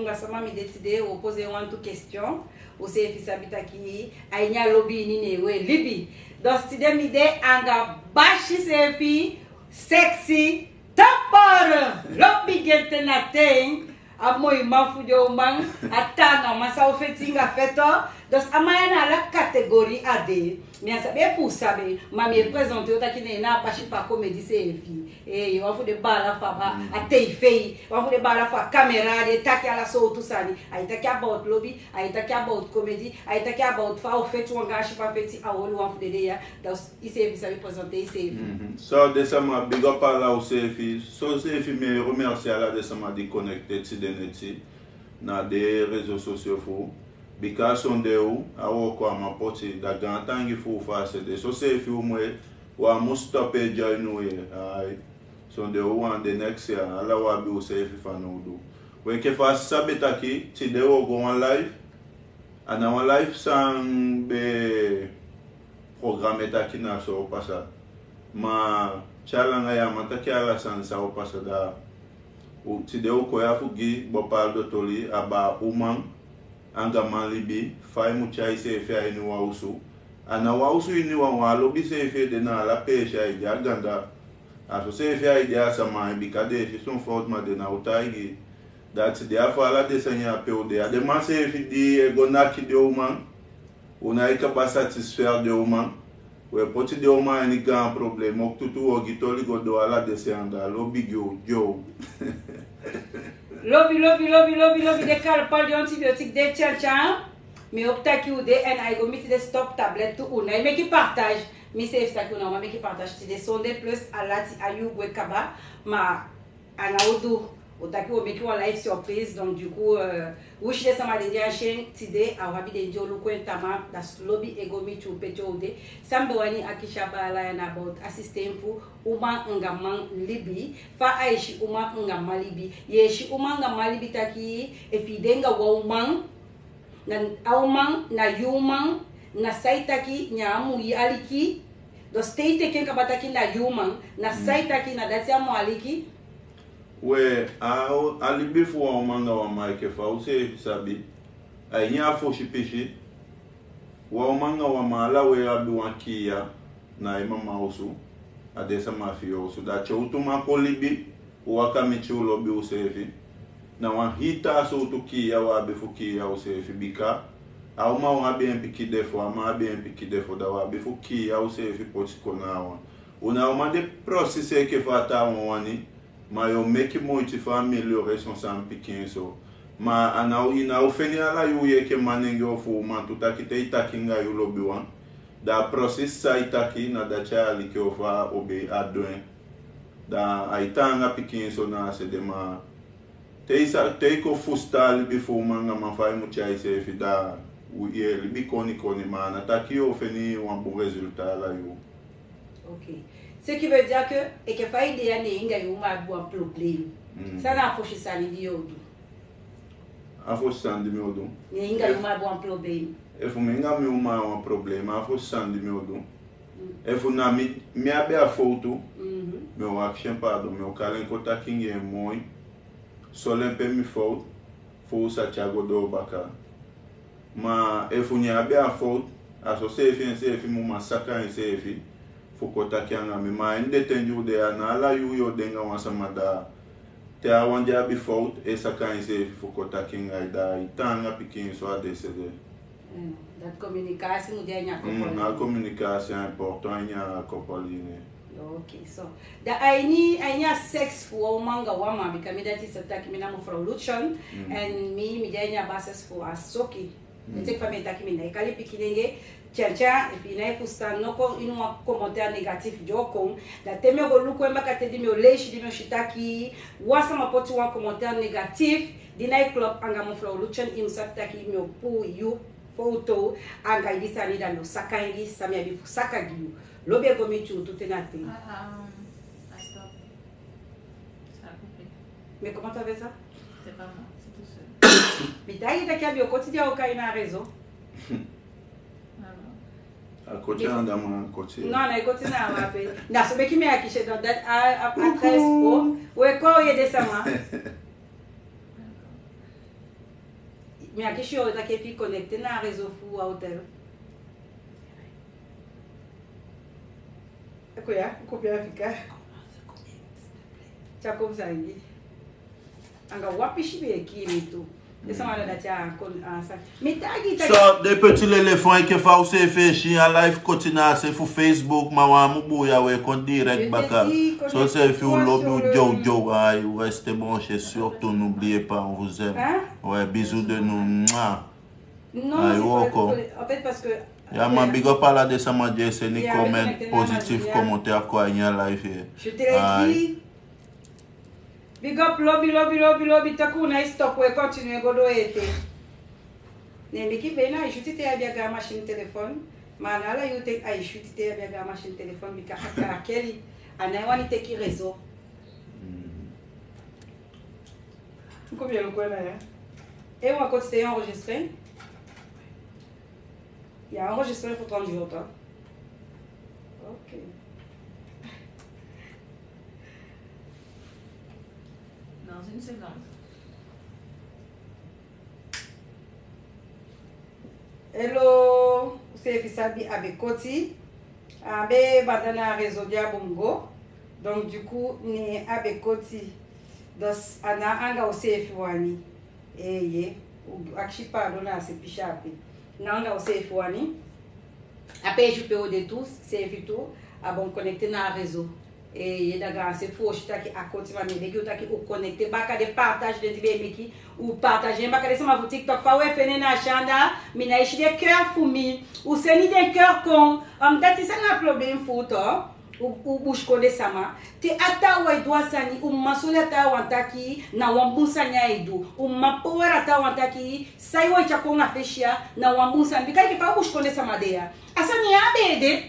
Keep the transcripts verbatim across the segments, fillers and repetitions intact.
anga sama mi de tide, u o poze wantu question. Useefi sabi taki a ini a lobi ini ne u e libi. Dus tide mi de anga basi seefi, sexy, topper, lobi gete na ten. A moi man fu den uman, a tan na man san o feti anga feto. Dus a man ya na ala kategori a de. Mi á sabi efu u sabi, ma mi e presente yu taki ne na a basi fu a komedi seefi. Ee, wan fu den baala fu a, a tv, wan fu den baala fu a kamera, di e taki ala sowtu sani. Ai taki about lobi, ai taki about komedi, ai taki about fa a o feti anga a sipa feti, a oli wan fu den dei ya. Dus iseefi sabi presente iseefi. So den sama, big up ala useefi. So seefi mi e remercie ala den sama di connecte tide neti na den réseaux sociaux fu u. Bika sondee u, a wooko á man poti, da gaantangi fu u fu a se de. Soseefi u mu e, u á mu stop e join u ye. Ai. Sondee u wan de next ya, ala u abi useefi fanowdu. We, enke fa a sabi taki, tide wi o go wan live. A na wan live san be programme taki na so o pasa. Ma tyari langa ya, a man taki ala sani san o pasa, da u, tide u kon ya fu gi bopaldo toli aba uman anga man libi, fa i mu tyai iseefi a ini wan osu. A na wan osu ini wan, wan lobi seefi e de na ala peesi, a e de a ganda. A so seefi a e de a sama, bika den e si son fowtu, ma den ná o taigi. Da tide a fu ala den sani ya pe u de ya, den man seefi di e go naki den uman, u nái kaba satisfaire den uman. U e poti den uman a ini gaan problème, oktu tu u o gi toli go doo ala den se anga lobi gi u, gi u. Lobi, lobi, lobi, lobi, lobi, den kaba pali antibiotique, den tyan tyan. Mi hopi taki u de, èn a e go miti den stop tablet tu, u nái meki partage. Mi seefi taki u ná man meki partage tide sonde, plus a lati, a yuu gwe kaba, ma a ná o du. U taki u o meki wan live surprise, donc du coup, euh, winsi den sama den de a si en tide, a o abi den di o luku en tamaa, da lobi e go miti u pe te u de. San mi be wani akisi a baala ya na about a système fu uman anga man libi. Fa a e si uman anga man libi? Yu e si uman anga man libi taki, efu i de anga wan uman, na a uman na yu uman, na san i taki, neen a mu aliki. Dus te i teki en kaba taki na yu uman, na san i taki, na dati a mu aliki. We, a, a libi fu wan uman anga wan man, enke fa u seefi sabi, a ini a fosi pisi, wan uman anga wan man, ala u e abi wan kiya na i mama osu, a den sama fi yu osu. Da te u tu man kon libi, u waka miti u lobi useefi. Na wan hii taa sowtu kiya u abi fu kiya useefi, bika a uman o abi en pikin de fu, a man abi en pikin de fu, da u abi fu kiya useefi poti kon na a wan. U ná o man de precies enke fa a taawan wani, ma yu o meki moiti fu améliorer son sani pikin so. Ma a ná o, i ná o feni ala yuu enke manengee ofu uman tu taki te i taki anga yu lobiwan, da precies san i taki, na dati a aliki, ofu a obei, a du en. Da ai taanga pikin so na a se de, ma te i sa, te i kon fusutan a libi fu uman anga man, fa i mu tyai iseefi, da u e libi koni koni, ma a ná taki yu o feni wan bun résultat ala yuu. Ok. Ce qui veut dire que, enke fa i de ya, neen i anga yu uman abi wan problème. Mm. San na a fosi sani di yu o du? A fosi sani di mi o du? Neen i anga yu uman abi wan problème. Efu mi anga mi uman abi wan problème, a fosi sani di mi o du. Mm. Efu na mi, mi abi a fowtu, mhm, mi o akisi en pardon, mi o kari en kon taki anga en moi, sori en pe mi fowtu, fu u sa tyai go doo baka. Ma efu neen abi a fowtu, a so seefi enseefi mu man saka enseefi fu kon taki anga mi. Ma a ini den ten di u de ya, a ná ala yuu yu o de anga wan sama, da te a wan di abi fowtu e saka enseefi fu kon taki anga yu, da i taanga pikin so a de se de. Mm, dati communicatie mu de a ini a koppel. Mm, a communicatie a important a ini a koppel ini. Ok, so. Da a ini, a ini a seks fu wan uman anga wan man, bika mi dati sa taki, mi na mevrouw Lucian, mm, èn mi, mi de a ini a basis fu a soki. Mm. Mi teki fa mi e taki, mi nái kali pikinenge, tyan tyan, efu i nái fusutan, no kon ini wan commentaire négatif di o kon. Da te mi o go luku en baka, te di mi o leisi, di mi o si taki wan sama poti wan commentaire négatif di nái klop anga mevrouw Lucian, i mu sabi taki mi o puu yu fowtu anga i di sani, da mi o saka en gi san mi abi fu saka gi yu. Lobi e go miti u tu te na te. Ah, um, I stop. Ça a coupé. Mais comment t'avais ça? C'est pas moi, c'est tout seul. Mi taigi taki a be o koti, di a o kai na réseau. Alors. A koti anda, ma a koti. Non, na a koti na a ma pe. Na so meki mi akisi en, donc, a, a, a treize pro. We, ko ye de sama. Mi akisi yu taki efu i connecté na réseau fu a hôtel. Eko ya, kopia fika. Tya kon sangi. Anga wan pisi be e kii mi tu. Esa wan dati a kon, a sa. Mi taigi, taigi. So, den petit éléphant, enke fa u seefi e si, a live koti na a se fu Facebook, ma wan mu buya, we kon direct baka. So seefi u lobi u dyow dyow, ai, u reste branché, surtout n'oubliez pas, on vous aime. Hein? Ouais, bisous de nous. Mouah. Non, c'est pas collé. En fait, parce que, ya, man, big up ala den sama di e seni comment positif, commentaire, quoi, a ini a live ye. Je te l'ai dit. Big up, lobi, lobi, lobi, lobi, taki u nái stop, we continue go doo ete. Ne meki be na, a switi te i abi a gaan machine téléphone, ma na ala yu te a switi te i abi a gaan machine téléphone, bika a krakeli, a nái wani teki réseau. Mm. Combien le coin là, hein? Et on va continuer à enregistrer. Il y a enregistré pour trente jours, toi. Ok. Dans une seconde. Hello, useefi sabi a be koti. A be banda na réseau di a bun go. Donc du coup, ne a be koti. Dus a na anga useefi wani. Eeye, u akisi pardon na a se pisi ape. Na anga useefi wani. A peesi pe u de tu, seefi tu, a bon connecté na a réseau. Eeye, da gaanse fu u o si taki a koti, ma mi e begi u taki u connecté baka, den partage den di be e meki, u partage en baka. Den sama fu TikTok, fa u e feni en na a se anda, mi nái si den cœur fu mi. U seni den cœur kon. Dati san na a problème fu u tu, u, u busikondee sama. Te a taawan e du a sani, u mu man soi a taawan taki na wan bun sani a e du. U mu man power a taawan taki san yu e tyai kon a fesi ya na wan bun sani. Bika enke fa u busikondee sama de ya, a sani ya a be e de.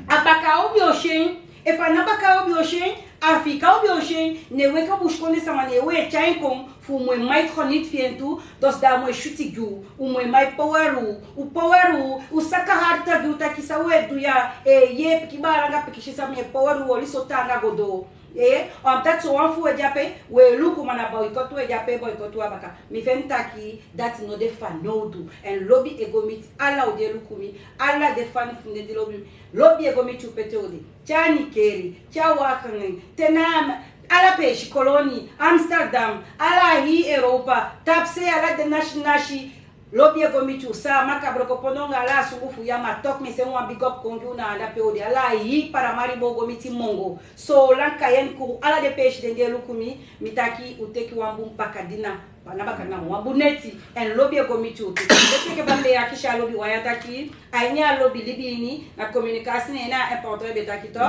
A baka u be o si en. Efu a ná baka u be o si en, a fika u be o si en. Ne u enke busikondee sama, ne u e tyai en kon fu u mu e mai geniet fi en tu. Dus da a mu e switi gi u. U mu e mai power u. U power u. U saka hard taki u taki san u e du ya. Eeye, pikin baala anga pikin sisa, mi e power u, oli so taanga go doo. Eeye, omdat so wan fu u e de ape, u e luku, ma na boycott u e de ape, boycott u a baka. Mi feni taki dati no de fanowdu. En lobi e go miti ala u di e luku mi, ala den fan fu mi di lobi mi. Lobi e go miti u pe te u de. Te a Nickerie, te a Wageningen, te na ala peesi, Colonie, Amsterdam, ala hii Europa, tapu se, ala den nasi nasi, lobi e go miti u. Saamaka, Brokopondo anga ala a sugu fu ya, ma tok, mi e seni wan big up kon gi u na anda pe u de. Ala hii Paramaribo go miti Mongo, Soolan, Cayenne, Kourou, ala den peesi den di e luku mi, mi taki u teki wan bun bakadina. Bana bakadina, wan bun neti. En lobi e go miti u tu. Dati meki fa mi be e akisi a lobiwan ya taki, a ini a lobi libi ini, na communication, ne en na a important, i be taki tu.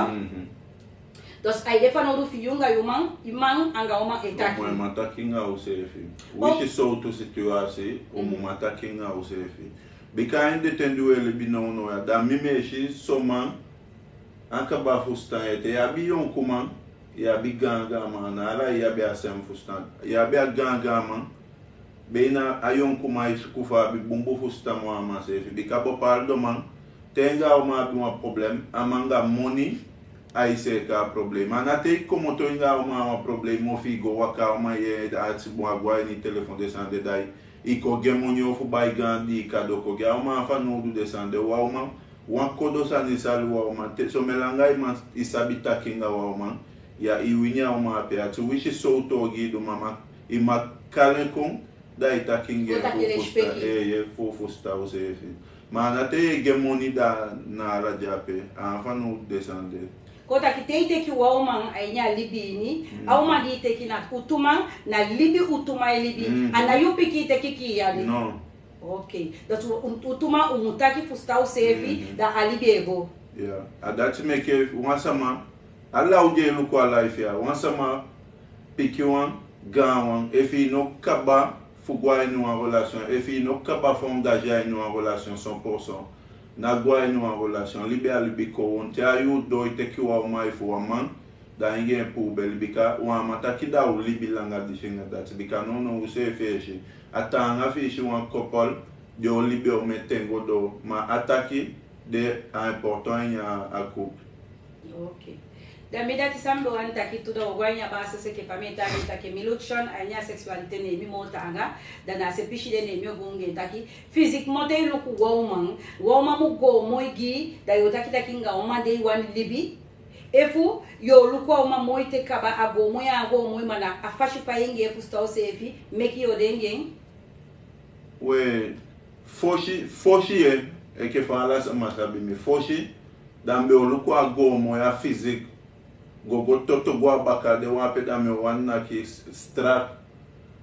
Dus a e de fanowdu fi yu anga yu man, yu man anga uman e taki. U mu man taki anga useefi. Winsi sowtu situasi, u mu man taki anga useefi. Bika ini den ten di u e libi nownow ya, da mi, mi e si son man á kaba fusutan ete. Yu abi yonkuman, yu abi gaangaanman, a ná ala yu abi a sem fusutan. Yu abi a gaangaanman, be ini a yonkuman e suku fu abi bunbun fusutan moo a man seefi. Bika bepaalde man, te en anga a uman abi wan problème, a man anga moni ai seeka a problème. Ma na te i komoto anga a uman a wan problème, ofu i go waka, a uman e artibun, a go a ini telefon, den sani de, da i kon gi en moni ofu bai gaan dii kado kon gi a uman. A fanowdu, den sani de, wan uman, wan kodo sani e sali wan uman. Te somen langa i man, i sabi taki anga wan uman, ya i wini a uman ape ati. Winsi sowtu ogii i du, ma i man kali en kon, da i taki anga en fu u fusutan. Eeye, fu u fusutan useefi. Ma a ná te yu e gi en moni, da na ala de ape. A á fanowdu, den sani de. Kon taki te i teki wan uman a ini a libi ini, a uman di i teki na utuman, na libi utuman i libi. A ná yu pikin i teki kii yali. No. Ok. Dati u, u, utuman u mu taki fusutan useefi, da a libi e go. Ya. A dati meke wan sama, ala u di e luku a live ya, wan sama, pikinwan, gaanwan, efu i no kaba fu go a ini wan relation, efu i no kaba fu engagé a ini wan relation cent pour cent, ná go a ini wan relation. Libi a libi kon. Te a yuu doo i teki wan uman efu wan man, da i anga en puu beli. Bika wan man taki da u libi langa disi anga dati. Bika nownow useefi e si, a taanga fi i si wan couple di o libi omen ten go doo, ma a taki de a important a ini a couple. Ok. Da mi, dati san mi be wani taki tu, da u o go a ini a basi sese, enke fa mi e taki, taki mi luku san a ini a sexualité, ne mi moo taanga, da na a se pisi de ne mi o go anga en taki. Physiquement te i luku wan uman, wan uman mu goomoi gi i, da yu o taki taki anga a uman de i wani libi. Efu yu o luku a uman moi te kaba, a goomoi, a goomoi, ma na a fasi fa i anga en fusutan useefi meke yu o de anga en. We, fosi, fosi ye, enke fa ala sama sabi mi fosi, da mi be o luku a goomoi, a physique, gogo toto go a baka, den wan ape da mi o wani naki strak.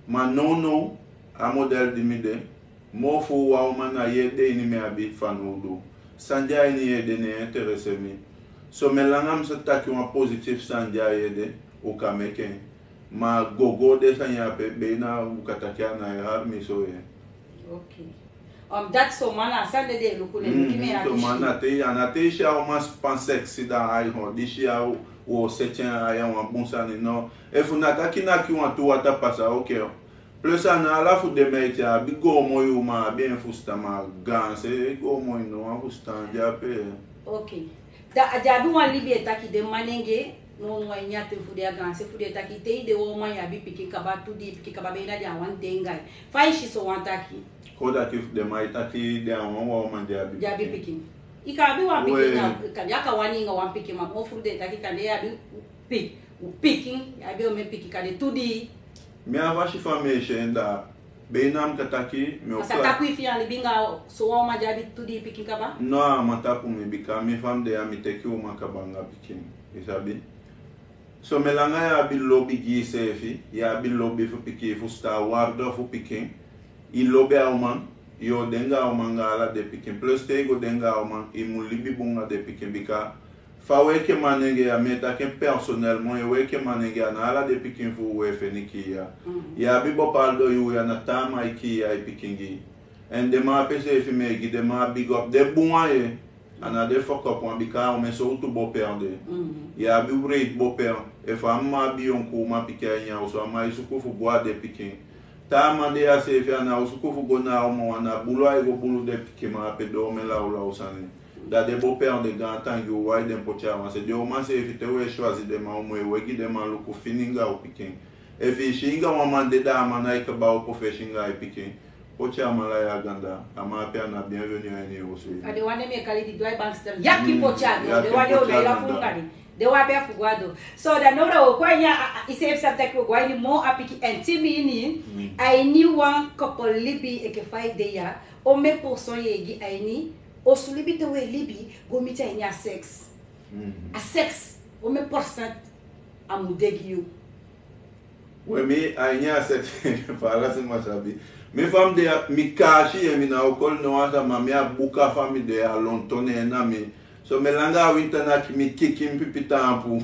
Ma nownow, a model di mi de, moo fu wan uman, na yu ede ini mi abi fanowdu. San de a ini yu ede, ne en interese mi. Somen langa mi sa taki wan positif sani di a yu ede, u kan meke en. Ma gogo, den sani ya ape, be na u kan taki a na e hari mi so ye. Ok. Omdat son man na a sani de den e luku, ne luku mi. Son man na te, a na te i si a uman span sexy, da ai, ho, disi ya u o seti en, a ya wan bun sani, no. Efu na taki naki wantu wata pasa, ok. Plus a na ala fu den man ete, a abi goomon yuu, ma a abi en fusutan, ma gaanse goomon i no wani fusutan di ape. Ok. Da a de abi wan libi e taki den manenge, no, no, a ini a ten fu den, a gaanse fu den e taki te i de wan uman i abi pikin kaba, tu dii pikin kaba, be na den a wani de anga i. Fa i si so wan taki? Kon dati fu den man e taki den a wan wan uman di abi pikin. I kan abi wan pikin, na kande a kan wani anga wan pikin, ma kon fu den e taki kande i abi pi- pikin, i abi omen pikin, kande tu dii. Mi a fasi fa mi e si en, da be na mi kan taki, mi o... A sa tapu i fi i a libi anga so wan uman di abi tu dii pikin kaba? No, a man tapu mi, bika mi fa mi de ya mi teki uman kaba anga pikin, i sabi. So mi langa i abi lobi gi iseefi, i abi lobi fu pikin, i fusutan a waarde fu pikin, i lobi a uman, i o de anga a uman anga ala den pikin. Plus te i go de anga a uman, i mu libi bun anga den pikin, bika fa wi enke manenge ya, mi e taki en personnellement, wi enke manenge ya, a na ala den pikin fu u wi e feni kii ya. I abi bepaalde yuu ya, na taa man e kii ya i pikin gi. En den man ape seefi, mi e gi den man big up, den bun wan ye. A na den fuck up wan, bika a omen sowtu bo perde. I abi wreed bo perde. Efu a mma abi yonku uman pikin a ini a osu, a man e suku fu go a den pikin. Taa man de ya seefi, a ná o suku fu go na a uman wan, na bulu ai go bulu den pikin, ma ape du omen lawlaw sani. Da den bo perde gaantangi, u wai den poti a wan se. Den uman seefi, te u e choisi den man, u mu e wegi den man luku fini anga u pikin. Efu i si anga wan man de, da a man nái kaba opo fesi anga i pikin, poti a man lai a ganda. A man ape a ná bienvenu a ini i osu. A den wan de mi e kali di du ai bankster. Yaki poti a den, den wan de u nái lafu anga den. Den wan ape a fu go a du. So da now da u o kon a ini a, a, a, iseefi sabi taki u o go a ini moo a pikin en timi ini. A ini wan kopo libi enke fa i de ya, omen portion i e gi a ini osu libi te u e libi go miti a ini a seks. A seks, omen portion a mu de gi yu? We mi, a ini a seks, fa ala sama sabi. Mi fa mi de ya, mi kaasi ye, mi ná o koli no wan sama, mi a buka fa mi de ya, lonton ne en na mi. So mi langa a winta naki mi kiki mi pipi taampu.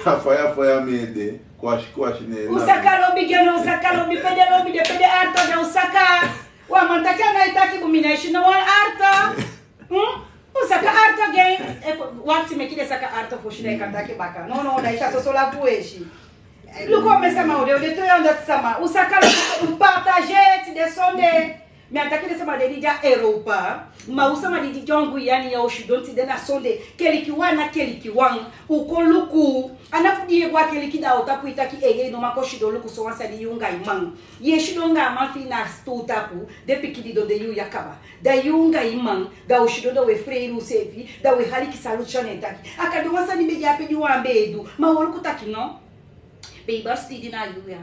A faya faya mi e de, kwasi kwasi ne en na mi. U saka lobi gi en, u saka lobi, pe den lobi de, pe den arto de, u saka. Wan man taki a nái taki bun, mi nái si no wan arto. Hmm? U saka arto gi en. Efu, wakti, meki den saka arto fosi, da i kan taki baka. No, no, da i sa soso lafu e si. Luku omen sama u de, u de tu honderd sama. U saka lobi, u partage tide sonde. Mi á taki den sama de di de a Europa. Ma u sama di de a Guyane ya, u sidon tide na sonde. Keliki wan na keliki wan. U kon luku. A ná fu di i e go a keliki da a o tapu i taki, ei, ei, no man kon sidon luku sowan sani, yu anga i man. Yu e sidon anga a man fi i na a sutuu tapu, den pikin didon de yu ya kaba. Da yu anga i man, da u sidon, da u e freiri useefi, da u e aliki solution e taki. A kan de wan sani be de ape di u á be e du, ma u o luku taki no. Be i basi didi na yu ya.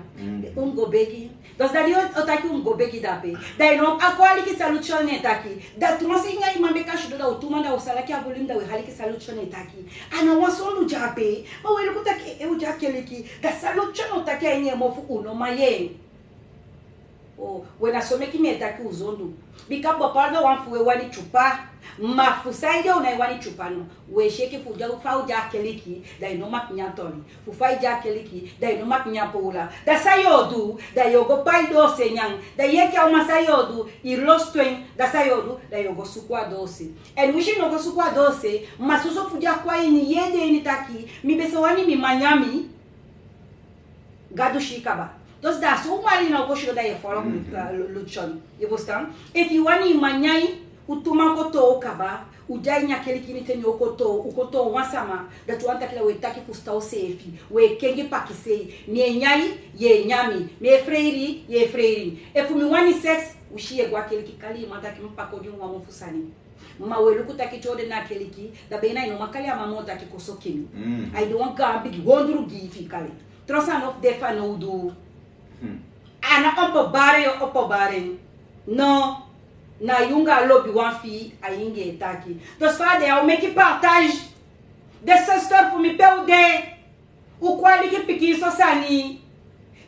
U mu go begi. Dus da di o, o taki u mu go begi dape, da i no a kon aliki solution e taki. Da tu man se anga i man be kan sidon, da u tu man, da u sa laki a volume, da u e aliki solution e taki. A ná wan sondu de ape. Ma u e luku taki, e, u de a keliki. Da solution o taki a ini en mofu, u no man yee en. O, we na so meki mi e taki u sondu. Bika bepaalde wan fu u e wani tyupa. Ma fu saide u nái wani tyupa no? U e si enke fu de, fa u de a keliki, da i no mag nyan toli. Fu fa i de a keliki, da i no mag nyan powla. Da san yu o du, da yu o go pai doose nyan. Da yu enke a uman san yu o du, i lostu en, da san yu o du, da yu o go suku a doose. En winsi i no go suku a doose, ma soso fu de a kon a ini yu ede ini taki, mi be sa wani mi man nyan mi. Gadu si kaba. Dus da so u man, i ná o kon sidon da yu e folo, eh, lu-, lutsyon. Yu e ferstan? Efu i wani i man nyan i, u tu man kon toow kaba, u de a ini a keliki ini ten, u kon toow, u kon toow wan sama, dati wani taki da u e taki fu stan useefi, u e kengi pakisei, mi e nyan i, yu e nyan mi, mi e freiri, yu e freiri mi. Efu mi wani seks, u si yu e go a keliki kali i man taki mi pako di wan mofu sani. Ma u e luku taki te u de na a keliki, da be na i no man kali a man moo taki kon soki mi. Ai de wan gaan bigi wondru gi i fi i kali. Tron san no fu de fanowdu. A ná opo bari yu o opo bari en. No, na yu anga a lobiwan fi i a ini en e taki. Dus fa a de ya, u meki partage. Den sester fu mi, pe u de? U kon aliki pikinso sani.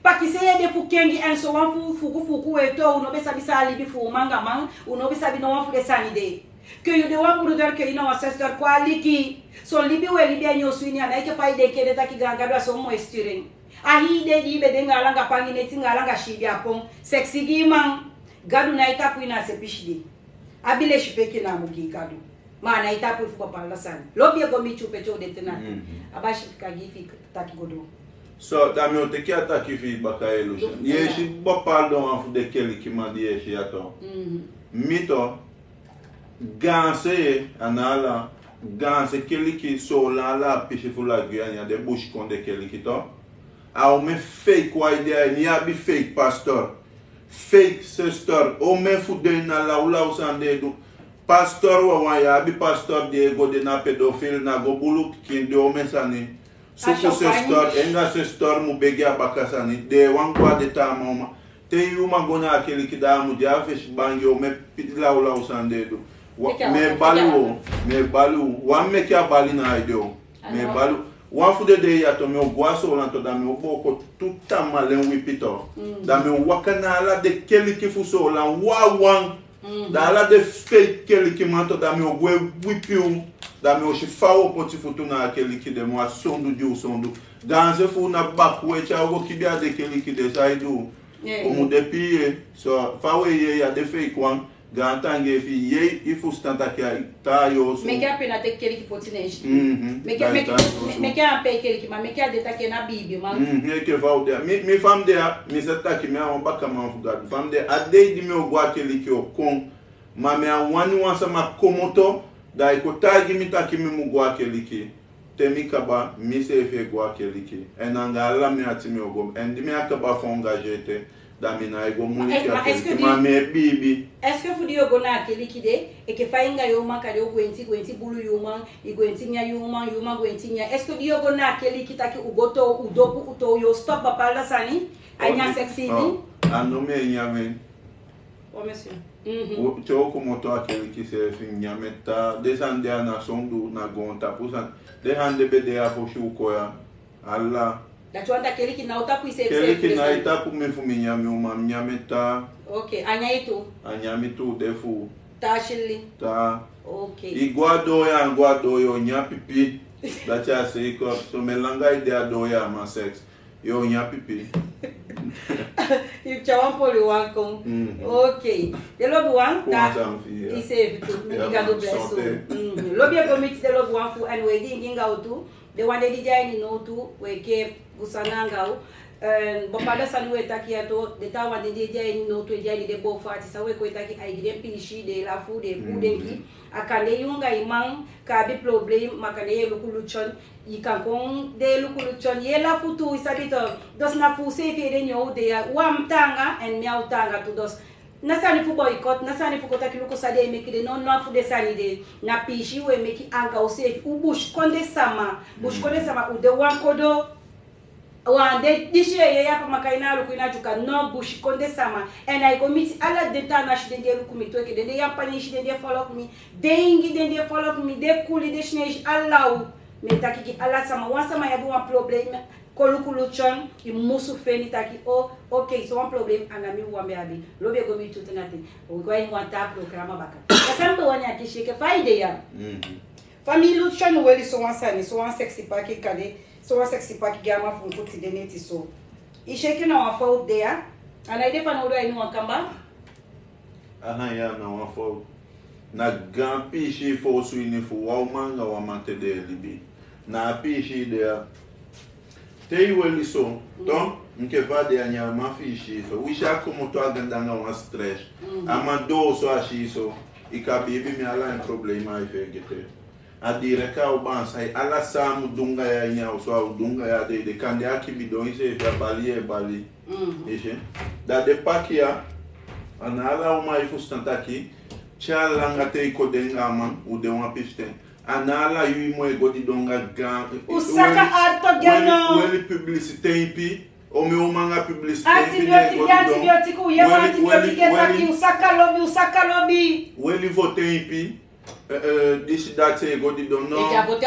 Pakisei ede fu kengi, en sowan fu fuuku fuuku u e toow, u no be sabi san a libi fu uman anga man, u no be sabi no wan fu den sani de. Ke yu de wan broeder, ke yu na wan sester, kon aliki. Son libi u e libi a ini osu ini, a ná enke fa i denki ede taki Gaan Gadu a so mu e stiri en. A hii dei di i be de anga a langa pangi neti, anga a langa siibi a pon. Seksi gi i man. Gadu nái tapu i na a se pisi de. Abi lesipeki namo gi i, Gadu. Ma a nái tapu i fu bepaalde sani. Lobi e go miti u pe te u de te na te. A basi fika gi i fi i taki go doo. So, dan mi o teki a taki fi i baka, Elusha. Yu e si, bepaalde wan fu den kelikiman di yu e si ya to. Mi to, gaanse, a na ala, gaanse keliki, Soolan, ala a pisi fu la Guyane ya, den busikondee keliki to. A omen fake wan e de ya, yu abi fake pastor, fake sister, omen fu den na lawlaw sani den e du. Pastor wawan, yu abi pastor di e go de na pedofil, na go bulu pikin, den omen sani. Suku sister, en na sister mu begi a baka sani, den e wani go a den taa man uman. Te yu uman go na a keliki, da a mu de a fesi bangi, omen lawlaw sani den e du. Mi e bali u, mi e bali u. Wan meke a bali na a ede o. Mi e bali u. Wan fu den dei ya to, mi o go a Soolan to, da mi o booko tu tamalen wipi to. Da mi o waka na ala den keliki fu Soolan wawan. Da ala den fake kelikiman to, da mi o go e wipi u. Da mi o si fa u o poti futu na a keliki de, mi o a sondu di u sondu. Gaanse fu u na baku e tyai u go kibi a den keliki de, san e du? U mu de pii. So fa u e yee ya, den fake wan, gaantangi efu i yee, i fusutan taki a taa yu o su. Meke a pe na teki keliki poti na en skin. Meke a pe keliki, ma meke a de taki en na biibi man. Enke fa u de ya, mi, mi fa mi de ya, mi sa taki mi a wan bakaman fu Gadu. Fa mi de ya, a dei di mi o go a keliki o kon. Ma mi á wani wan sama komoto, da i kon taigi mi taki mi mu go a keliki. Te mi kaba, miseefi e go a keliki. Èn anga ala mi ati mi o go. Èn di mi á kaba fu engagé ete, da mi nái go muliki a keliki, ma mi e biibi. Est-ce que fu di yu o go na a keliki de, enke fa i anga yu uman kande u gwenti, gwenti bulu yu uman, i gwenti nyan yu uman, yu uman gwenti nyan. Est-ce que di yu o go na a keliki taki u go toow, u dopu, u toow, yu o stop bepaalde sani? A nyan seksi ini? A no mi e nyan en. Te u komoto a keliki seefi, nyan mi e tan. Den sani de ya na sondu, na goontapu sani. Den sani de be de ya fosi u kon ya. Ala. Dati wani taki keliki na u tapu i seefi. Keliki na i tapu mi fu mi nyan mi uman, mi nyan mi e tan. Ok, a nyan i tu? A nyan mi tu, de fu. Taa sili. Taa. Ok. I go a doo ya, a go a doo, yu o nyan pipi. Dati a seiko, so mi langa i de a doo ya, ma seks. Yu o nyan pipi. Yu tyai wan poli wan kon. Ok. Den lobiwan, da i seefi tu, meki Gadu bless u. Lobi e go miti den lobiwan fu, èn we dingi anga u tu. Den wan de di de a ini nowtu, we ke gusana anga u. Bepaalde sani we taki ya tu, den taa wan de di de a ini nowtu, e de a ini den boo fu ati, san we kon e taki, ai gi den piisii, den e lafu, den e puu denki. A kande yu anga i man kan abi problem, ma kande yu e luku lutyon, i kan kon de luku lutyon, yu e lafu tu, i sabi to. Dus na fu useefi ede neen u de ya, u á mu taanga, èn mi á o taanga tu. Dus na sani fu boycott, na sani fu kon taki luku san den e meki de, no, no, a fu den sani de. Na piisii u e meki anga useefi, u busikondee sama, busikondee sama, u de wan kodo. Wan de disi e yeye a pamaka ini a luku ini a Dyuka, no, busikondee sama. Èn ai kon miti ala den taa nasi, den di e luku mi tu, enke den de Yapanesi, den di e follow mi, den Ingi, den di e follow mi, den Kuli, den Sinesi, ala u. Mi e taki gi ala sama, wan sama e abi wan problem, kon luku lutyon, i musu feni taki, o, ok, so wan problem a na mi wawan be abi. Lobi e go miti u tu na ten. U go a ini wan taa programa baka. A san mi be wani akisi, enke fa i de ya. Fa mi lutyon weli so wan sani, so wan seksi paki kande, so wan seksi paki gi a man fu mi fu tide neti so. I si enke na wan fowtu de ya. A nái de fanowdu a ini wan kamba. Aha, ya na wan fowtu. Na gaan piisii fu osu ini fu wan uman anga wan man te den e libi. Na a piisii de ya. Te i weli so, to, enke fa a de ya, nyan a man fi i si so. Winsi a komoto a ganda anga wan stress. A man doo so a si so. I kan biibi mi, ala en problema ai feegete. A direct a o bansa i, ala san a mu du anga yu a ini a osu a o du anga yu a dei de. Kande a kibidon iseefi a bali yu e bali. I si. Da den paki ya, a na ala uman e fusutan taki, te a langa te i kon de anga a man, u de wan pisiten. A na ala yu i mu e go didon anga gaan. U saka arto de no. Weli publicité impi. Omen uman anga publicité impi. Antibiotique, antibiotique, u yee wan antibiotique e taki, u saka lobi, u saka lobi. Weli vote impi. Disi dati e go didon no. A vote,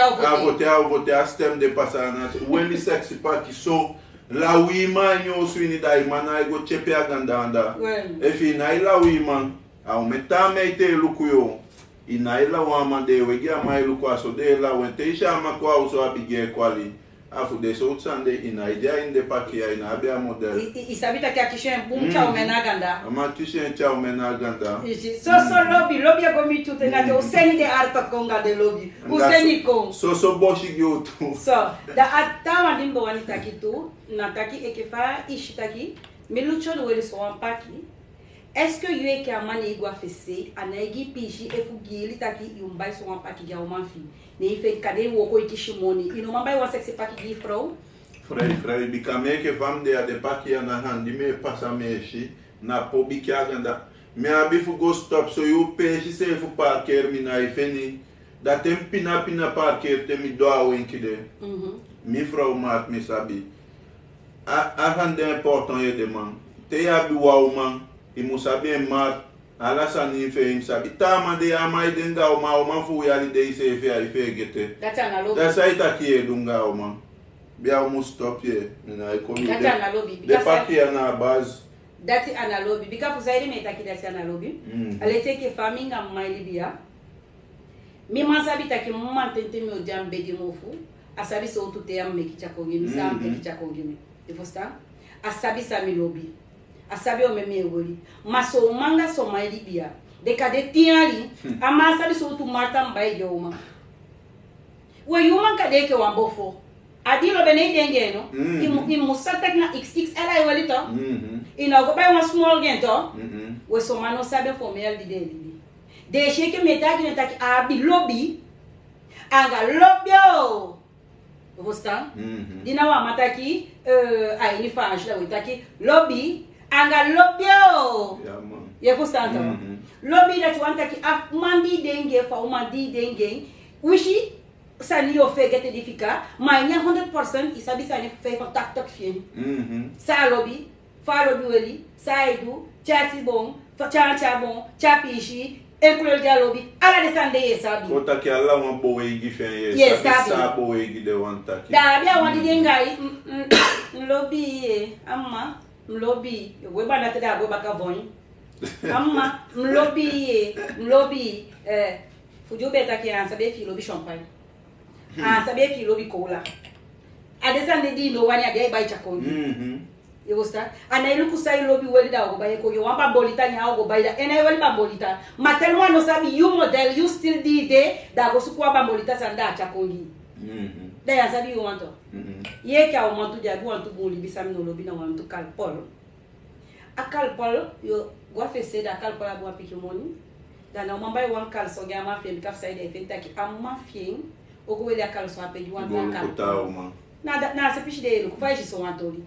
a vote, a stem de pasa na. Weli seksi paki so. Lawman a ini osu ini, da i man nái go tyepi a ganda anda. Efu i nái lawman, a omen taa man e luku yu. I nái law a man, den e wegi a man e luku, a so den e law en. Te i si a man kon a osu a bigin e kwali. A fu den sowtu sani de, i no e de a ini den paki ya, i no abi a model. I, i, i sabi taki a kisi en bun, tyawmen na ganda. A man kisi en tyawmen na ganda. I si, so, so lobi, lobi e go mi tu te na te u seni den arto kon anga den lobi. U seni kon. So, so bosi gi u tu. So, da a taa wan di mi be wani taki tu, na taki enke fa i si taki, mi lutu wan weli so wan paki. Est-ce que yu enke a man e go a fesi, a no e gi piisii efu gi i taki yu mu bai so wan paki gi a uman fi i? Ne i feni kande i wooko i kisi moni, i no man bai wan seksi paki gi i frow? Frei, frei, bika mi enke fa mi de ya, den paki ya na handi mi e pasa, mi e si, na pobiki a ganda. Mi abi fu go stop so yu peesi seefi fu parkeri, mi no e feni. Da te mi pina pina parkeri te mi doo a wenki de. Mhm. Mi frow maati, mi sabi. A, a sani de important, yu edeman. Te yu abi wan uman, i mu sabi en maati. Ala sani fi en i mu sabi. Taa man de ya, a man e de anga a uman, a uman fu u yali de, i seefi ya e feegete. Dati a na lobi. Da san i taki yu e du anga a uman? Bia, u mu stop ye. Na e kon. Dati a na lobi. Den paki ya na a base. Dati a na lobi. Bika fu saide mi e taki dati a na lobi? Mm. A leti enke fa mi anga mi man e libi ya. Mi man sabi taki mi man, ten te mi o de a mi bedi mofu, a sabi sowtu te a mu meki tyakon gi mi, san a mu meki tyakon gi mi. I fusutan? A sabi san mi lobi. A sabi omeni mi e weli. Ma son uman anga son man e libi ya, den kan de tin yali, a man sabi sowtu marta a mu bai gi a uman. We, yu uman kan de enke wan bofo. A di lobi e, ne i de anga en no, i mu, i mu sabi taki na X X L a e weli to. Mhm. I no o go bai wan small gi en to. Mhm. We, son man no sabi fu omeni yali di den e libi. Den e si enke mi e taigi den taki a abi lobi anga lobi o. Yu fusutan? Mhm. Di na wan man taki, eh, a ini Faansi, da wi taki lobi anga lobi o. Ya, man. Yu e fusutan to? Mhm. Lobi, dati wani taki a man di i de anga en, fu a uman di i de anga en, winsi sani yu o feegete di fika, ma ini a hundred percent i sabi sani fu feifi taki fi en. Mhm. San a lobi, fa a lobi weli, san a e du, te a ati bon, fa, te a ati bon, te a piisii, en kleur di a lobi, ala den sani de yu e sabi. Kon taki ala wan boweigi fi en, yu e sabi san a boweigi de wani taki. Da a abi a wan di de anga i, mi, mi, mi lobi i, a mma, mi lobi i. Yu o gwe banda te da a gwe baka voin. A mma, mi lobi i, mi lobi i, eh, fu di u be taki, a á sabi efu i lobi champagne. A á sabi efu i lobi cola. A den sani de di i no wani, a de a e bai tyakon gi i. Mhm. Yu fusutan? A nái luku san i lobi weli da a o go bai en kon gi i. Wan bambolita, ne a o go bai, da en nái weli bambolita. Ma tellement a no sabi yu model, yu style di i de, da a go suku wan bambolita sani da a tyakon gi i. Mhm. Da yu á sabi yu uman to. Mhm. Yu enke a uman tu, di abi wantu bun libi san mi no lobi, na wantu kalpol. A kalpol, yu o go a fesi, da a kalpol abi wan pikin moni. Da na a uman bai wan kalson gi a man fi en, bika fu saide? A e feni taki a man fi en o go weli a kalson ape gi wantu kalpol. Na da, na a se pisi den e luku, fa i si so wan toli.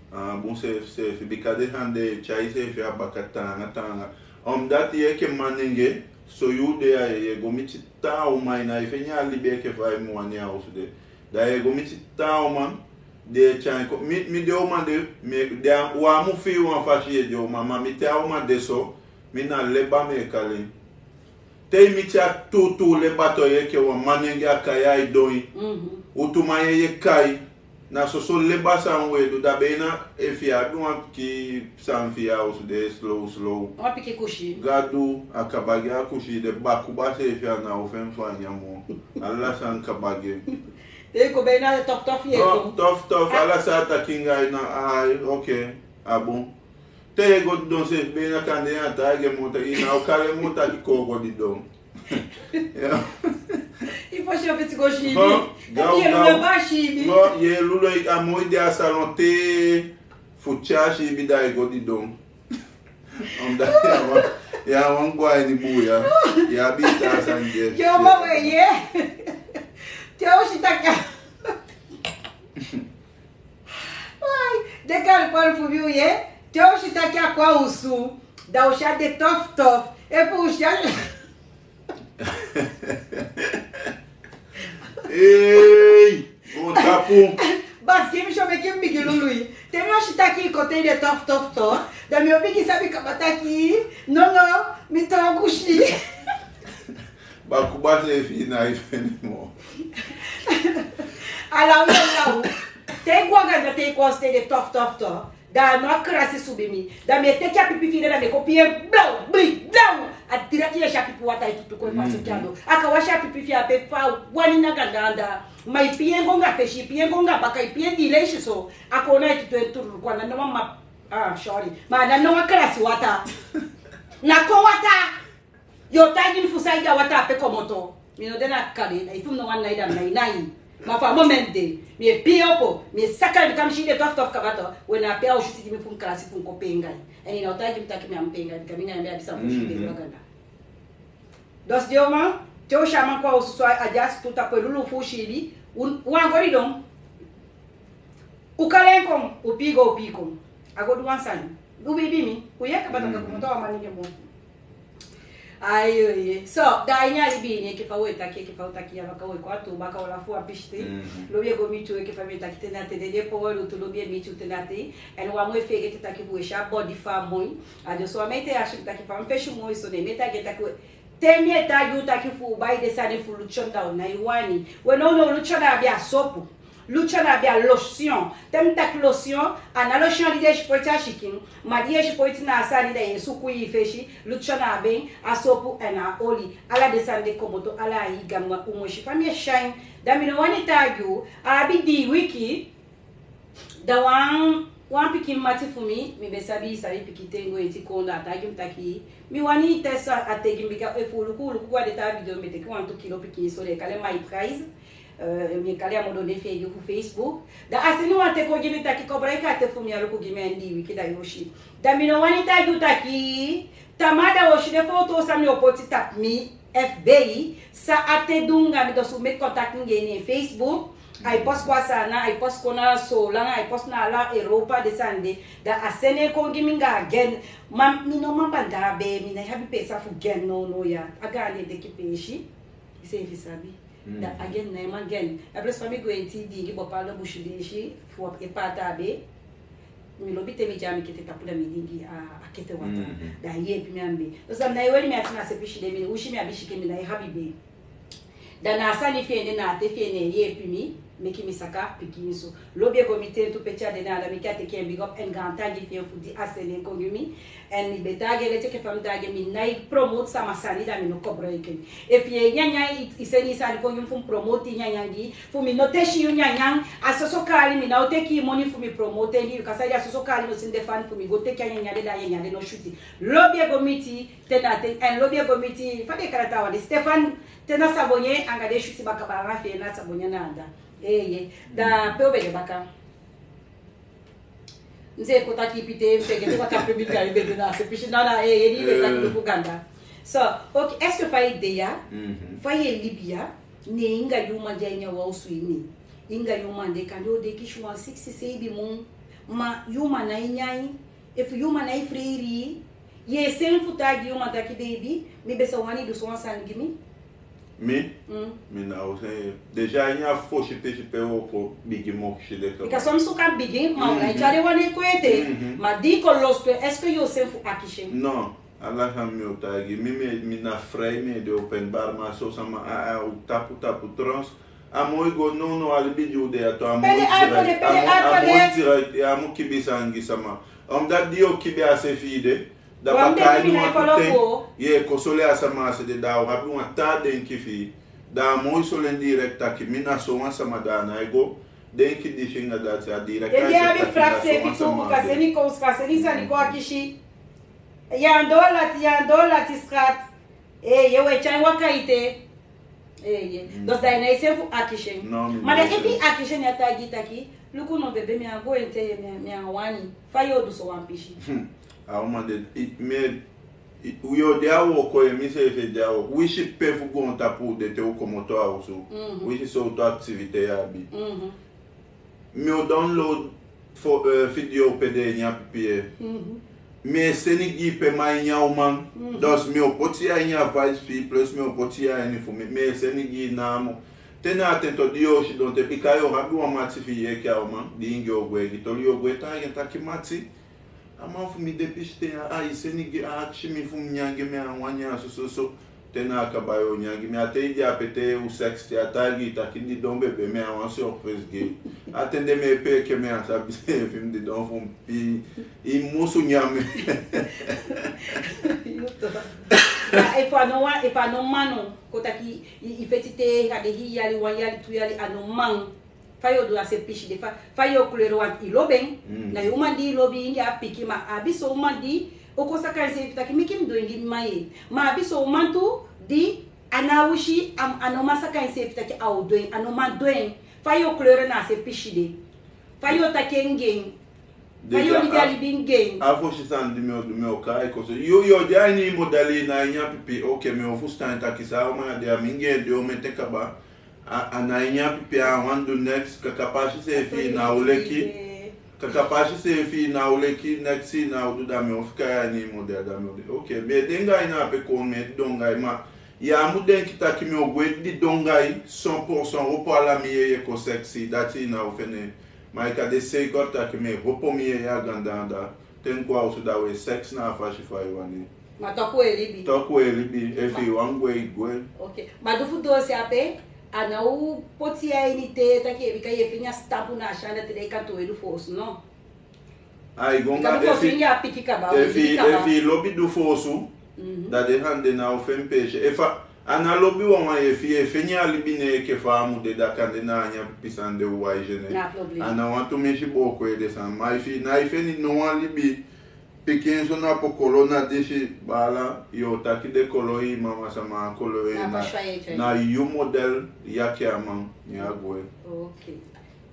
A bun seefi seefi, bika den sani de e tyai seefi a baka taanga taanga. Omdat yu enke manenge, so yu de ya, yu e go miti taa uman, i nái feni a libi enke fa i mu wani a osu de. Da yu e go miti taa uman, den e tyai kon. Mi, mi den uman de, mi, den a, u á mu fii wan fasi yu e de uman, ma mi te a uman de so, mi na leba mi e kali en. Te i miti a tuutuu leba to, yu enke wan manenge, a kai a i don. Mhm. U tu man yeye kai. Na soso leba san u e du, da be na efu yu abi wan pikin sani fi yu a osu de slow slow. Wan pikin kusi. Gadu, a kaba gi a kusi de, bakuba seefi a ná o feni fu a nyan moo. Ala sani kaba gi en. Te i kon be na tof tof yu e kon. Tof tof, ala san a taki anga i na ai, oke, a bun. Te yu e go didon seefi, be na kande yu á taigi en moo taki, i ná o kali en moo taki kon go didon. Ya. I fosi o feti go siibi. Efu yu e lulu, a siibi. Yu e lulu, a moo i de a salon te fu tyai siibi, da i go didon. Omdat yu á wani, yu á wani go a ini buuya. Yu abi taa sani de. Yu o man we ye. Te u si taki a, ai, den kalpol fu mi u ye. Te u si taki a kon a osu, da u si a de tof tof. Efu u si a Ei, bon tapu. Basi, gi mi so, meki mi bigin lulu i. Te mi o si taki i kon te i de tof tof to, da mi o bigin sabi kaba taki, no, no, mi toon kusi. Bakuba seefi i nái feni moo. Ala u, ala u. Te i go a ganda, te i kon a osu te i de tof tof to, da a no a krasi subi mi. Da mi e teki a pipi fi i de, da mi e kon pii en blaw, bli, blaw. A direct yu e si a pipi wataa e tutu kon e pasa a pipi ando. A kan wasi a pipi fi en ape fa a wani na ganda anda. Ma i pii en go anga fesi, i pii en go anga baka, i pii en di i leisi so. A kon na e tutu en tururu kon anda, no wan mama. Ah, sorry. Ma a ná wan kalasi wataa. Na kon wataa. Yu o taigi mi fu saide a wataa ape komoto. Mi no de na kade, da efu mi no wani nai da mi nai nai. Ma fu a moment de, mi e pii opo, mi e saka en bika mi si den tofu tofu kaba tu. We na ape a o switi gi mi fu mi kalasi fu mi kon pee anga en. Èn i ná o taigi mi taki mi á mu pee anga en, bika mi nái be abi san fu si den yu a ganda. Dus den uman, te u si a man kon a osu so, a dyasi tu tapu e lulu fu u siibi, u, u á go didon. U kali en kon, u pii go, u pii kon. A go du wan sani. U biibi mi, u yee kaba taki a komoto a wan manengee mofu. Ayo, ye. So, da a ini a libi ini, enke fa u e taki, enke fa u taki ya baka, u e kon a tu baka, u lafu wan pisi ten. Lobi e go miti u, enke fa mi e taki, te na ten de, den power lutu, lobi e miti u te na ten. Èn u á mu e feegete taki fu u e si a body fa a moi. A dus wan mi e taigi u taki fa mi fesi moi so, ne mi e taigi taki u e, te mi e taigi u taki fu u bai den sani fu lotion, da u nái wani. We nownow lotion abi a sopu. Lotion abi a lotion. Te mi taki lotion, a ná lotion di den e sipoiti a sikin, ma di yu e sipoiti na a sani, da yu e suku yu fesi. Lotion abi en, a sopu èn a oli. Ala den sani de komoto, ala a hii gamba, u mu e si fa mi e shine. Da mi no wani taigi u, a abi dii wiki, da wan, wan pikin mati fu mi, mi be sabi, i sabi pikin ten go eti kon, da a taigi mi taki, mi wani test a, a tegi mi, bika efu u luku, u luku go a den taa video, mi be teki wantu kilo pikin so, den e kali en My Price. Eh, mi e kali a modo de fi en gi fu Facebook. Da a seni wan ten kon gi mi taki kobra, i kan a ten fu mi, a luku gi mi a ini dii wiki, da yu o si. Da mi no wani taigi u taki, tamaa da u o si den foto san mi o poti tapu mi F B, san a ten du anga mi, dus u meki contact anga en na en Facebook. Ai post kon a Saanan, ai post kon na Soolan, ai post na ala Europa, den sani de. Da a seni en kon gi mi anga a gen. Ma mi no man banda a bee, mi nái abi peesi fu gen nownow ya. A gaandi e teki peesi. Iseefi sabi. Da a gen nái man gen. A plus fa mi gwenti diingi bopaldo busi deesi fu e paati a bee. Mi lobi te mi tyai mi kete tapu da mi diingi a, a kete wataa. Da a yeepi mi a mi bee. Dus da mi nái weli mi ati na a se pisi de, mi no wisi mi abi siki, mi nái abi bee. Da na a sani fi en de, na a ten fi en e yeepi mi, meki mi saka pikinso. Lobi e go miti en tu pe a de, na ala meki a teki en big up èn gaantangi fi en fu di a seni en kon gi mi. Èn mi be taigi en leti enke fa mi taigi en, mi nái promote sama sani da mi no kobra yu ken. Efu yu e nyanyan, i, i seni i sani kon gi mi fu mi promote i nyanyan gi, fu mi no tesi yu nyanyan, a soso kali, mi ná o teki i moni fu mi promote en gi yu, kasa di a soso kali no si den fani fu mi go teki a nyanyan de, da a nyanyan de no switi. Lobi e go miti, te na ten, èn lobi e go miti, fa den e kali a taawan de, Stefan, te na Sabonye, anga den switi baka baala fi en na Sabonye na anda. Eeye, da pe u be de baka. Mi seefi kon taki piti, mi seefi kon taki piti, mi be de na a se pisi na, na, eh, yu e taki fu ganda. So, ok, est-ce que fa yu de ya, fa yu e libi ya, ne yu anga yu uman de a ini a wan osu ini, yu anga yu uman de, kande o de kisi wan siksi, seibi mun, ma yu uman nái nyan yu, efu yu uman nái freiri yu, yu e seni fu taigi yu uman taki baby, mi be sa wani du so wan sani gi mi. Mi? Mm. Mi ná o seni. Déjà ini a fosi pisi pe u o kon bigin mokisi den kaba. Bika son suku a bigin, ma u nái tyari wan e kon ete. Ma di i kon lostu en, est-ce que yu o seni fu akisi en? Non, ala san mi o taigi, mi, mi, mi na frei, mi e de openbaar, ma so sama a, a, u tapu tapu trons. A mu e go, no, no, a libi di u de ya tu, a mu e tira, a mu, a mu e tira, a mu kibi sani gi sama. Omdat di yu o kibi a se fi yu de, da baka a ini wantu ten, yu e kon soli a sama a se de, da a o abi wan taa denki fi yu. Da a mu e soli en direct taki mi na so wan sama, da a nái go denki disi anga dati, a direct a e taki na so wan sama a de. Yu á doo lati, yu á doo lati, schat. Ee, yu e tyai waka ete. Ee, yu. Dus da i nái seni fu akisi en. Ma da efu i akisi en, a taigi i taki, luku no bebe, mi á go ete, mi á, mi á wani. Fa yu o du so wan pisi? A uman de, i, mi e, i, yu o de a wooko, yu, mi seefi e de a wooko. Wisi pe fu goontapu u de te u komoto a osu. Wisi sowtu activité yu abi. Mi o download fo, eh, video pe den e nyan pipi. Mi e seni gi i pe mi e nyan uman. Dus mi o poti a ini a vice fi i, plus mi o poti a ini fu mi. Mi e seni gi i namo. Te na a ten tu di yu o sidon te, bika yu o abi wan mati fi i enke a uman, di yu o gwe gi toli, yu o gwe taigi en taki mati. A man fu mi de pisiten ya, a e seni gi, a akisi mi fu mi nyan gi, mi á wani nyan, sososo. Te na a kaba yu o nyan gi mi. A ten i de ape te u seks te, a taigi i taki didon bebe, mi a wan surprise gi. A ten de mi e pee enke mi á sabi efu mi didon fu mi pii. I musu nyan mi. Efu a no wan, efu a no man, no, kon taki i, i feti te, a de hii yali, wan yali, tu yali, a no man. Fa yu o du a se pisi de, fa, fa yu o kleur wan, i lobi en. Mm. Na yu uman di i lobi, i e gi a pikin, ma a abi son uman di o kon saka enseefi taki meki mi du en gi mi man ye. Ma a abi son uman tu di a no o si, a, a no man saka enseefi taki a o du en, a no man du en. Fa yu o kleur na a se pisi de. Fa yu o taki en gi en. Fa yu o libi a libi en gi en. A fosi sani di mi o du, mi o kai kon so. Yu, yu o de a ini i model, na ini a pipi, oke, mi o fusutan taki san a uman ya de a mi gi en, di o mete kaba. A, a na ini a pipi a wani du neks, kaka pasi seefi na u leki. Kaka pasi seefi na u leki, neks na u du, da mi o fika a ini i model, da mi o de. Oke, mi e de anga i na ape kon, mi e didon anga i, ma ya mu denki taki mi o gwe didon anga i, cent pour cent, opo ala mi yeye kon seksi, dati na u feni. Ma i kan de seiker taki mi e opo mi yeye a ganda anda. Te mi kon a osu, da we seks na a fasi fa i wani. Ma toku we libi. Toku we libi, efu i wani gwe, i gwe. Oke. Ma du fu doose ape, a no o poti yu a ini te, taki e bika yu e feni a stampu na a se anda te, da i kan towe du fu osu, no? Ai, go anga efi, efi, efi i lobi du fu osu, da den sani de na o feni peesi. Efu a, a no lobi wawan, efi, efi i e feni a libi ne enke fa a mu de, da kande na a ini a pipi sani de u wai zenesi. Na a problem. A no wan tumisi booko ede sani. Ma efi i no e feni no wan libi, pikinso na pokolo na disi, baala, yu o taki den kolo, i mama sama kolo, na, na yu model, yaki a man, ya gwe. Oke.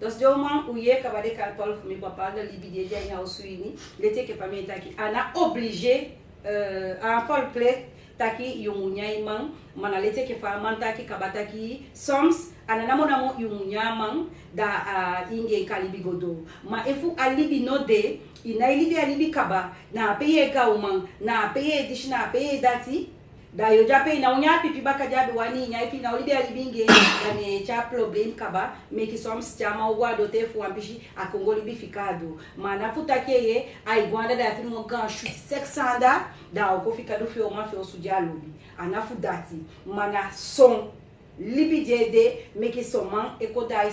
Dus den uman, u yee kaba den kalipali fu mi, papa, a libi di e de a ini a osu ini, leti enke fa mi e taki, a no obligé, eh, a no folklek taki yu mu nyan i man, ma na leti enke fa a man taki kaba taki, soms, a no namo namo yu mu nyan a man, da a ini en kan libi go doo. Ma efu a libi no de, i no e libi a libi kaba, na ape yu e gawman, na ape yu e disi, na ape yu e dati, da yu o de ape, i no o nyan a pipi baka di a be wani i nyan. Efi i no o libi a libi en gi en, da mi e tyai problem kaba, meki soms te a man o go a doo te fu wan pisi, a kon go libi fika a doo. Ma a no fu taki eye, ai go anda da a feni wan gaan switi seks anda, da a o kon fika du fu en uman fu en osu di a lobi. A no fu dati, ma na son libi di e de, meki son man e kon da e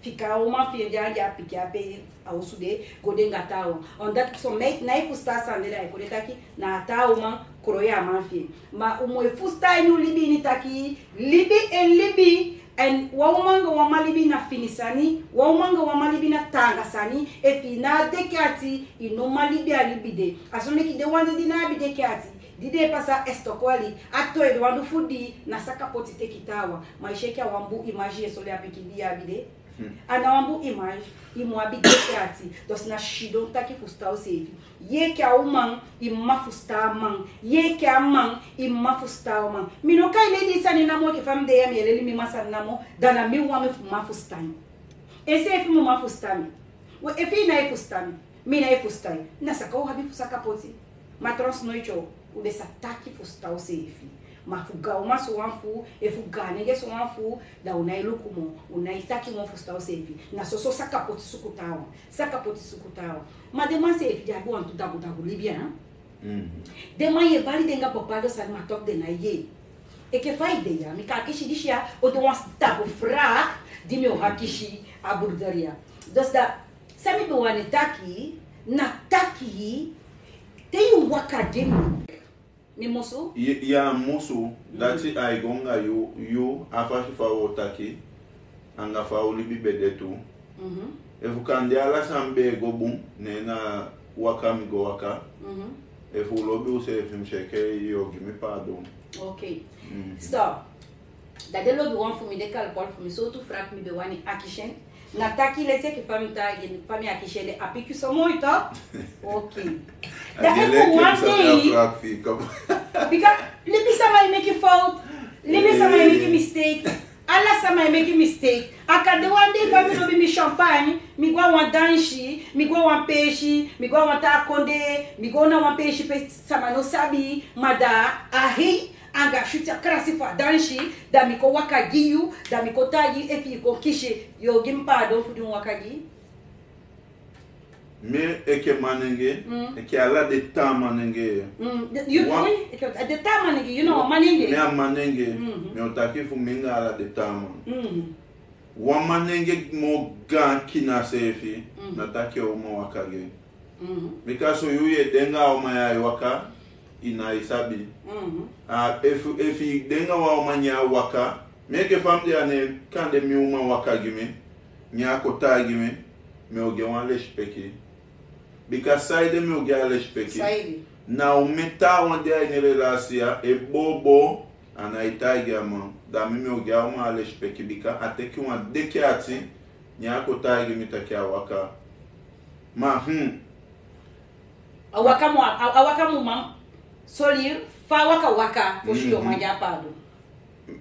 fika a uman fi en de anga a pikin ape a osu de, go de anga taawan. Omdat son meid no e fusutan a sani de, da e kon de taki na a taa uman kroi a man fi en. Ma u mu e fusutan a ini u libi ini taki libi en libi, èn wan uman anga wan man libi na fini sani, wan uman anga wan man libi na taanga sani. Efu i no abi deki ati, i no man libi a libi de. A so meki den wan de di no abi deki ati, di den e pasa estokwali, a towe den wan du fu di na saka poti teki taawan. Ma i si enke a wan bun image yu e sori a pikin di yu abi de. Hmm. A no wan bun image, i mu abi deki ati. Dus na sidon taki fusutan useefi. Yu enke a uman, i mu man fusutan a man. Yu enke a man, i mu man fusutan a uman. Mi no kai lei disi sani namo, enke fa mi de ya mi e leli mi man sani namo, da na mi wawan mi fu man fusutan yu. Enseefi mu man fusutan mi. We, efu i no e fusutan mi, mi no e fusutan yu, na saka u abi fu saka poti. Ma trouwens noiti o, u de sa taki fusutan useefi. Ma fu gaan uman sowan fu u, efu gaan nenge sowan fu u, da u no e luku moo, u no e taki moo fusutan useefi. Na soso saka poti suku taawan, saka poti suku taawan. Ma den man seefi di abi wantu dagu dagu libi, a? Mhm. Den man yu e bali den anga bepaalde sani, ma toch den no e yee. Enke fa i de ya, mi kan akisi disi ya, o de wan tapu vraag di mi o akisi a broeder ya. Dus da, san mi be wani taki, na taki, te yu waka gi mi, mi musu? Yu, yu a musu, dati ai go anga yu, yu, a fasi fa u o taki, anga fa u libi be de tu. Mhm. Efu kande ala sani be e go bun, ne na waka mi go waka. Mhm. Efu u lobi useefi, mi si enke yu o gi mi paadon. Oke. Mhm. So, da den lobiwan fu mi, den kalipali fu mi, sowtu vraag mi be wani akisi en? Na taki leti enke fa mi taigi en, fa mi akisi en de, a piki so moi toch? Oke. Da efu wan dei, bika libisama e meki fout, libisama e meki mistake. Ala sama e meki mistake. A kan de wan dei fa mi lobi mi champagne, mi go a wan dansi, mi go a wan peesi, mi go a wan taa kondee, mi go na wan peesi pe sama no sabi, ma da a hei anga switi a krasi fu a dansi, da mi kon waka gi yu, da mi kon taigi yu, efu yu kon kisi, yu o gi mi paadon fu di mi waka gi yu? Mi enke manenge, mm, enke ala den taa manenge. Mm, de, yu wan, ui, enke den taa manenge, yu no, manenge. Mi a manenge, mhm, mi o taki fu mi anga ala den taa man. Mhm. Wan manenge moo gaan kina seefi, mhm, na taki a uman waka gi en. Mhm. Bika so yu e de anga a uman ya e waka, I na i sabi. Efu i denga wan uman nyan waka, meke fa mi de a ne, kande mi uman waka gi mi, nyan kon taigi mi, mi o gi en wan lesipeki. Bika saide mi o gi a lesipeki? Na un meta wan de a ini relasi ya e bobo, a na i taigi a man. Da mi mi o gi a uman a lesipeki bika a teki wan deki ati. Nyan kon taigi mi taki a waka. Ma hmm. A waka mu a waka mu man. Soli fa a waka waka fosi yo man gi a pardon.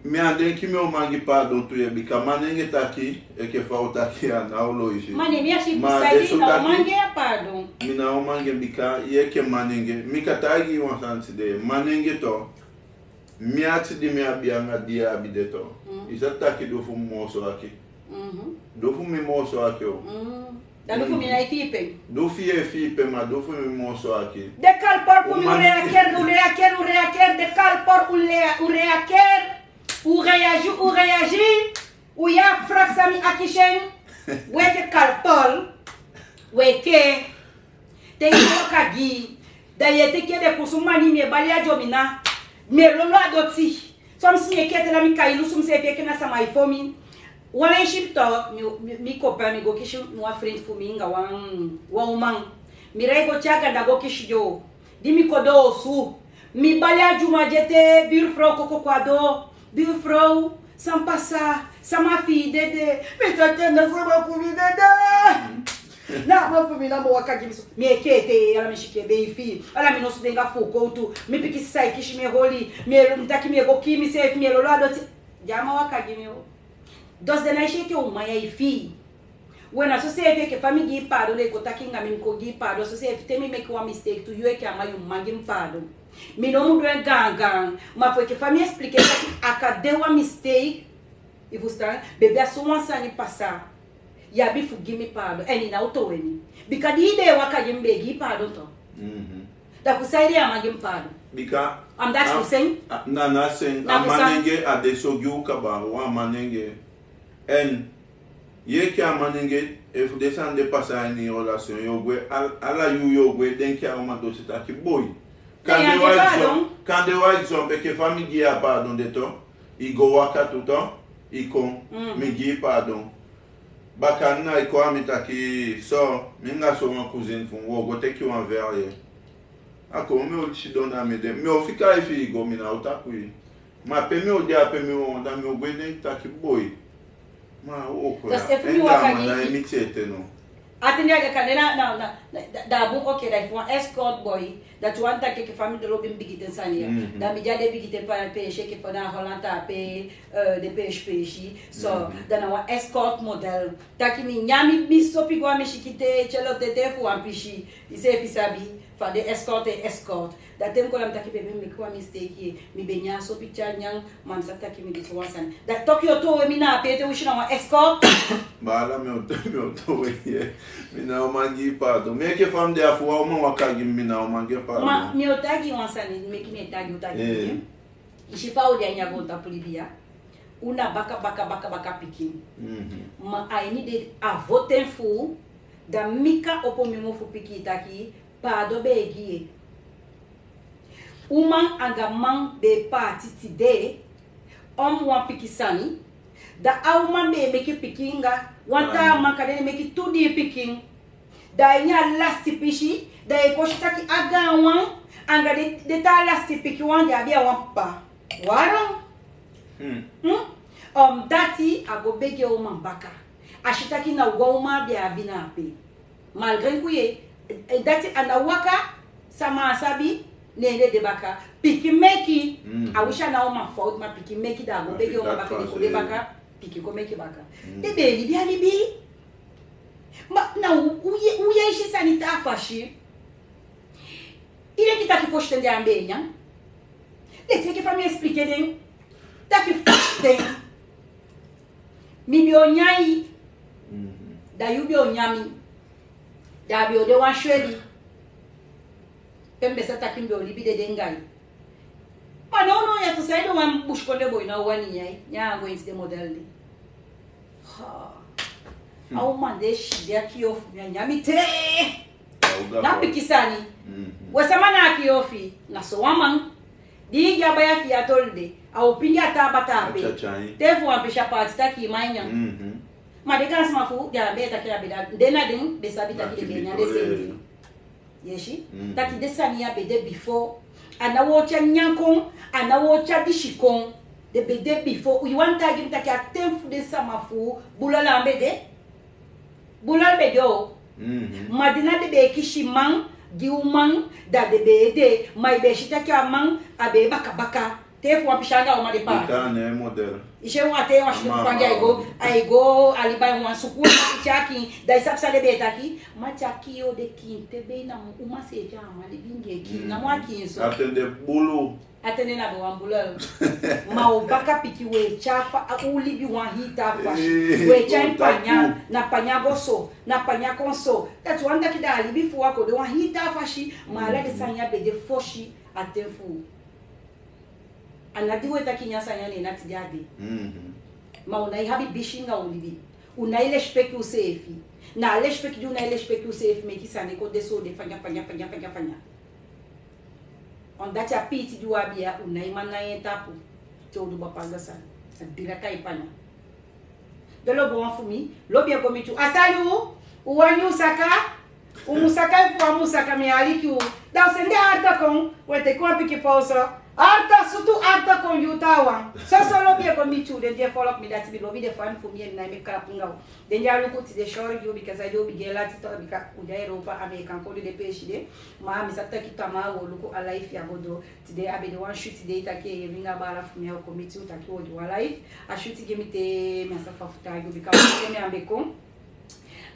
Mi a denki mi o man gi pardon tu ye bika manenge taki eke fa o taki a na o loisi. Mane mi a si fu saidi na o man gi a pardon. Mi na o man gi bika ye eke manenge mi ka taigi wan sani tide manenge to. Mi ati di mi abi anga di abi de to. I sa taki du fu mi moso aki. Du fu mi moso aki o. Da du fu mi na e fii pen. Du fi e fii pen ma du fu mi moso aki. De kalpor fu mi un reaker un reaker un reaker de kalpor un reaker. Un reaji un reaji. Un ya frak sami aki shen. Weke kalpor. Weke. Te i no waka gi. Da ye teke de kusu mani mi e bali a dyomina. Mi e lolo a doti. Soms mi e ketela mi kai lusu mi se feke na sama i fo mi. Wan en ship to mi kopa mi go kisi wan frint fu mi nga wan uman. Mi rai go tyaga da go kisi dyo. Di mi kodo osu mi bali a dyuma dyete birfrow koko kwado. Birfrow san pasa? Sama fi i dede? Mi tyaga na sama fu mi dede. Na a man fu mi na mi waka gi mi so. Mi e kete ala mi sike be i fi ala mi nosu denga fu kowtu. Mi piki sai kisi mi e holi. Mi e taki mi e go kii mi sefi mi e lolo a doti. Di a man waka gi mi o. Dosi den na i si eke un man ya i fi. We na so sefi eke fa mi gi i paadon den e kon taki nga mi mi kon gi i paadon so sefi te mi meki wan mistake tu yu eke a man yu man gi mi paadon. Mi no mu du en gaangaan. Ma fu eke fa mi explike taki a kan de wan mistake. I fustan? Bebi a so wan sani pasa. Yu abi fu gi mi paadon èn i na o towe mi. Bika di i be e waka gi mi be e gi i paadon to. Da fu saide a man gi mi paadon? Bika a mi dati fu sen. Na na sen a manenge a de so gi u kaba wan manenge. Èn yu eke a manenge efu den sani de pasa a ini yu relation yu o gwe. Ala yu yu o gwe denki a uman dosi taki boi. Kande wan egi son beke fa mi gi yu a paadon de to. I go waka tu to. I kon mi gi yu paadon. Baka na i kon a mi taki so mi nga so wan kuzin fu mi wi o go teki wan veri ye. A kon mi o sidon na mi de mi o fika i fi i go mi na o tapu i. Ma pe mi o de a pe mi o won da mi o gwe den taki boi. Ma a o kon ya en da a man na e miti ete no. Ati ni a de kande na na na. Da a bun oke da i fu wan escort boi. Dati wan taki eke fa mi de lobi mi bigiten sani ya. Da mi de a de bigiten pe a pesi eke fa na holanta a pe. De pesi pesi so da na wan escort model. Taki mi nyan mi mi sopi go a mi siki te tyelo tete fu wan pisi. Iseefi sabi fa den escort e escort. Da te mi kon da mi taki bebe mi meki wan mistake ye. Mi be nyan sopi tyari nyan. Ma mi sabi taki mi gi so wan sani da toki o towe mi na a pe ete un si na wan escort. Baala mi o towe ye. Mi na o man gi i paadon mi eke fa mi de a fu wan uman waka gi mi mi na o man gi i paadon. Ma mi o taigi i wan sani meki mi e taigi u taigi mi. I si fa u de a ini a goontapu libi ya. U na baka baka baka baka pikin. Ma a ini de a vo ten fu u. Da mi kan opo mi mofu piki i taki paado be e gi ye. Uman anga man be e paati tide. Om wan pikin sani. Da a uman be e meki pikin nga wan taa man kande den meki tu dii pikin. Da a ini a lasti pisi da yu e kon si taki a gaanwan anga den taa lasti pikinwan di abi a wan p'pa. Waron. Om dati a go begi en uman baka. A si taki na wan uman a be abi na ape. Malgre nkuye dati a na waka. Sama a sabi. Ne en de de baka pikin meki. A wisi a na uman fowtu ma pikin meki da a go begi en uman baka den kon de baka. Pikin kon meki baka. Den be e libi a libi. Ma na u yesi sani taa fasi. I leki taki fosi ten de a mi be e nyan. Leki seke fa mi explike den taki fosi ten mi be o nyan i. Da yu be o nyan mi. Da a be o de wan sweli. Pe mi be sa taki mi be o libi dede anga i. Ma nownow ya so saide wan busikondre boi na o wani nyan i nyan a go inti den model de. A uman de si de a kii ofu mi a nyan mi te. Na piki sani. We sama na a kii yu fi, na so wan man di i gi a baya fi a toli de, a o pingi a taa bata ape. Te fu wan pisi a paati taki i man nyan. Ma den gansma fu den a be e taki a be da, den na den be sabi taki den be e nyan den seefi. Yesi. Taki den sani ya be de bifo. A na wan o tyari nyan kon, a na wan o tyari disi kon. Den be de bifo. Yu wani taigi mi taki a ten fu den sama fu Bulala a be de? Bulala be de o. Ma di na den be e kisi man gi uman, da den be e de. Ma i be e si taki a man a be e bakabaka. Te fu wan pisi anga uman de paati. I si en wan ten wan suku pangi, a e go, a e go a liba en wan suku, a e tyaki. Da i sabi san den be e taki? Ma tyaki yu o de kiin te be na uman seefi a man libi anga en kiin, na wan kiin so. A ten de bulu. A ten de na be wan bulala. Ma u baka piki we tya fa, a u libi wan hii taa fasi. We tya en panya, na panya go so, na panya kon so. Dati wani taki da a libi fu u a kon de wan hii taa fasi. Ma ala den sani ya be de fosi a ten fu u. A na di we taki nyan sani ya ne na tide a de. Ma u nái abi bisi anga u libi. U nái lesipeki useefi. Na a lesipeki di u nái lesipeki useefi meki sani kon de so de fanya, fanya, fanya, fanya, fanya. Omdat a piiti di u abi ya, u nái man nai en tapu. Te u du bapalda sani, a dira kai panya. Den lobi wan fu mi, lobi e go miti u. A sani u, u wani u saka, u mu saka, efu u á mu saka mi e aliki u. Da u sende arta kon, we teki wan pikin pausa. Arta sutu, arta kon gi u taawan. Soso lobi e go miti u, den di e follow mi dati mi lobi den fan fu mi, en nái meki kalapu anga u. Den di e luku tide, sorry gi u, bika saide u bigin e lati, bika u de a Europa, a mi e kan kon du den peesi de. Ma mi sabi taki tamaa u o luku a live ya go doo. Tide a be de wan shoot dei taki e winga baala fu mi, a o kon miti u taki u o du wan live. A shoot gi mi te mi á sabi fa fu taigi u, bika wan te mi á be kon.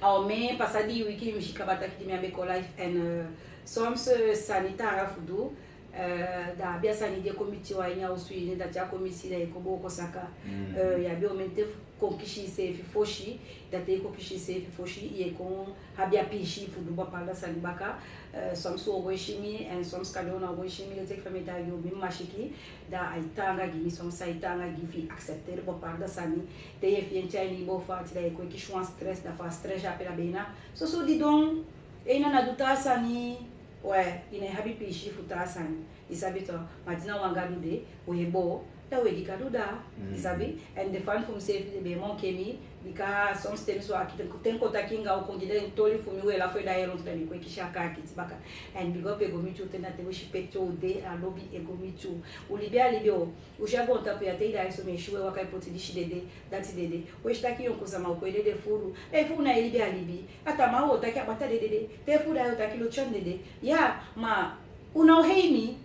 A o mi pasa dii wiki mi si kaba taki di mi á be kon live. En, eh, soms, eh, sani taanga fu du, eh, da abi a sani di e kon miti u a ini a osu ini, dati a kon miti, da i kon booko saka. Eh, i abi omen ten fu kon kisi iseefi fosi, da te i kon kisi iseefi fosi, i e kon abi a piisii fu du bapalda sani baka. Eh, soms u o go e si mi, en soms kande u ná o go e si mi, leti enke fa mi e taigi u, mi mma siki, da ai taanga gi mi, soms ai taanga gi fi i accepter bapalda sani. Te i e fi en tyai ini i boo fu ati, da i e kon e kisi wan stress, da fu a stress ape da be na soso didon, e i na na du taa sani. We, i nái abi piisii fu taa sani. I sabi to, ma di na wan Gadu de, we boo, da we gi Gadu daa. I sabi, en den fan fu mi seefi den be e monkei mi, bika soms ten mi so aki ten, ten kon taki anga u, kon gi den toli fu mi, we lafu e daai e lontu, da mi kon e kisi a kaakiti baka. En bigi opu e go miti u, te na te u si pe te u de, a lobi e go miti u. U libi a libi o, u si a goontapu ya te i daai so mi e si we waka e poti disi dede, dati dede. We si taki yonku sama o kon e dede furu. Efu u nái libi a libi, a tamaa u o taki a bata de dede. Te fu u daai o taki lotion dede. Ya, ma u ná o hei mi.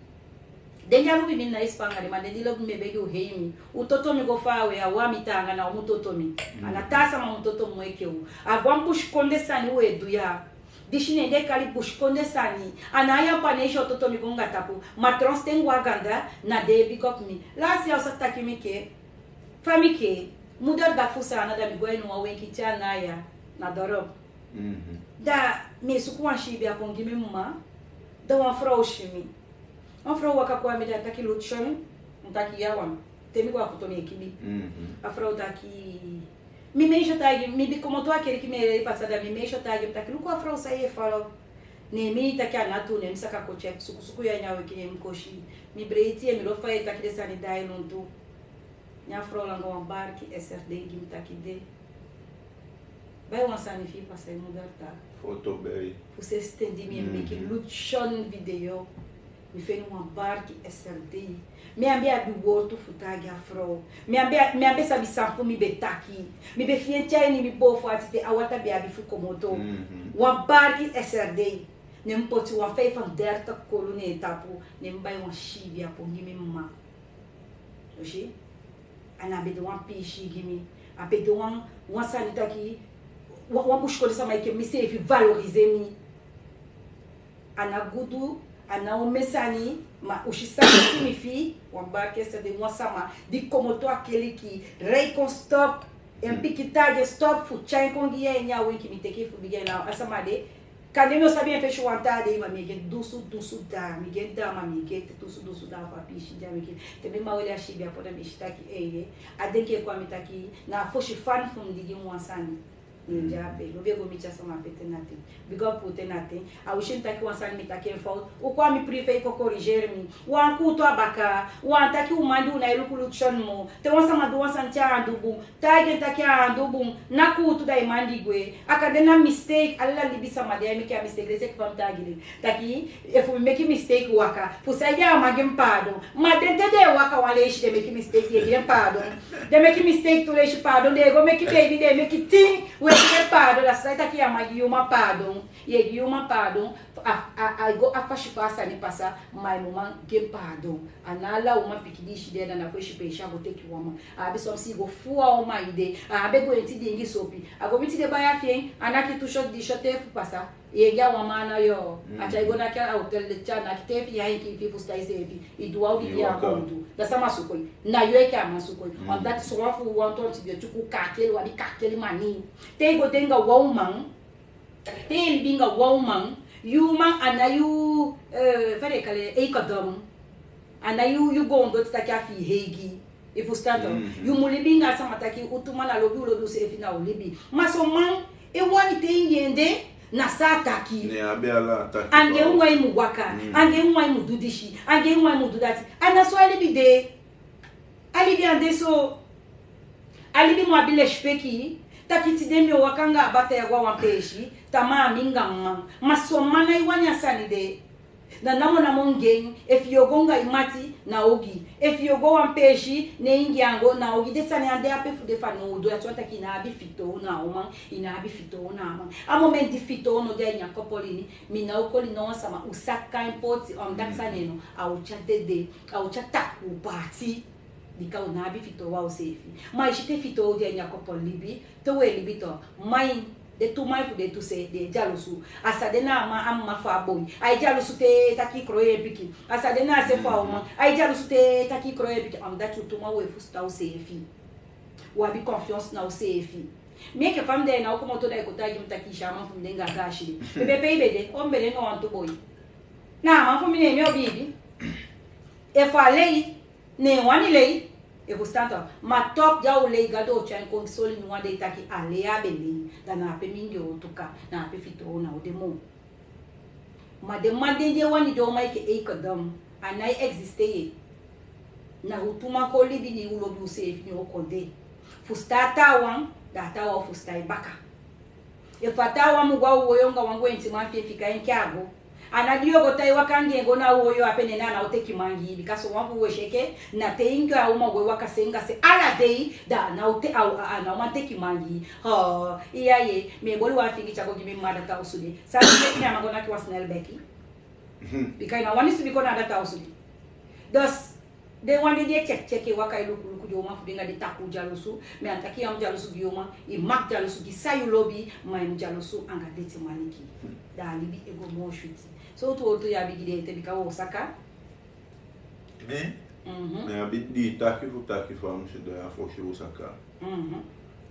Den di á lobi mi, mi nái span anga den, ma den di lobi mi, mi e begi u hei mi. U toto mi go faawe, a u a mi taanga, na u mu toto mi. A ná taa sama mu toto mi moo enke u. A wan busikondee sani u e du ya. Disi ne den e kali busikondee sani. A ná a Yapanesi o toto mi go anga tapu. Ma tronsten go a ganda, na den e bigi opu mi. Lasi ya u sa taki mi ke, fa mi ke, moederdag fu Saanan, da mi go a ini wan wenki te a na ya, na dorop. Da mi e suku wan siibi a kon gi mi mma, da wan frow si mi. Wan frow waka kon a mi, da a taki: "Lutson." Mi taki: "Ya wan." Te mi go a foto mi e kibi. A frow taki: "Mi meisyo taigi mi, mi di komoto a kerki, mi e lei pasa, da mi meisyo taigi mi taki: 'Luku a frow san yu e falo.'" Ne mi taki: "A ná tuu." Ne mi saka kon tyai sukusuku ya ini a wenki, ne mi kon si. Mi breiti en, mi lobi fa yu e taki den sani daai lontu. Ne a frow langa wan barki S R D gi mi taki: "De, bai wan sani fi yu pasa yu moeder taa." Foto bai. Fu sensi ten di mi e meki Lutson video, mi feni wan barki S R D. Mi á be abi wortu fu taigi a frow. Mi á be, mi á be sabi san fu mi be taki. Mi be fi en tyai ini mi boo fu ati te a wata be abi fu komoto. Wan barki S R D. Ne mi poti wan vijfendertig kolu na en tapu. Ne mi bai wan siibi a pon gi mi mma. U si? A ná be de wan piisii gi mi. A be de wan, wan sani taki, wan, wan busikondee sama enke mi seefi valoriser mi. A ná gudu, a ná omen sani, ma u si san meki mi fii, wan barki S R D, wan sama di komoto a keliki, rei kon stop, en pikin taigi en stop fu tyai en kon gi yu a ini a wenki, mi teki fu bigin na a sama de. Kande mi o sabi en fesi wan taa dei, ma mi e gi en dunsu dunsu daa, mi gi en daa, ma mi e gi en te dunsu dunsu daa fu a piisii di a meki. Te mi mma weli a siibi a poti, da mi e si taki, eeye, a denki e kon a mi taki na a fosi fan fu mi di gi mi wan sani. Ninja pe, no be go mi tyasa ma pe te natin. Big up fu te natin. A wisi mi taki wan sani mi taki en fout. U kon a mi privé kon corriger mi. Wan kuutu a baka. Wan taki u man di u na e luku luku son mo. Te wan sama du wan sani te a andu bun. Taigi en taki a andu bun. Na kuutu da i man di gwe. A kan de na mistake. Ala libisama de a e meki a mistake. Leti enke fa mi taigi den. Taki efu mi meki mistake waka. Fu saide a man gi mi pardon. Ma den te den e waka wan leisi den meki mistake, den e gi den pardon. Den meki mistake tu leisi pardon. Den e go meki baby, den e meki tin. We gi den pardon. Da sai taki a man gi yu man pardon. Ye gi yu man pardon. A, a, a go a fasi fa a sani pasa. Ma yu man gi en pardon. A na ala uman pikin di i si de na na fesi pe i si a go teki wan man. A abi son pisi i go fu a uman ede. A abi go enti dingi sopi. A go miti den baya fi en. A naki tu shot di shot te fu pasa. Ye gi a wan man na yo. A tyai go naki a hotel de te a naki te fi ya enki fi fusutan iseefi. I du wan odi di a kon du. Da sama suku i. Na yu enke a man suku i. Omdat so wan fu wan tonti de tyuku kakeli, wan di kakeli mani. Te i go de anga wan uman. Te i libi anga wan uman, yu uman a na yu, eh, fa den e kali en, eigendom. A na yu, yu goon doti taki a fi i hei gi. I fusutan to. Yu mu libi anga a sama taki u tu man a lobi u lobi useefi na u libi. Ma son man e wani te i gi en de na san a taki. Ne a be ala a taki. Anga en wan i mu waka. Anga en wan i mu du disi. Anga en wan i mu du dati. A na so a libi de. A libi ande so. A libi mu abi lesipeki. Taki tide mi o waka anga a bata ya go a wan peesi. Tamaa mi anga man. Ma son man na i wani a sani de. Na namo namo ngen. Efu yu o go anga i mati na ogii. Efu yu o go wan peesi ne i ngi en go na ogii. Den sani ya de ape fu de fanowdu. Dati wani taki i na abi fitoow na a uman. I na abi fitoow na a man. A moment di fitoow no de a ini a kopoli ini, mi na o koli no wan sama u saka en poti. Omdat sani no a o tyari dede. A o tyari takuu paati. Bika u na abi fitoow a useefi. Ma i si te fitoow de a ini a kopoli libi, te u e libi to. Man, den tu man fu den tu se, den e dyalusu. A sa de na a man, a mma fu a boi. Ai dyalusu te taki i kroi en pikin. A sa de na a se fu a uman. Ai dyalusu te taki i kroi en pikin. Omdat u tu man u e fusutan useefi. U abi confiance na useefi. Mi enke fa mi de na o komoto da i kon taigi mi taki i si a man fu mi de anga a gaasi de. Mi be pe i be de, o mi be de anga wantu boi. Na a man fu mi ne mi o biibi. Efu a lei, ne en wani lei, i fusutan to. Ma toku di a o lei, Gadu o tyai en kon soli mi wan dei taki a lei a be lei, da na ape mi nge o tuka, na ape fitoow na o de moo. Ma den man den di e wani den uman enke eigendom, a nái existe ye. Na u tu man kon libi ne u lobi useefi ne u o kon de. Fusutan a taawan, da a taawan o fusutan i baka. Efu a taawan mu go a woyo anga wan gwentiman fi en fika en ke a go. A na di yu o go tan e waka anga en go na a woyo ape ne na a ná o teki man gi i. Bika son wan fu u e si enke na te i anga a uman go e waka se anga se ala dei, da a ná o te, a, a, a ná o man teki man gi i. Ho, iya ye, mi e boli wan fingi te a go gi mi mma a data osu de. San mi teki ne a man go naki wan snel beki. Bika i ná wani subi kon na a data osu de. Dus, den wan di e tyeki tyeki e waka e luku luku den uman fu den anga den takuu dyalusu. Mi á taki yu á mu dyalusu gi yu uman, i mag dyalusu gi san yu lobi, ma i mu dyalusu anga deti maniki. Da a libi e go moo switi. Sowtu wowtu yu abi gi den ete bika u o saka? Mi? Mi abi dii taki fu taki fa mi sidon ya fosi u saka.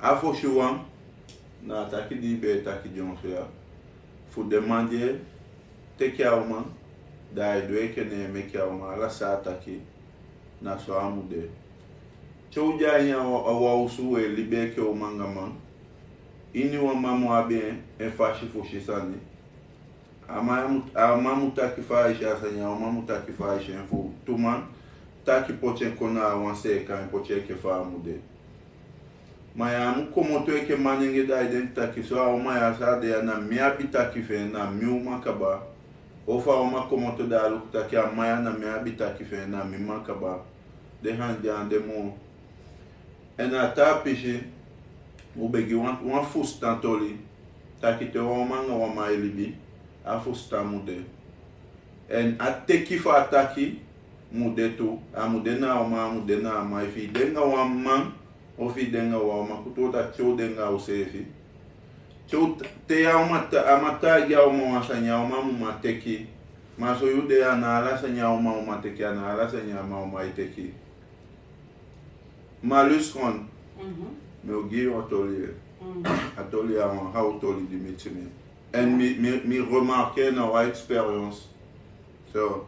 A fosi wan, na a taki di i be e taki dyonso ya. Fu den man di e teki a uman, da ai du enke ne en meki a uman, ala san a taki, na so a mu de. Te u de a ini a wan, a wan osu u e libi enke uman anga man. Iniwan man mu abi en, en fasi fu si sani. A man mu, a man mu taki fa ai si a sani, a uman mu taki fa ai si en, fu tu man taki poti en kon na a wan seeka, en poti en enke fa a mu de. Ma yu á mu komoto enke manenge da i denki taki so a uman ya san a de ya na mi abi taki fi en, na mi uman kaba. Ofu a uman komoto da a luku taki a man ya na mi abi taki fi en, na mi man kaba. Den sani de á de moo. Èn a taa pisi, u be gi wan, wan fusutan toli. Taki te wan uman anga wan man e libi, a fusutan mu de. Èn a teki fu a taki mu de tu, a mu de na a uman, a mu de na a man. Efu i de anga wan man, ofu i de anga wan uman, kutu taki te u de anga useefi. Te u t-, te a uman ta-, a man taigi a uman wan sani, a uman mu man teki. Ma so yu de, a ná ala sani a uman o man teki, a ná ala sani a man o man e teki. Maluskon, mi o gi yu a toli. A toli ya wan how toli di miti mi. Èn mi, mi, mi remarke na wan experience. So,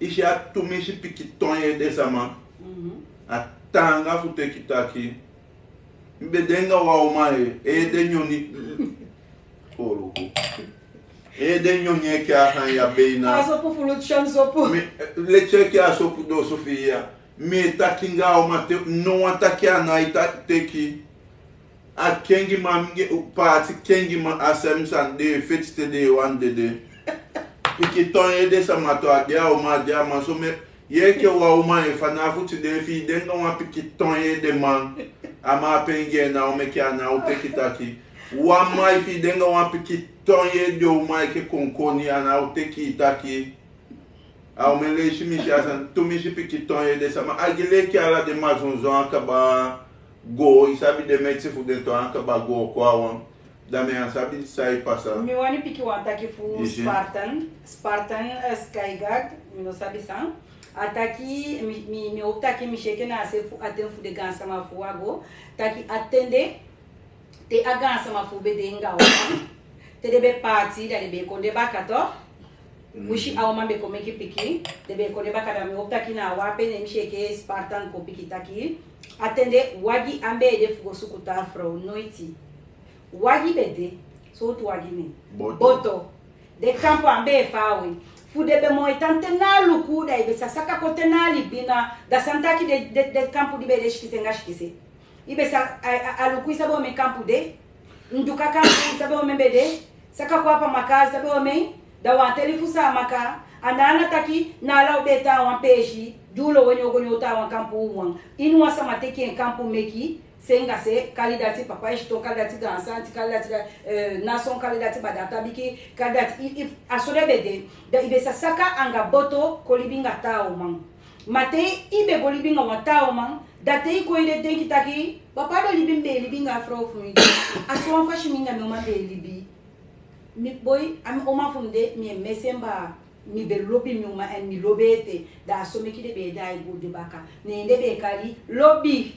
i si a tumisi pikin ton yu ede sama. A taanga fu teki taki. Mi be de anga wan uman e, e de nyoni. Oluku. E de nyoni e ke a han ya beina. A sopu fu lutu san sopu. Mi, leti e ke a sopu dosu fi ya. Mi e taki anga a uman te, no wan taki a nai ta-, teki. A kengiman, mi e paati kengiman a sani san den e feti te den e wani dede. Pikin ton ede sama tu, a de a uman, a de a man, so mi e, yu enke wan uman e, fanafu tide efu i de anga wan pikin ton ede man, a man ape en gi en, na o meke a ná o teki taki. Wan man efu i de anga wan pikin ton ede uman enke konkoni, a ná o teki i taki. A uman e leisi mi si a sani, tumisi pikin ton ede sama. A gi leki ala den mazonzon a kaba go, i sabi den meti fu den ton a kaba go kon a wan. Da mi á sabi san e pasa. Mi wani piki wan taki fu Spartan. Spartan, eh, Skyguard, mi no sabi san. A taki, mi, mi, mi o taki mi si enke na a se fu a ten fu den gaansama fu wi a go. Taki a ten de, te a gaansama fu be de anga wan. Te den be paati, da den be kon de baka to. Wisi a uman be kon meki pikin, den be kon de baka, da mi o taki na a wan pe ne mi si enke Spartan kon piki taki. A ten de wagi á be de fu go suku taa frow, noiti. Wagi be de, sowtu wagi ne? Boto. Boto. Den kampu á be faawe. Fu den be mu e tan te na Aluku, da i be sa saka kon te na Libina, da san taki den, den, den kampu di be de sikise anga sikise. I be sa, a, a, Aluku i sabi omen kampu de. Ndyuka kampu i sabi omen be de. Saka kon a Pamaka i sabi omen. Da wan teli fu Saamaka. A ná ala taki na ala u be tan a wan peesi. Di u lowe ne o go ne o tan a wan kampu wan. Ini wan sama teki en kampu meki. Senga se, kali dati papa Eston, kali dati Gansanti, kali dati, eh, Nason, kali dati Badata Biki, kali dati i, i, a so den be de. Da i be sa saka anga boto kon libi anga taa uman. Ma te i be go libi anga wan taa uman, da te i kon i de denki taki, papa be libi, mi be e libi anga a frow fu mi. A so wan fasi mi anga mi uman be e libi. Mi boi, a mi uman fu mi de, mi e mesi en baa, mi be lobi mi uman, èn mi lobi en ete, da a so meki den be e daai go de baka. Ne den be e kali lobi.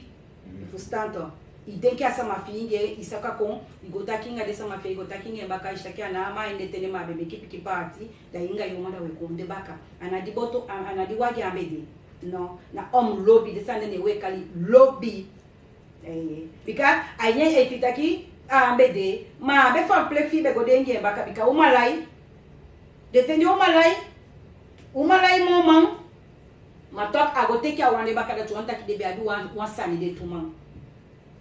I fusutan to. I denki a sama fi i anga en, i saka kon, i go taki anga den sama fi en, i go taki anga en baka, i si taki a ná a man ain de ten de, ma a be meki pikin paati, da i anga i uman da u e kon de baka. A ná di boto, a, a ná di wagi a be de. No, na om lobi, den sani de ne u e kali lobi. Eh, bika a ini en e fii taki a be de, ma a be fan plek fi i be go de anga en baka, bika uman lai. Den ten de uman lai, uman lai moo man. Ma toch a go teki a wan de baka, dati wani taki den be abi wan, wan sani den tu man.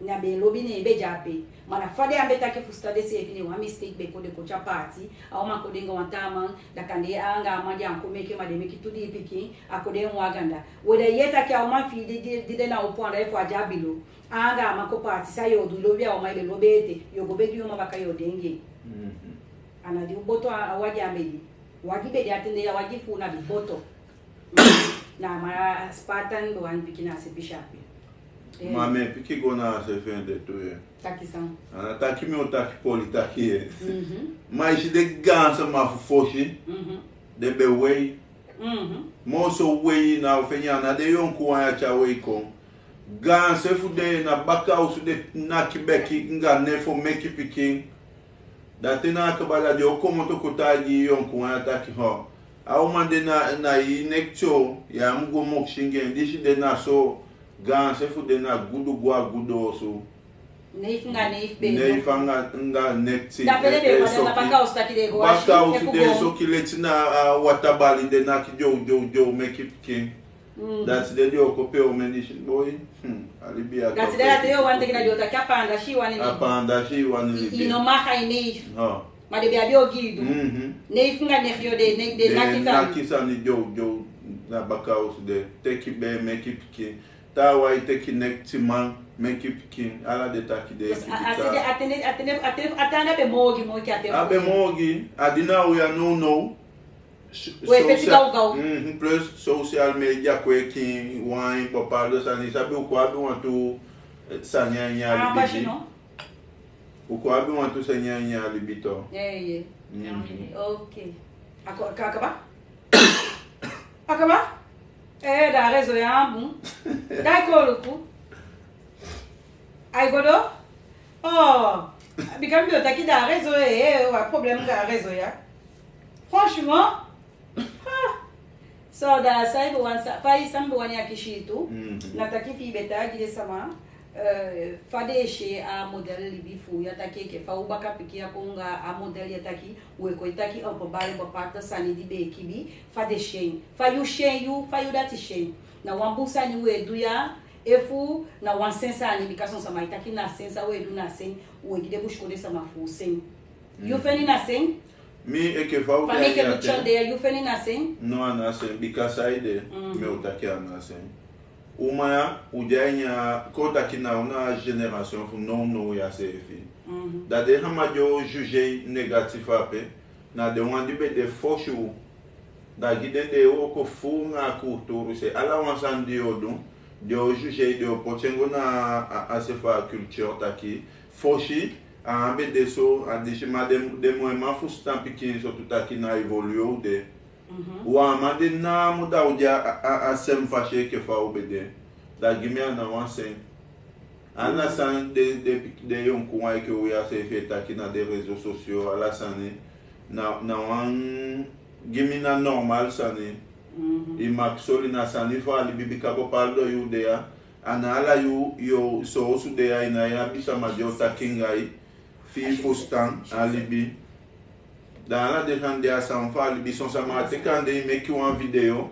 Ne a be lobi, ne en be de ape. Ma na fa den á be taki fusutan denseefi, ne wan mistake be kon, den kon tyai paati. A uman kon de anga wan taa man, da kande a anga a man di a kon meke, ma den meki tu dii pikin, a kon de en wan ganda. We da i yee taki a uman fi i di, di, di de na opo anda efu a de a bilo. A anga a man kon paati, san yu o du? Lobi a uman, i be lobi en ete, yu o go begi yu uman baka yu o de anga en. Mhm. A ná di boto a, a wagi a be de. Wagi be de a ten de ya, wagi fu u na di boto. Na a man a Spartan be wani piki na a se pisi ape. Eh. Ma mi e piki go na a se fu en de tu ye. Taki san? A ná taki mi o taki poli taki ye. Mhm. Ma i si den gaansama fu fosi, mhm, den be wei. Mhm. Moo so wei na u feni, a ná den yonkuwan ya tyai wei kon. Gaanse fu den na baka osu den naki beki anga nefo meki pikin. Da te na a kaba, da den o komoto kon taigi yonkuwan ya taki ho, a uman de na, na i nekiti o, ya mu go mokisi anga en, disi de na so. Gaanse fu den na gudu go a gudu osu. Neifi anga neifi be. Neifi anga, anga nekiti. Da pe den be e, e, wani na soki baka osu taki den e go wasi, baka osu efu den go soki leti na, a, watabali, den naki dyow, dyow, dyow, meki pikin. Mm. Dati de den o kon pe omen disi boi. Hmm. A libi a. Dati de, dati de yu o wani teki, na den o taki a paanda si i wani libi. A paanda si i wani libi. I, i no mag a i neifi. Ha. Ma den be abi ogii du. Mhm. Neifi anga neifi yo de, ne, den, den naki sani. Naki sani dyow, dyow, na baka osu den. Teki bee, meki pikin. Taawan e teki nekiti man, meki pikin, ala den taki den e. Bika a, a si den, a ten de, a ten de, a ten, a ten anda be moo ogii moo enke a ten. A be moo ogii, a di na u ya nownow. So, we feti gawgaw. Mhm, plus social media kon e kiin wan bepaalde sani, i sabi, u kon abi wantu, eh, sani a ini a libi. Ah, fasi no? U kon abi wantu sani a ini a libi tu. Eh, ye. Mhm. Ok. A kon, a kon kaba? A kaba? Eh, da a réseau ya a bun. Da i kon luku. Ai go doo? Oh, bika mi be o taki da a réseau, eh, eh, wan problème anga a réseau ya. Franchement, ah. So da san i be wani sa, fa i, san mi be wani akisi i tu. Mhm. Na taki fi i be taigi den sama, Eh, fa den e si a model libi fu u ya taki enke fa u baka pikin ya kon anga a model ya taki, u e kon e taki opo bari bo parti sani di be e kibi, fa den e si en, fa yu si en, yu, fa yu dati si en. Na wan bun sani u e du ya, efu na wan sen sani, bika son sama e taki na sen san u e du na sen, u e gi den busikondee sama fu sen. Yu feni na sen? Mi enke fa u de a ini a ten. Yu feni na sen? No, a na sen, bika saide mi o taki a na sen. Uman ya, u de a ini a, kon taki na u na a generation fu nownow ya seefi. Da den sama di o juger négatif ape, na den wan di be de fosi u. Da gi den den e wooko fuu anga a kulturu se. Ala wan sani di yu o du, den o juger, den o poti en go na a, a se fu a culture taki fosi a á be de so, a disi, ma den, den mu e man fusutan pikinso tu taki na évoluer u de. U á man de namo da u de a, a, a sen fasi enke fa u be de. Da gi mi a na wan sen. Ala sani den, den, den yonkuwan enke u ya seefi e taki na den réseaux sociaux, ala sani na, na wan, gi mi na normal sani. I mag sori na sani fu a libi bika bo pardo yu de ya. A na ala yu, yu o so osu de ya, i na abi sama di o taki anga i fi i fusutan a libi. Da ala den sani de a sani fu a libi. Son sama a teki ande i meki wan video,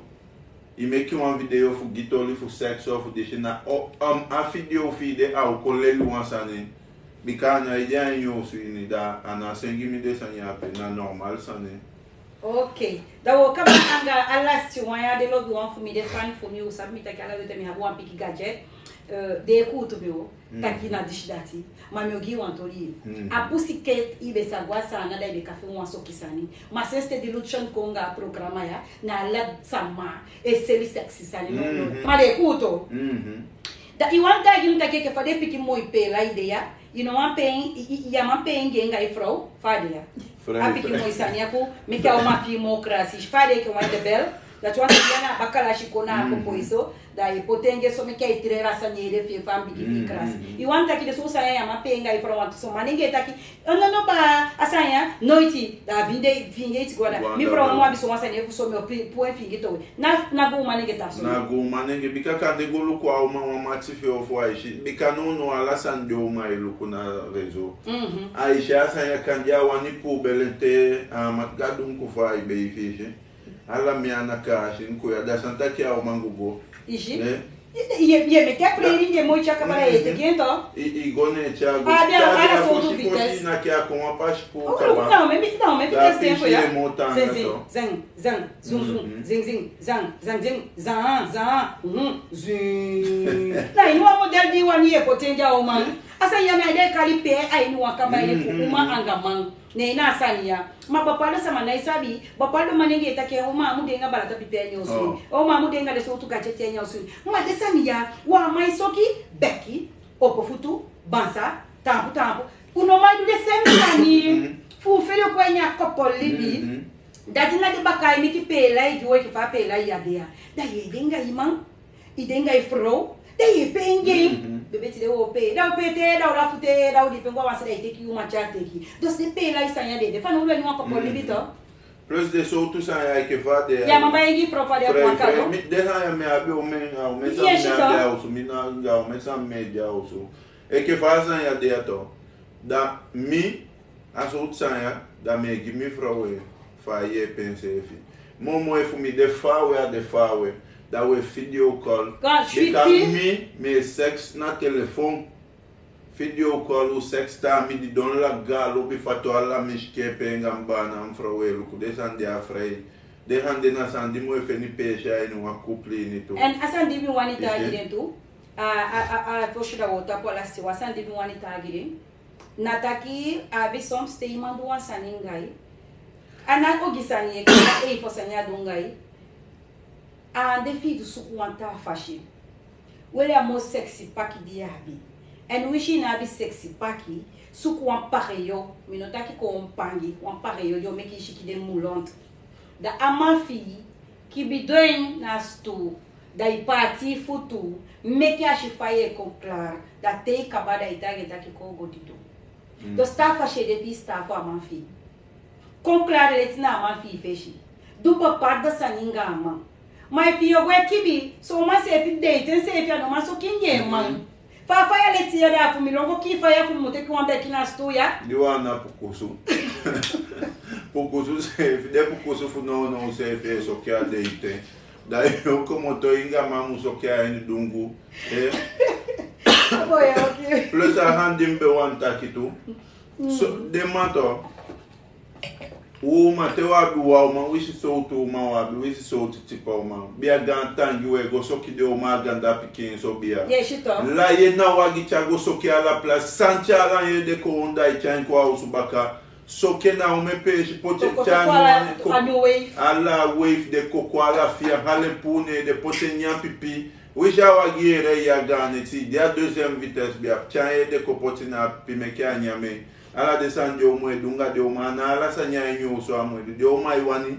i meki wan video fu gi toli fu seks ofu disi na, o, um, a video fu i de a o kon leli wan sani. Bika a na i de a ini yu osu ini, da a na sen gi mi den sani ya ape, na normal sani. Ok. Da wo kaba anga a lasti wan ya, den lobiwan fu mi, den fan fu mi, u sabi mi taki ala wete mi abi wan pikin gadget. Eh, den e kuutu mi o taki na disi dati. Ma mi o gi wan toli. A pusi ket i be sa go a Saanan da i be kafi wan soki sani. Ma sensi te di Lucian kon anga a programa ya, na ala sama e seli seksi sani no no. Ma den e kuutu. Da i wani taigi mi taki enke fa den pikin moi peela i de ya, i no man pee en, i, i, i á man pee en gi en anga i frow, fa a de ya. A pikin moi sani ya fu meke a uman fii moo krasi, fa a de enke wan de bel. Dati wan sani ya na a bakala si kon na a kopo e so, da i e poti en gi en so meke ai tiri a sani ede fi en fa a mu bigin fii krasi. I wani taki den so sani ya i á man pee en anga i frow, wantu son manengee e taki, o no no baa, a sani ya noiti, da a vinde, fingi iti go anda. Mi frow mu abi so wan sani efu so mi o puu en fingi towe. Na, na go uman nenge tan so. Na go uman nenge, bika kande go luku a uman wan mati fi en ofu a e si. Bika nownow ala sani di uman e luku na réseau. A e si a sani ya, kande a wani puu bele te a mati go a dunku fu a e beifi e si. Ala mi ana kaa si nku ya, da san taki a uman go go. I si? Eh? I, i, i e meke a fleri nenge moi tyaka bala e teke en to. I, i go ne tyaka. A de a, a na so du vitesse. Taki a kon wan pasi puu kaba. Na o me, na o me vitesse ten ko ya. Zen, zen, zen. Zang, zung, zung, zing, zing, zang, zang, zing, zang, zang, mhm, zing. Na ini wan model di wan i e poti en gi a uman. A sani ya na den e kari pee a ini wan kaba ini fu uman anga man. Ne na a sani ya. Ma bepaalde sama ná e sabi, bepaalde manengee e taki en uman á mu de anga bala tapu pee a ini en osu ini. Uman á mu de anga den sowtu gadget a ini en osu ini. Ma den sani ya, wan man e soki, beki, opo futu, bansa, taampu taampu. U no man e du den semi sani. Fu u firi u kon a ini a kopo libi. Dati na den bakaa e meki peelai gi u enke fa a peelai ya de ya. Da yu e de anga i man, i de anga i frow, da yu e pee en gi en. Bebe tide u o pee, da u pee te, da u lafu te, da u dipi en go a wan se da i teki i uman tyari teki. Dus den peelai sani ya de, den fanowdu a ini wan kopo libi to. Plus den sowtu sani ya enke fa a de ya. Ya man bai en gi i frow fa a de a kon a kaba. Mi, den sani ya mi abi omen, a omen sani mi abi a osu, mi na anga omen sani mi e de a osu. Enke fa a sani ya de ya to. Da mi, a sowtu sani ya, da mi e gi mi frow en, fa a yeepi enseefi. Momo efu mi de faawe, a de faawe, da u e video call. Bika mi, mi e seks na telefon. Video call, u seks taa, mi didon langa a lobi fatu ala mi sikin e pee anga mi baa na mi frow e luku. Den sani de a frei. Den sani de na sani di mi o e feni peesi a ini wan couple ini tu. En a sani di mi wani taigi den tu. A, a, a, a fosi da u o tapu a lasti wan, a sani di mi wani taigi den. Na taki a abi soms te i man du wan sani anga i. A ná ogii sani enke fa a eifo sani a du anga i. A á de fi i du suku wan taa fasi. Wele a moo seksi paki di i abi. En winsi i ná abi seksi paki, suku wan pareyo, mi no taki kon pangi, wan pareyo di o meki i siki den mulont. Da a man fi i, kibi du en na sutuu, da i paati i futu, meke a si fa yu e kon klari, da te i kaba da i taigi en taki kon go didon. Dus taa fasi ede fi i sitaafu a man fi i. Kon klari leti na a man fi i fesi. Du bepaalde sani anga a man. Ma efu yu o go e kibi, son uman seefi deiti enseefi, a no man soki en gi en man. Fa faya leti ya da fu mi lon go kii faya fu mi mu teki wan beki na sutuu ya. Di wan na pukusu. Pukusu seefi, den pukusu fu nownow seefi e soki a deiten. Da yu o komoto yu anga man mu soki a ini dungu. Eh? Plus a han di mi be wani taki tu. So, den man tu. Uman, te wi abi wan uman, wi si sowtu uman wi abi, wi si sowtu tipa uman. Bia, gaantangi, wi e go soki den uman a ganda pikin so, bia. Yesi to. Lai en na wagi tyari go soki ala plasi, san tyari ala en ede kon, da i tyari en kon a osu baka. Soki en na omen peesi, poti en, tyari en a nyun wave. Ala wave de koko, ala fia, hali en puu en ede, poti en nyan pipi. Wi si a wagi e rei ya gaan neti, de a deuxième vitesse, bia, tyari en ede kon poti na a pipi, meke a nyan en. Ala den sani di o mu e du anga den uman, a ná ala sani a ini osu a mu e du. Den uman e wani,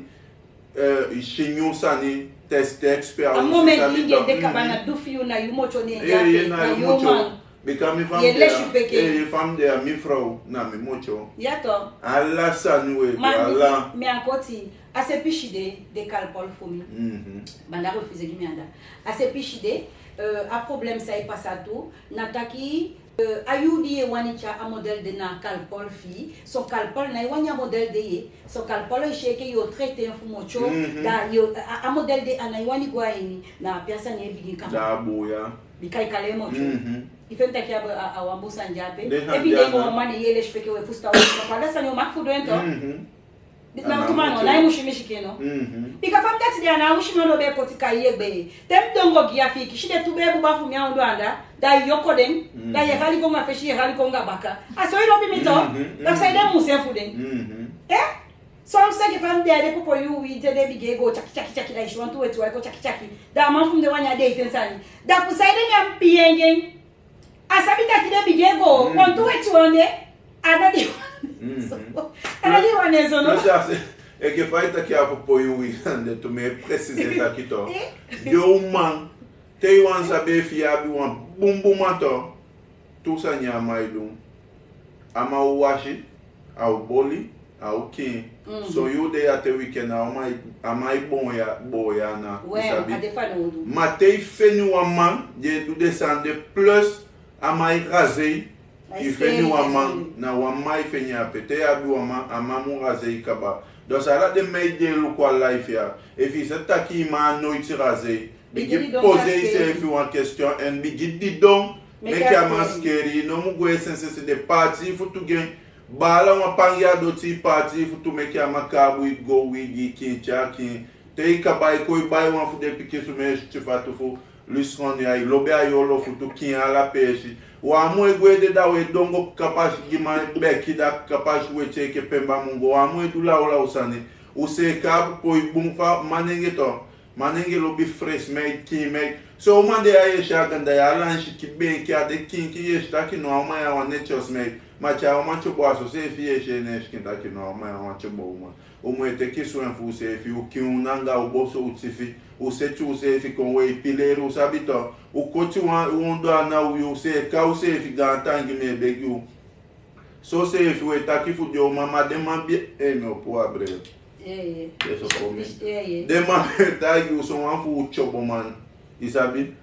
eh, si nyun sani, testi experience. A moment di yu e de kaba, na du fi yu, na yu motyo, ne en de ape, na yu man. Bika mi fa mi de ya, eh, fa mi de ya, mi frow, na mi motyo. Ya to. Ala sani wi e du, ala. Mi a koti, a se pisi de, den kalpol fu mi. Mhm. Banda refuser gi mi anda. A se pisi de, eh, a problème san e pasa tu, na taki, Eh, a yuu di yu e wani tyari a model de na kalpol fi yu, son kalpol ná e wani a model de ye, son kalpol e si enke yu o traiter en fu motyo, da yu o, a, a model de a ná e wani go a ini, na ape a sani e bigin kaba. Da a bun ya. Bika i kali en motyo. Mhm. I feni taki a, a, a wan bun sani de ape. Efu i de enke wan man, yu e lesipeki, wi e fusutan wi, ma fa a sani o maki fu du en to. Mhm. Na tu man no, na yu musi mi sikin no. Mhm. Bika fa mi dati de, a ná a musi man no be e poti kai yu egbe. Te mi dongo gi yu a fii, kisi den tu bee buba fu mi a ondoo anda, da yu e kon den, da yu e hali kon anga fesi, yu e hali kon anga baka. A so yu lobi mi to, da fu saide mi musu en fu den. Mhm. Eh? So a musu taki fa mi de a de popo yu wi, te den bigin e go tyaki, tyaki, tyaki, da i si wantu weti wan e kon tyaki, tyaki. Da a man fu mi de wani a deiten sani. Da fu saide mi á mu pii en gi en. A sabi taki den bigin e go, wantu weti wan de, a ná den wan. Mhm. A ná den wan e so no. Plus a se, enke fa i taki a popo yu wi, ande tu mi e préciser taki to. Eh? Den uman, te i wani sabi efu i abi wan bunbun man to, tu sani a man e du. A man o wasi, a o boli, a o kiin. Mhm. Son yuu de ya te weekend, a man e, a man e boon ya, boon ya na, i sabi. Ma te i feni wan man di e du den sani de, plus a man e raser i, i feni wan man, na wan man i feni ape. Te i abi wan man, a man mu raser i kaba. Dus ala den meid di e luku a live ya, efu i sa taki i man á noiti raser, bigin poser iseefi wan question, èn bigin didon, meke a man skeri. I no mu gwe sensi, den paati fu tu gi en. Baala, wan pangi a doti, paati fu tu, meke a man kaabu i go, wi gi kiin tyaki. Te i kaba, i kon i bai wan fu den pikin sumee siti fatu fu Lusron ya, i lobi a yolo fu tu kiin ala peesi. Wi á mu e gwe de da wi e dongo kapasi gi man beki, da kapasi weti enke pemba mungo. Wi á mu e du lawlaw sani. U seeka a popo bun fa manenge to. Manenge lobi fresh meid, kiin meid. So uman de ya, yu e si a ganda ya, ala en sikin beenki, a de kiinkiin, yu e si taki no, a uman ya wan netjes meid. Ma te a uman tyobo, a so seefi yu e si en, e sikin taki no, a uman ya wan tyobo uman. U mu e teki swen fu useefi, u kiin u nanga, u boso u tifi, u seti useefi kon, u e pileri, u sabi to. U koti wan, u ondoo ana uwii, u seeka useefi, gaantangi mi e begi u. Soseefi wi e taki fu den uman, ma den man be e, mi o puu a bril. Den man be e taigi u, sowan fu u tyobo man. I sabi?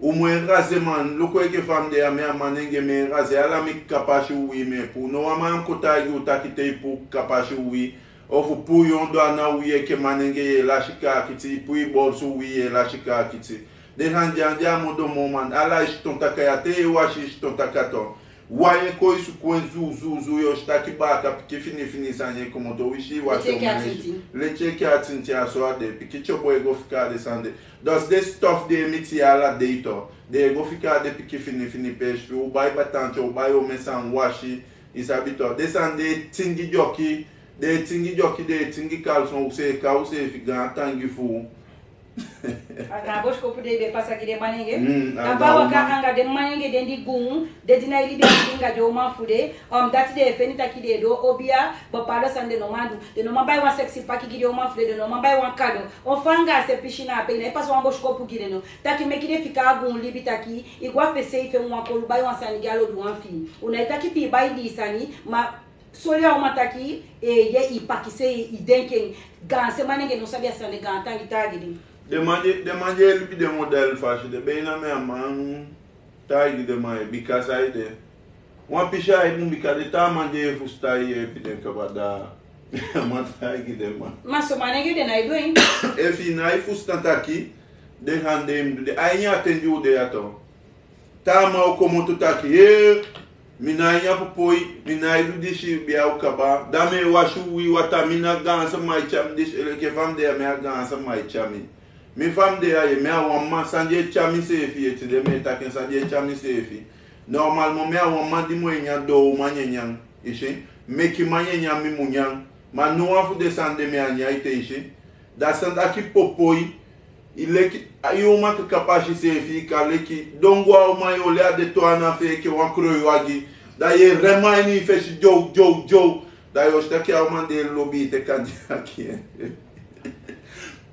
U mu e raser man, luku enke fa mi de ya, mi a manenge, mi e raser, ala mi kapasi uwii mi e puu. No wan man kon taigi u taki te i puu kapasi uwii, ofu puu yu ondoo ana uwii enke manenge, yu e lasi kaakiti, i puu i borsu uwii, yu e lasi kaakiti. Den sani de a modo moo man, ala i siton taka ya, te yu e wasi i siton taka to. Wan e kon e suku en zuu, zuu, zuu, yu o si taki baaka pikin fini, fini sani e komoto, wi si i wasi o man e si. Leti enke a tintin, a so a de, pikin tyobo e go fika a den sani de. Dus den stof di e miti yu ala dei to, den e go fika a den pikin fini, fini peesi fi u. Bai batanti, u bai omen sani wasi, i sabi to. Den sani de e tingi dyoki, den e tingi dyoki, den e tingi kalson, u seeka useefi, gaantangi fu u. A na a bosikopu den be e pasa gi den manenge. Mm, a na fa a waka anga den manenge den di guun, den di ná e libi anga den uman fu den. Um, dati den e feni taki den e du obia, bepaalde sani den no man du. Den no man bai wan sexy paki gi den uman fu den, den no man bai wan kado. On fa anga a se pisi na ape, i ná e pasa wan bosikopu gi den no. Taki meke den fika a guun libi taki, i go a fesi, i feni wan kolu, bai wan sani gi a lobiwan fi i. U ná e taki fi i bai dii sani, ma soli a uman taki, eh, ye i pakisei, i denki en. Gaanse manenge no sabi a sani de, gaantangi taigi den. Den man di, den man di e libi den model fasi de, be na mi a man. Taigi den man e bika saide. Wan pisi a e bun bika den taa man di e fusutan yu e bi den kaba da. Man taigi den man. Ma so man e gi den na e du en. Efu yu na e fusutan taki den han de yu mus du den a ini a ten di u de ya to. Taa man o komoto taki, ee, mi na ini a popoi, mi na e du disi bia u kaba. Da mi e wasi uwii wata, mi na gaan sama e tyari mi disi, eleke fa mi de ya mi a gaan sama e tyari mi. Mi fa mi de ya ye, mi a wan man, san di e tyari mi seefi ye, tide mi e taki en, san di e tyari mi seefi. Normalement mi a wan man di mu e nyan doo uman nyanyan, i si. Meki man nyanyan mi mu nyan. Ma no wan fu den sani de mi á nyan ete, i si. Da san taki popoi, i leki, a yu uman kaka pasi seefi, i kan leki, don go a uman yu o lei a de tu ana fu en enke wan kroi wagi. Da yu e rem a ini i fesi dyow, dyow, dyow. Da yu o si taki a uman de e lobi i te kan de aki en.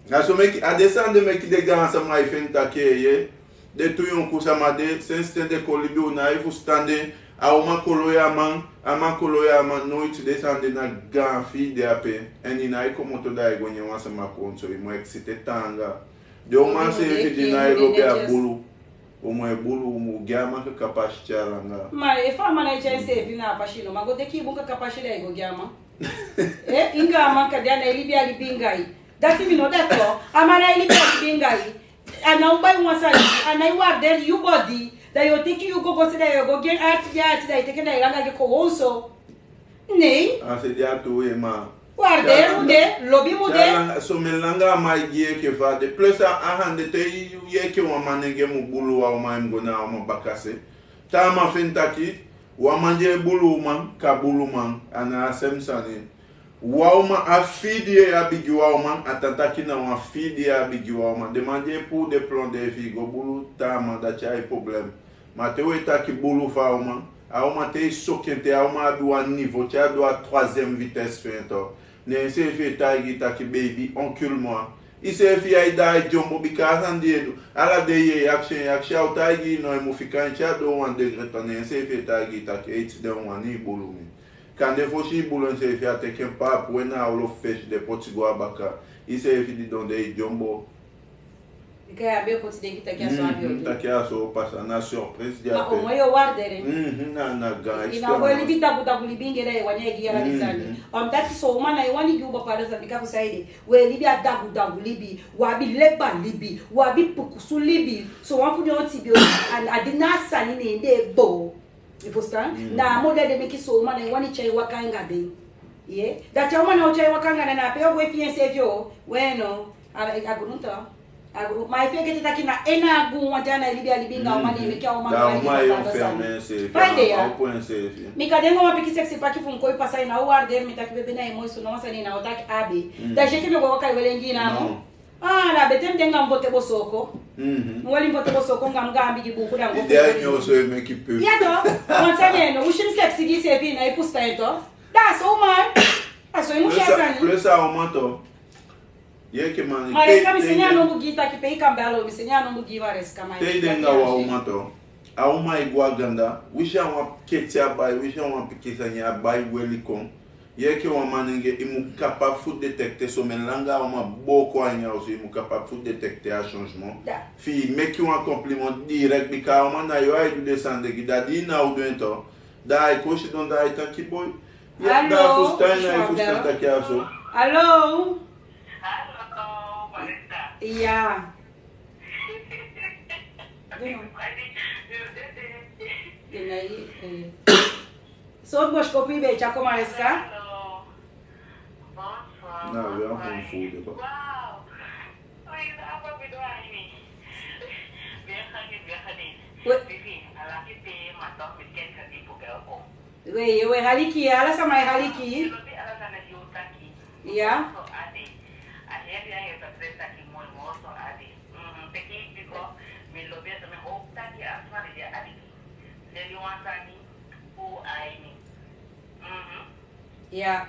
Na so meki, a den sani de meki den gaan sama e feni taki, ee, den tu yonku sama de, sensi ten den kon libi u na e fusutan den, a uman kon loi a man, a man kon loi a man, noiti den sani de na gaan fi i de ape, èn i na e komoto da i go nyan wan sama kon so, i mu eksite taanga. Den uman seefi di na e lobi a bulu, u mu e bulu, u mu gi a man kaka pasi tyari anga. Ma efu a man na e tyari enseefi na a pasi, no man go teki i bun kaka pasi da i go gi a man. Ee, anga a man kande a na e libi a libi anga i. Dati mi no dati o. A man na e libi a libi anga i. A na o bai wan sani, a na e warderi yu bodi. Da yu o teki yu go go se da yu o go gi en ati, gi en ati, da yu teki en da yu langa gi en kon woon so. Nei. A se di a tu e ma. Warderi mu de, lobi mu de. Somen langa a man e gi yu enke fa a de. Plus a, a han de te yu yee enke wan manenge mu bulu wan uman, i mu go na a uman baka se. Taa man feni taki, wan man di e bulu uman, kan bulu man, a na a sem sani. Wan uman, a fii di yu abi gi wan uman, a tan taki na wan fii di yu abi gi wan uman. Den man di e puu den plon de efu i go bulu taa man, dati a i problème. Ma te u e taki bulu fu a uman, a uman te i soki en te a uman abi wan niveau, te a du a troisième vitesse fu en to. Ne enseefi e taigi i taki baby, encule-moi. Iseefi ya e daai dyombo bika a sani di yu e du. Ala dei yu e akisi en, yu akisi a o taigi yu no, i mu fika en te a doo wan degré to, ne enseefi e taigi yu taki ei, tide mi wani i bulu mi. Kande fosi i bulu enseefi a teki en paapu, weni a olo fu fesi de poti go a baka. Iseefi didon de e dyombo. Bika yu á be poti denki taki a so abi o du. Taki a so o pasa, na surprise di a pe. Ma o moi o warderi en. Mhm, na, na gaan expérience. I na o e libi dagu dagu libi anga en da yu e wani a e gi yu ala den sani. Omdat so uman na e wani gi u bepaalde sani bika fu saide. U e libi a dagu dagu libi, u abi leba libi, u abi pukusu libi. So wan fu den oti be o, a, a di na a sani ne en de e bo. I fusutan? Na a model de meki so uman na e wani tyai waka anga den. Ye, dati a uman na o tyai waka anga den, na pe yu o go e fii enseefi o. We no, a, a gunu to. A gunu, ma efu yu e keti taki na en na a guun wan di a na e libi a libi anga a uman, ne en meki a uman na e libi anga a uman. Fa i de ya? Mi kande anga wan pikin sexy paki fu mi kon e pasa, i na o warderi mi taki bebe na i moi so, no wan sani i na o taki a be. Da i si enke mi o go waka e weli en gi i na a mo. Ah, na bete mi de anga mi vote bosooko. Mi weli mi vote bosooko anga mi gaan bigi buuku da mi go fende. Yu de a ini oso e meki pub. Ya no, wan sani no, u si mi sexy gi iseefi, na i fusutan en to. Da so uman. A so i mu si a sani. Plus a uman to. Yu enke man. Maresca, mi seni a nombu gi i taki pe i kan bel, mi seni a nombu gi i, Maresca, ma te i de anga wan uman to. A uman e go a ganda, winsi a wan keti a bai, winsi a wan pikin sani a bai weli kon. Yu enke wan manenge, i mu capable fu détecter, somen langa a uman booko a ini a oso, i mu capable fu détecter a changement. Fi i meki wan compliment direct, bika a uman na yu a e du den sani de gi, da di i ná o du en to, da a e kon sidon da a e taki boi. Ya, da a fusutan, na i fusutan taki a so. Alo. Alo, Maresca. Ya. Sortu bosikopu i be e tyari kon, Maresca? Na we a kon fu de ba. We, we aliki, ala sama e aliki. Ya. Ya.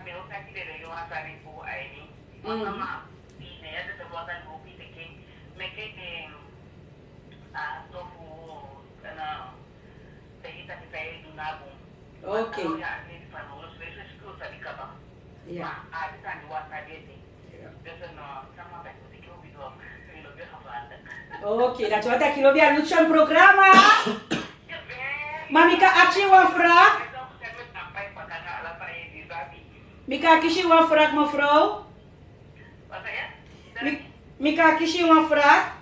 Ok. Ya. Ok, dati wani taki i lobi a Lucian programa. Ma mi kan akisi wan vraag? Mi kan akisi wan vraag, mevrouw? Mi, mi kan akisi wan vraag?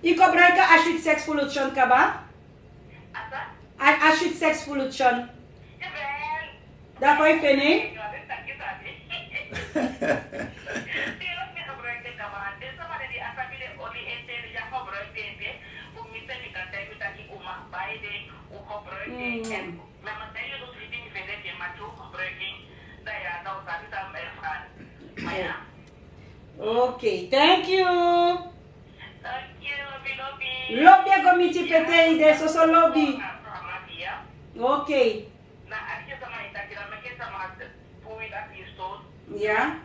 Yu gebruik a sweet sex fu luchon kaba? A, a sweet sex fu luchon. Dan fa yu feni? Mm. Okay, thank you. Lobi e go miti yu pe te yu de, soso lobi. Okay. Ya.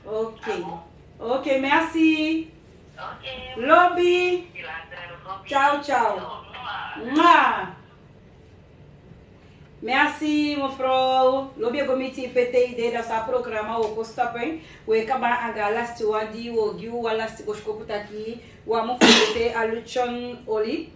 Okay. Okay, merci. Lobi. Ciao, ciao. Mwah. Merci, mevrouw. Lobi e go miti yu pe te yu de, dan so a programa o kon stop. We kaba anga a lasiti wan di wi o gi wi wan lasiti bosikopu taki wi á mu fegete a luchon oli.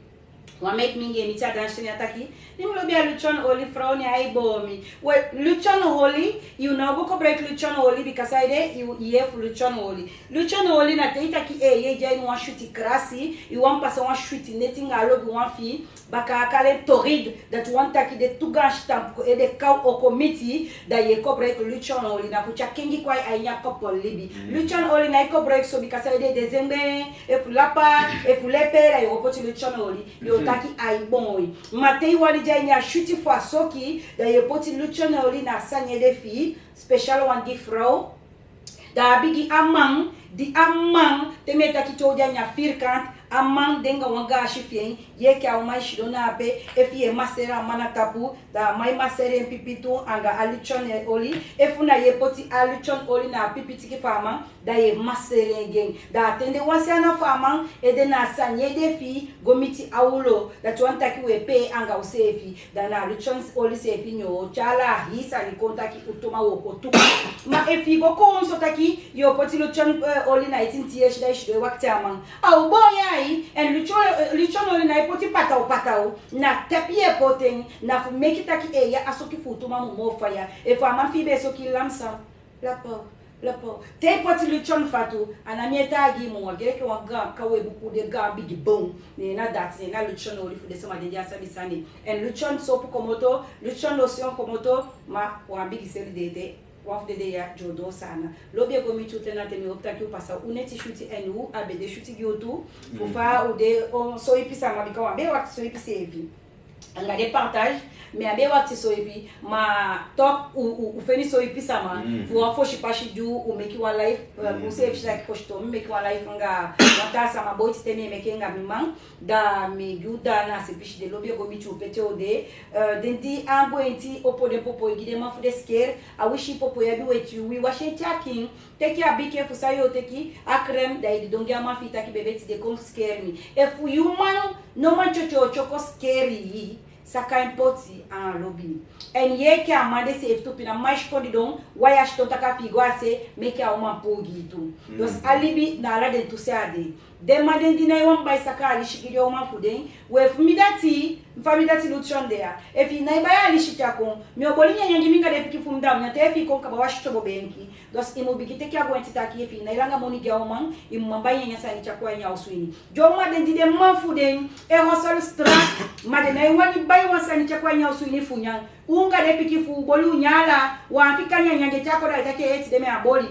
Wan meki mi anga en miti a dansi, ne a taki: "Ne mi lobi a luchon oli, frow, ne ai boo mi." We, luchon oli, yu no go kobroiki luchon oli, bika saide, yu, yu yee fu luchon oli. Luchon oli na te yu taki, eh, yu e de a ini wan switi krasi, yu wani pasa wan switi neti anga a lobiwan fi yu, baka a kali en torig, dati wani taki den tu gaan sitampu kon, eh, den kaw o kon miti, da yu e kobroiki luchon oli, na fu tyari kengi kon a ini a kopo libi. Mm. Luchon oli ná e kobroiki so, bika saide, den zengbe, efu lapa, efu lepe, da yu o poti luchon oli, yu o taki ai boo yu. Ma te yu wani de a ini a switi fu a soki, da yu e poti luchon oli na a sani ede fi yu, speciaal wan gi frow. Da a bigi a man, di a man, te mi e taki te u de a ini a vierkant, a man de anga wan gaasi fi en, yu enke a uman e sidon na ape, efu yu e maseri a man na tapu, da a man e maseri en pipi tu anga a luchon oli, efu na yu e poti a luchon oli na a pipi tiki fu a man, da yu e maseri en gi en. Da a ten de wan se a na fu a man, ede na a sani ede fi yu go miti a ulo, dati wani taki u e pee anga useefi. Da na a luchon oli seefi, ne o tyari a hii sani kon taki u tuma wooko tu. Ma efu yu go kon so taki yu o poti luchon, eh, oli na eti nti yesi, da yu sidon e wakti a man, a o boo yu. En luchon, eh, luchon oli ná e poti pataw pataw, na tepi yu e poti en, na fu meki taki, eh, ya, a soki fu u tuma mu moo faya. Efu a man fi yu be e soki lamsa, lapo, lapo. Te yu poti luchon fatu, a ná mi e taigi yu, ma wan gereke wan gaan kaw e buku, den gaan bigi bon. Ne na dati, ne na luchon oli fu den sama di á sabi sani. En luchon sopu komoto, luchon lotion komoto, ma wan bigi seli de ete, wan fu den dei ya, den o doo Saanan. Lobi e go miti u te na te, mi hopu taki u pasa u neti switi, en u a be de switi gi u tu, fu fa u de, o, soipi sama, bika u á be e wakti soipi seefi. Anga den partage, mi á be e wakti soipi, ma toch u, u, u feni soipi sama, fu wan fosi pasi di u meki wan live, eh, u seefi si taki fosi tu mi meki wan live anga wan taa sama, boiti te mi e meki en anga mi man, da mi e gi u da na a se pisi de. Lobi e go miti u pe te u de, eh, den di á gwenti opo den popo, e gi den man fu den sikeri, a wisi popo ya di weti, wi wasi en te a kin, teki a bike fu san yu o teki, a krem, da i didon gi a man fi yu taki bebe, tide kon sikeri mi. Efu yu man no man tyotyo tyoko sikeri yu, saka en poti a lobi. En yu enke a man de seefi tu, pina man e sikon didon, wai a sidon taki a fi yu go a se, meki a uman puu gi yu tu. Dus a libi na ala den tu se a de. Den man den di nái wani bai saka alisi gi den uman fu den, we fu mi dati, fa mi dati luchon de ya. Efu yu nái bai alisi tyari kon, mi o boli nyanyan gi mi anga den pikin fu mi, da mi na te efu yu kon kaba wasi tyobo benki. Dus yu mu bigin teki a gwenti taki efu yu nái langa moni gi a uman, yu mu man bai nyanyan sani tyari kon a ini a osu ini. Den uman den di den man fu den e hosel strak, ma den nái wani bai wan sani tyari kon a ini a osu ini fu nyan. U anga den pikin fu u boli u nyan ala, wan fika nyanyan de tyari kon, da i taki e eti den, mi á boli.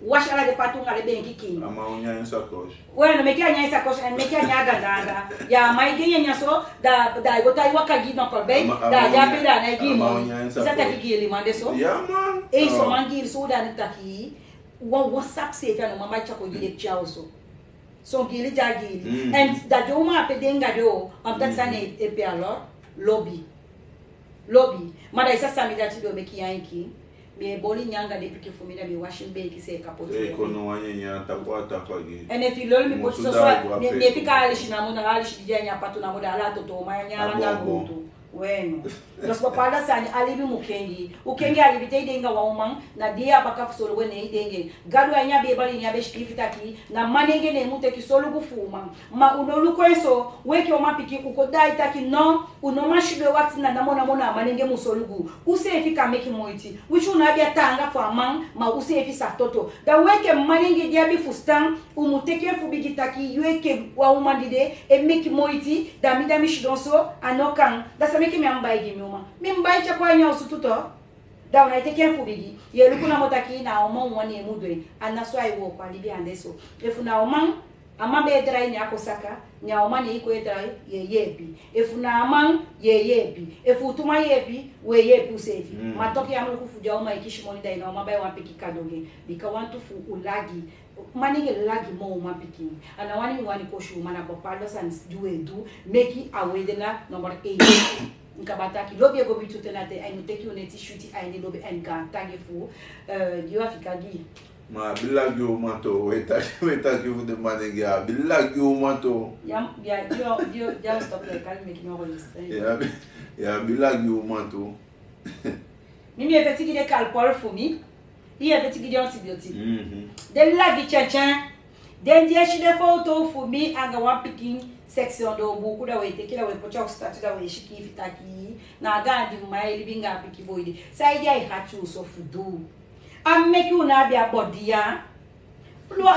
Wasi ala den patu anga den benki kin. A man o nyan en sakosi. We no, meki a nyan en sakosi, en meki a nyan a ganda anda. Ya, a man e gi en nyanyan so, da, da ai go tai waka gi na kolbe, da a de ape, da a nái gi en moni. Disi a taki giiliman de so. Ya man. Ei, son man giili so, da a taki, wan, wan sapu seefi a no man bai tyari kon gi den pikin a osu. Son giili de a giili. En da den uman ape de anga den o, a mu taki sani e pe a lo, lobi. Lobi. Ma da i sa san mi dati du, meki yu ain kin. Mi e boli nyan anga den pikin fu mi, da mi e wasi mi benki seeka poti. Te i kon no wan nyanyan tapu a tapu gi. En efu i lolo mi poti soso, mi e fika alisi namo, na alisi di de a ini a patu namo, da ala a toto o man nyan anga gudu. We no. Losi papa, ala sani a libi mu kengi. U kengi a libi te i de anga wan uman, na di a baka fu solugu, ne i de anga en. Gadu a ini a Beibel ini a be sikiifi taki na manenge ne mu teki solugu fu uman. Ma u no luku en so, u enke umanpikin u kon daai taki no, u no man sidon e wakti na namonamo na a manenge mu solugu. Useefi kan meki moiti. Winsi u no abi a taanga fu a man, ma useefi sa toto. Da u enke manenge di abi fusutan, u mu teki en fu bigi taki yu enke wan uman di de e meki moiti, da mi, da mi sidon so, a no kan. Da san meki mi á mu bai gi mi uman? Mi mu bai tyari kon a ini a osu tu. Da u nái teki en fu bigi. Yu e luku namo taki na a uman wawan ne en mu du en. A ná so ai wooko, a libi á de so. Efu na a uman, a man be e drai, ne a kon saka, ne a uman ne i kon e drai, yu e yeepi. Efu na a man, yu e yeepi. Efu u tu man yeepi, u e yeepi useefi. Mm. Ma toku yu á mu luku fu di a uman e kisi moni, da i na a uman bai wan pikin kado gi en. Bika wantu fu u lagi. Manenge lagi moo umanpikin. A ná wani mi wani kosi uman, na bepaalde sani di u e du meki a u ede na nommer één. Mi kaba taki lobi e go miti u te na te, a i mu teki u neti switi a ini lobi èn gaantangi fu, eh, gi wan fika gi. Ma a be lagi uman tu, we taki, we taki fu den manenge, a be lagi uman tu. Ya, ya, yo, yo, ya, stop, ya, kali meki no go listen. Ya, ya, a be lagi uman tu. Mi, mi e feti gi den kalpol fu mi. I e feti gi den antibiotique. Mhm. Den lagi tyantyaan. Den di e si den foto fu mi anga wan pikin seksi ondoo buuku, da u e teki, da u e poti a statut, da u e sikiifi taki na a gaandi uman e libi anga a pikin boi de. Saide ai hati u so fu du? A meki u no abi a body ya.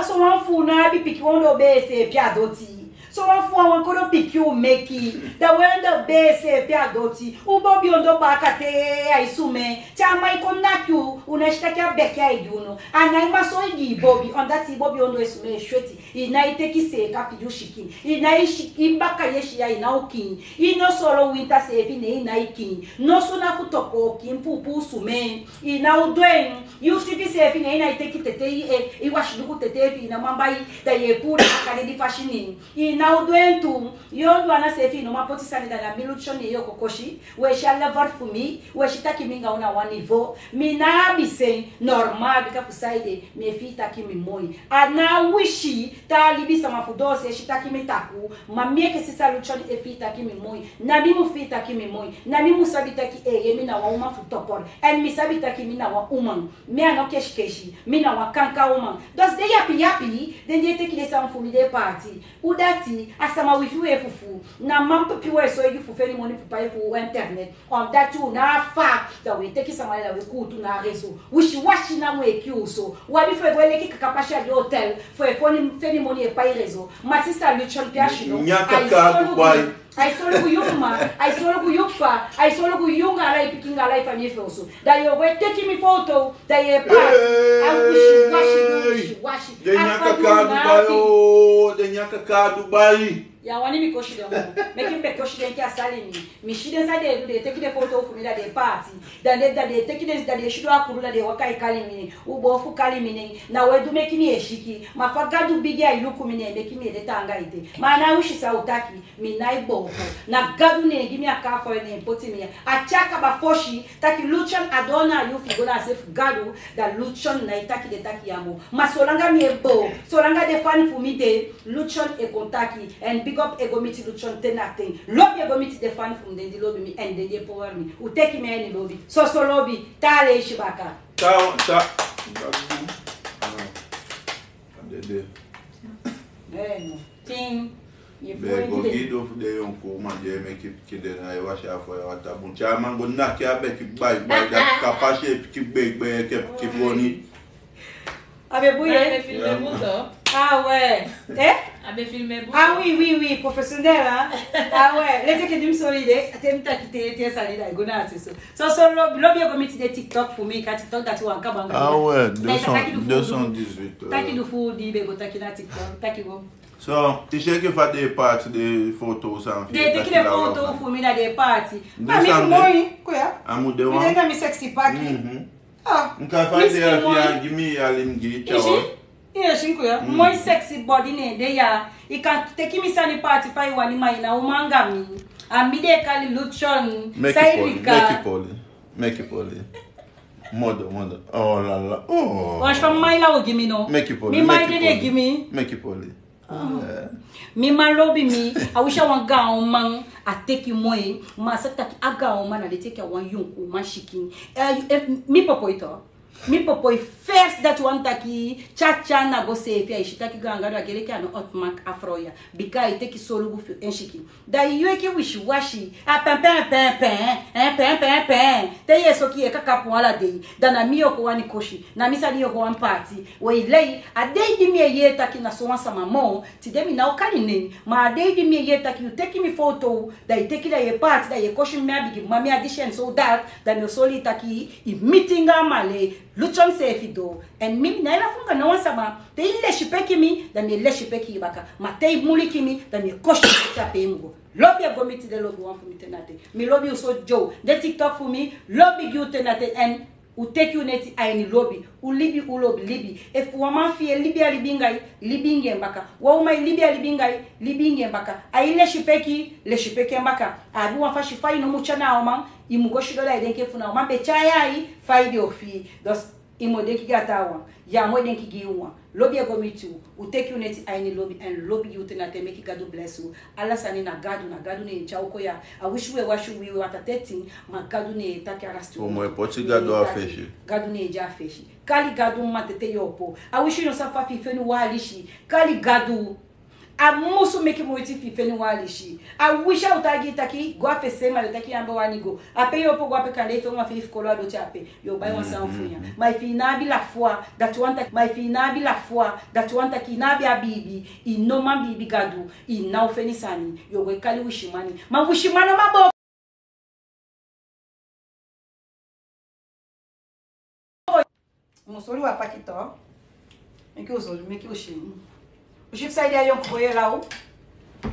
Sowan fu u no abi pikin ondoo bee seefi a doti. Sowan fu u a wan kodo pikin u meki. Da u e ondoo bee seefi a doti. U bobi ondoo baaka te ai sumee. Te a man e kon naki u, u nái si taki a beki ai gi u no. A nái man so i gi i bobi, omdat i bobi ondoo e sumee e sweti. I nái teki seeka fi yu sikin. I nái si, i baka yesi ya i ná o kiin. I no solo winta seefi ne i nái kiin. No suna fu tokoo kiin fu puu sumee. I ná o du en. Yu sikin seefi ne i nái teki tetei, e, i wasi duku tetei fi i ná man bai, da yu e puu den baka dede fasi ne. I ná o du en tu. Yu ondoo ana seefi i no man poti sani, da na mi Lutchon ne yu o kon kosi. U e si a level fu mi, u e si taki mi anga u na wan niveau. Mi ná abi sen, normal, bika fu saide, mi e fii taki mi moi. A ná wisi taa libisama fu doose e si taki mi takuu, ma mi enke sisa Lutchon e fii taki mi moi. Na mi mu fii taki mi moi. Na mi mu sabi taki, eh, mi na wan uman fu topol. Èn mi sabi taki mi na wan uman. Mi a no kesikesi. Mi na wan kankan uman. Dus den yapiyapi, den di e teki den sani fu mi den e paati. U dati, a sama wifi u e fufuu. Na man pikin u e soigi fu feni moni fu pai fu u internet. Omdat u ná abi fa, da u e teki sama, da u e kuutu na a réseau. Wisiwasi namo e kii u so. U abi fu e go e leki kaka pasi a den hotel, fu e feni, feni moni e pai réseau. Ma sisa Lutchon pe a sidon, ai solugu, ai solugu yu mma, ai solugu yu ppa, ai solugu yu anga ala i pikin anga ala i famii fu osu. Da yu o go e teki mi foto, da yu e paati. A wisiwasi, wisiwasi. Den nyan kaka a Dubai o, den nyan kaka a Dubai. Ya wani mi kosi den o. Meki mi be kosi den enke a sali mi. Mi si den san den e du, den e teki den foto fu mi, da den e paati. Da den, da den e teki den, da den e sidon a kuru, da den e waka e kali mi nen. U bo fu kali mi nen. Na u e du meki mi e siki. Ma fa Gadu bigi ai luku mi, ne meki mi e de taanga ete. Ma a ná wisi san u taki. Mi nái booko. Na Gadu ne e gi mi a kaa fu a, ne e poti mi ya. A tyai kaba fosi, taki Lutchon, a doo na yu fi i go na a se fu Gadu, da Lutchon nái taki den taki ya moo. Ma solanga mi e booko, solanga den fan fu mi de, Lutchon e kon taki, èn big up e go miti Lutchon ten na ten. Lobi e go miti den fan fu mi, den di lobi mi, èn den di e power mi. U teki mi a ini lobi. Soso lobi, taa leisi baka. Taa, taa. Ah, dede. Eh, no. Tin. Be go gi du fu den yonku uman di e meki pikin, den nái wasi a foya wata bun. Te a man go naki a beki gbai gbai, da kapa si e pikin gbai gbai enke pikin boni. A be bun. A be filme bun tu. Ah ouais. Eh? A be filme bun. Ah oui, oui, oui, professionnel, hein. Ah ouais. Leti enke di mi sori de, te mi taki te, te sani, da i go na a se so. Soso lobi, lobi e go miti den TikTok fu mi, ka TikTok dati wan kaba anga. Ah ouais, deux cent dix-huit. Taki du fu di be go taki na TikTok, taki go. So, te i si enke fa den e paati den foto san fu den e teki den foto fu mi, da den e paati. Ma mi fu moi, koya. A mu de wan. Mi de anga mi sexy paki. Mhm. Ah, nka fa den e fi a gi mi, a lim gi i tyawa. I si, i si koya. Mm. Moi sexy body ne de ya. I kan teki mi sani paati fa i wani, ma i na uman anga mi. A mi den e kali Lutchon. Meki poli, meki poli. Meki poli. Modo, modo. Oh la la. Oh. Wan fa mi mai la o gi mi no. Meki poli. Mi mai dede gi mi. Meki poli. Mi man lobi mi, a wisi a wan gaan uman a teki moi, ma a sa taki a gaan uman na de teki a wan yonku uman sikin. Eh, eh, mi popo ito. Mi popo i first dati wan taki, tya tya na go seefi, a i si taki gaan Gadu a gele ke a no otmak a frow ya. Bika a i teki solugu fu en sikin. Da i yu enke wisiwasi, a pen, pen, pen, pen, eh, pen, pen, pen. Te ye soki ye kaka pu ala dei. Da na mi yo go wani kosi. Na mi sani yo go wani paati. We i lei, a dei di mi e yee taki na so wan sama moo. Tide mi ná o kali nen. Ma a dei di mi e yee taki yu teki mi foto. Da i teki da ye paati, da ye kosi mi a bigi mama mi a disi en so dat. Da mi o soli taki i miti anga a male. Lutu en seefi doo. En mi, mi ná e lafu anga no wan sama. Te i lesipeki mi, da mi e lesipeki i baka. Ma te i muliki mi, da mi e kosi i te a pe i mu go. Lobi e go miti den lobi wan fu mi te na ten. Mi lobi u so dyo. Den TikTok fu mi, lobi gi u te na ten. En u teki u neti a ini lobi. U libi, u lobi libi. Efu wan man fi i e libi a libi anga i, libi anga en baka. Wan uman e libi a libi anga i, libi anga en baka. A i lesipeki, lesipeki en baka. A abi wan fasi fa i no mu tyai na a uman, i mu go sidon da i denki efu na a uman be tyai a i, fa i de o fii. Dus, i mu o denki gi a taawan. Ya mu o denki gi i wan. Lobi e go miti u. U teki u neti a ini lobi, en lobi gi u te na ten, meki Gadu blesi u. Ala sani na Gadu, na Gadu ne e tyai u kon ya. A wisi u e wasi u wiwi wataa te tin, ma Gadu ne e taki ala sani. U mu e poti Gadu a fesi. Gadu ne e de a fesi. Kali Gadu mamanten te yu opo. A wisi yu no sabi fa fi i feni wan alisi. Kali Gadu. A musu meki moiti fi i feni wan alisi. A wisi a o taigi i taki go a fesi, ma den taki yu á be wani go. A pe yu opo go a pe kande i feni wan feifi kolo a doti a pe. Yu o bai wan sani fu nyan. Ma efu i ná abi lafua, dati wani taki, ma efu i ná abi lafua, dati wani taki i ná abi a biibi, i no man biibi Gadu, i ná o feni sani, yu o go e kali wisimani. Ma wisimani o man bo. Musori wa pakito. Meki u sori, meki u si. U si fu saide a yonku boi e law.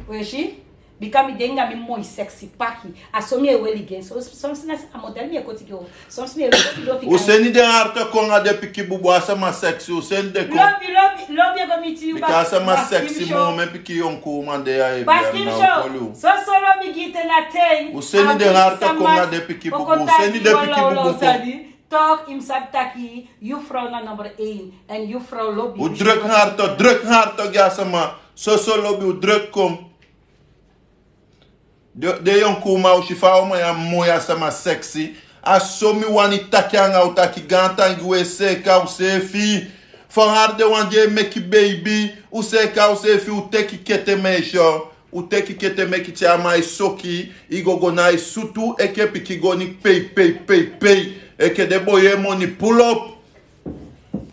U e si? Bika mi de anga mi moi sexy paki. A so mi e weli gi en. So, soms na a model mi e koti gi en. Soms mi e lobi lobi. U seni den harto kon anga den pikin bubu, a sama sexy. U seni den kon. Lobi, lobi, lobi e go miti yu. Bika a sama sexy moo, mi pikin yonku uman de ya e. Baskim na show. So, so lobi gi te na ten. U seni den harto kon anga den pikin bubu. U seni den pikin bubu kon. Toch, i mu sabi taki, yu frow na number één. En yu frow lobi. U druk harto, druk harto gi a sama. Soso lobi, u druk kon. Den, den yonku uman, u si fa a uman ya moi, a sama sexy. A so mi wani taki anga u taki gaantangi, u e seeka useefi. Fa hari den wan di e meki beibi, u seeka useefi, u teki kete meisyo. U teki kete meki te a man e soki, i go go na i sutu enke pikin goni pei, pei, pei, pei. Enke den boi e moni pull up.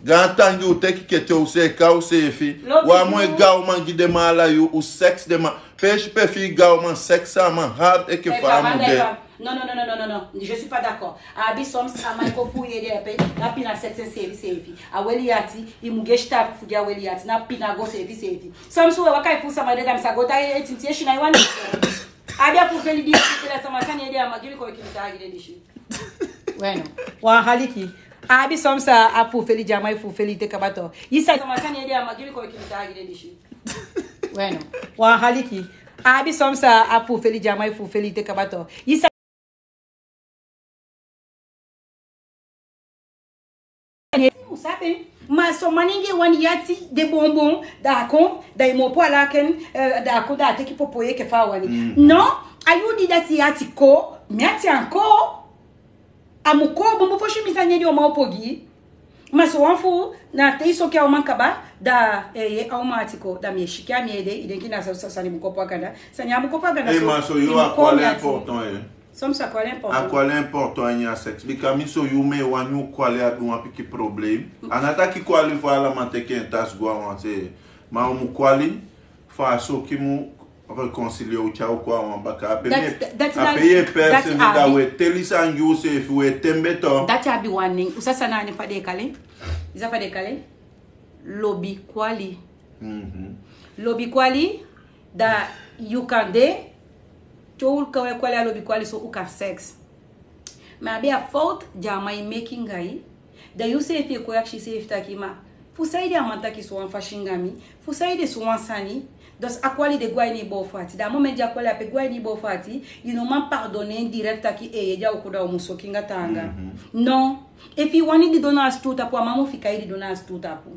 Gaantangi, u teki kete, u seeka useefi. Wan moi gaan uman gi den man ala yuu, u sexy den man. Pe i si pe fi i gaan uman sexy a man hard enke fa a mu de. Non, non, non, non, non, non, non. Je suis pas d'accord. A abi soms a man e kon fu u ede ape, na pina sexy seefi seefi. A weli ati, i mu gi en sitaafu fu gi a weli ati, na pina go seefi seefi. Soms u e waka e fu sama ede, da mi sa go taigi en tinti e si na i wani. A abi a fu feli di, a sama sani ede a man gi mi kon e kini taigi den disi. Weno. Wan haliki. A abi soms a fu feli di a man e fu feli te kaba to. I sa sama sani ede a man gi mi kon e kini taigi den disi. Weno. Wan haliki. A abi soms a fu feli di a man e fu feli te kaba to. I sa U sabi, ma son manenge wani yu ati de bonbon, da a kon, da i mu opo ala ken, eh, da a kon, da a teki popo yu enke fa a wani. Mhm. No, a yu di dati yu ati kon, mi ati á kon. A mu kon, bunbun fosi mi sani ede o man opo gi. Ma son wan fu, na te i soki a uman kaba, da, eh, a uman ati kon, da mi e siki a mi ede, i denki na sa, sa, sani mu kon puu a ganda. Sani á mu kon puu a ganda. Eh, so, ma son yu, a kwali important, eh. Soms a kwali important. A kwali important ini a seks. Bika mi son yu, mi e wani u kwali, a du wan pikin problem. A ná taki kwali fu ala man teki en tasi go a wan se. Ma u mu kwali fu a soki mu réconcilier, u tyai u kon a wan baka. Ape mi e, ape yu e pee sende, da u e teli sani gi useefi, u e tembe to. Dati abi wan nen. U sa san na a nen fa den e kali en? I sa fa den e kali en? Lobi kwali. Mhm. Lobi kwali, da yu kan de, te u kan kwali a lobi kwali so u kan seks. Ma a be a fowtu di a man e meki anga yu, da yuseefi e kon akisi iseefi taki ma, fu saide a man taki so wan fasi anga mi, fu saide so wan sani, dus a kwali de go a ini i boo fu ati. Da a moment di a kwali ape go a ini i boo fu ati, i no man pardonner en direct taki, eh, yu ede a o kon da u mu soki anga taanga. Mhm. No. Efu i wani didon na a sutuu tapu, a man mu fika i didon na a sutuu tapu.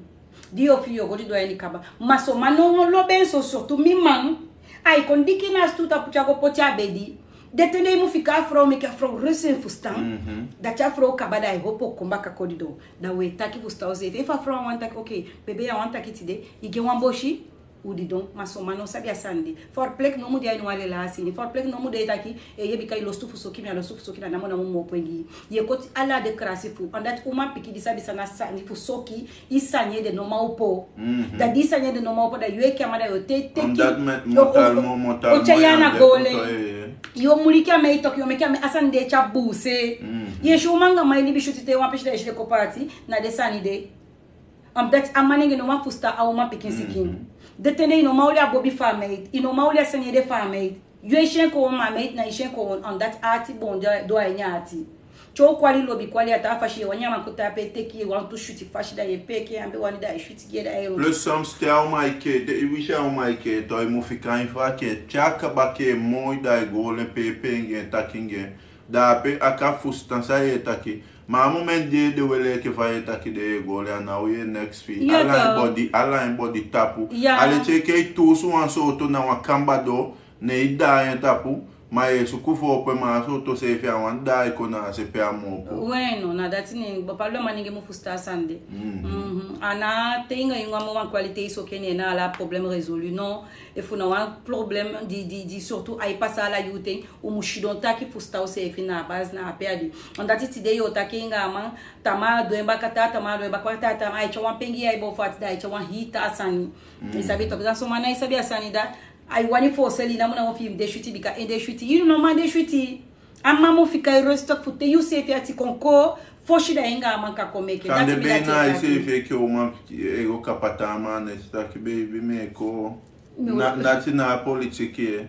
Di yu o firi yu o go didon a ini kaba. Ma son man no lobi en so, surtout mi man. Ai kon diki na a sutuu tapu te a go poti a bedi. Den ten de i mu fika a frow, meke a frow resi en fusutan. Dati a frow kaba, da ai hopo kon baka kon didon. Da u e taki fusutan useefi. Efu a frow a wani taki, okay, bebe, yu a wani taki tide, i gi en wan bosi, u didon. Ma son man no sabi a sani de. Verplicht no mu de a ini wan relasi. Verplicht no mu de taki, eh, ye, bika i lostu fu soki, mi a lostu fu soki, na namo namo mi o poi gi i. Ye koti ala den krasi fu. Omdat uman pikin di sabi san na sani fu soki, i sani ede no man opo. Da di i sani ede no man opo, da yu e kama, da yu o te teki. Omdat men, o, o, o, o tyai en na gole. Yu o muliki a man, i toki, yu o meki a man, a sani de e tyari buuse. Yu e si uman anga man e libi switi te wan pisi, da yu e si den kon paati, na den sani de. Omdat a manenge no man fusutan a uman pikin sikin. Den ten de i no man oli a bobi fu a meid, i no man oli a sani ede fu a meid. Yu e si en kon, ma a meid ná e si en kon, omdat a ati boon doo a ini a ati. Te u kwali lobi kwali a taa fasi, yu e wani a man kon tapu e teki wantu switi fasi, da yu e peki en, a be wani, da yu e switi gi en, da yu e... Plus soms te a uman e kee, te i wisi a uman e kee, da i mu fika en fa a kee, te a kaba kee moi, da i go oli en, pepe anga en, taki anga en. Da ape a kan fusutan san yu e taki. Ma a moment di yu e de weli enke fa yu e taki, da yu e go oli, a ná o yee neks fi i. Ala en body, ala en body tapu. A leti enke i tuusu wan sowtu na wan kamba doo, ne i daai en tapu, ma yu e suku fu opo en, ma a sowtu seefi a wani daai kon na a se pe a mu opo. We no, na dati nen, bo pablo manenge mu fusutan a sani de. A ná te anga yu anga wan kwaliteit soki, ne na ala problème résolu, non. Efu na wan problème di, di, di surtout ai pasa ala yuu ten, u mu sidon taki fusutan useefi, na a base, na ape a de. Omdat tide yu o taki anga a man, tamaa a du en baka, taa tamaa a du en baka, taa tamaa ai tyai wan pengi ya, i bo fati, da ai tyai wan hii taa sani. I sabi toki, da son man ná e sabi a sani, da ai wani foseli, namo namo fi i mu de switi, bika en de switi, i no man de switi. A man mu fika i respect fu te yuseefi ati kon koo, fosi da yu anga a man kan kon meke. Kande dati mi be dati na e taki. Yuseefi enke uman pikin e go kaba taa man, ne i si taki, baby, mi e kon. Na, dati na a politiki, e.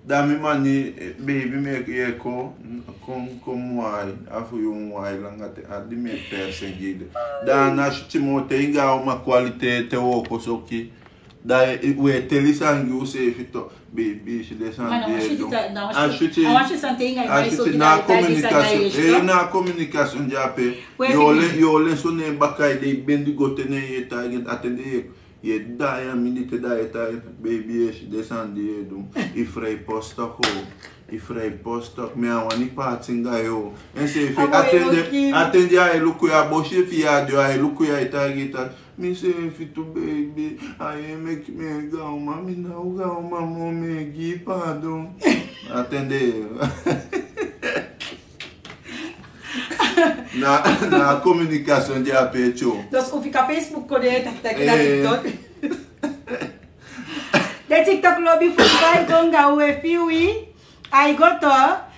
Da mi mani, eh, baby, mi e kon, kon, kon wai, a fu yu wai langa te, a di mi e perse gi de. Da na switi moo te anga a uman kwaliteit wooko soki. Da, eh, u e teli sani gi useefi tu. Baby, si den sani di yu e du. A switi, a switi na a communication. Eh, na a communication di ape. Yu o learn, yu o learn so, ne baka i de, i bendi go te, ne yu e taigi en, a ten de yu e, yu e daai a minditi, da yu e taigi en, baby, yu e si den sani di yu e du. I vrijpostig o. I vrijpostig. Mi á wani paati anga yu. Enseefi a ten de, a ten de ai luku yu, a bosi fi yu a de, ai luku yu, ai taigi yu taki, miseefi tu, baby, a yu e meki mi e gaan uman, mi ná o gaan uman moo, mi e gi i paadon. A ten de. Na, na communication di ape tu. Dus u fika Facebook kon de taki taki na TikTok. Den TikTok lobi fu ai go anga u, efu wi ai go tu.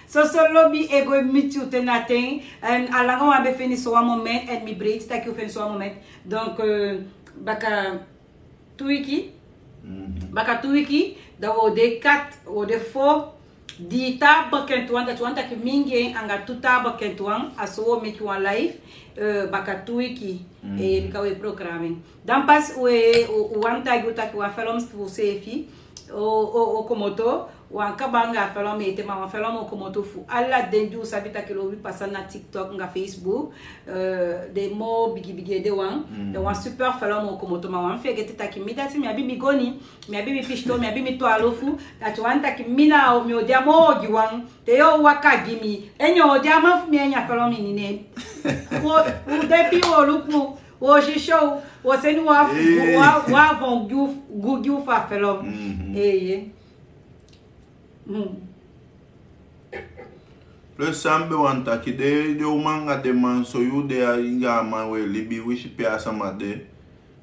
Soso lobi e go miti u te na ten. En a langa wan be feni so wan moment, en mi breiti taki u feni so wan moment. Donc, euh, baka tu wiki. Baka tu wiki, da wi o de kat, wi o de fo, dii taa bekendwan, dati wani taki mi anga en anga tu taa bekendwan, a so wi o meki wan live, eh, baka tu wiki, eh, bika wi e programme. Dan pas wi, wi, wi wani taigi u taki wan film fu useefi o, o, o komoto, wan kaba anga a film ete, ma wan film o komoto fu ala den di u sabi taki lobi pasa na TikTok anga Facebook, eh, den moo bigi bigi ede wan, da wan super film o komoto, ma wan fegete taki mi dati mi abi mi goni, mi abi mi pisto, mi abi mi twalufu, dati wani taki mi na, mi o de a moo ogiwan, te yu o waka gi mi, en yu o de a man fu mi, en a film ini nen. Wi o, wi o de pii, wi o luku, wi o si show, wi o seni wan, wan, wan fon gi u, gi u fu a film. Eeye. Plus san mi be wani taki, den, den uman anga den man, so yu de a anga a man, wi e libi, winsi pe a sama de.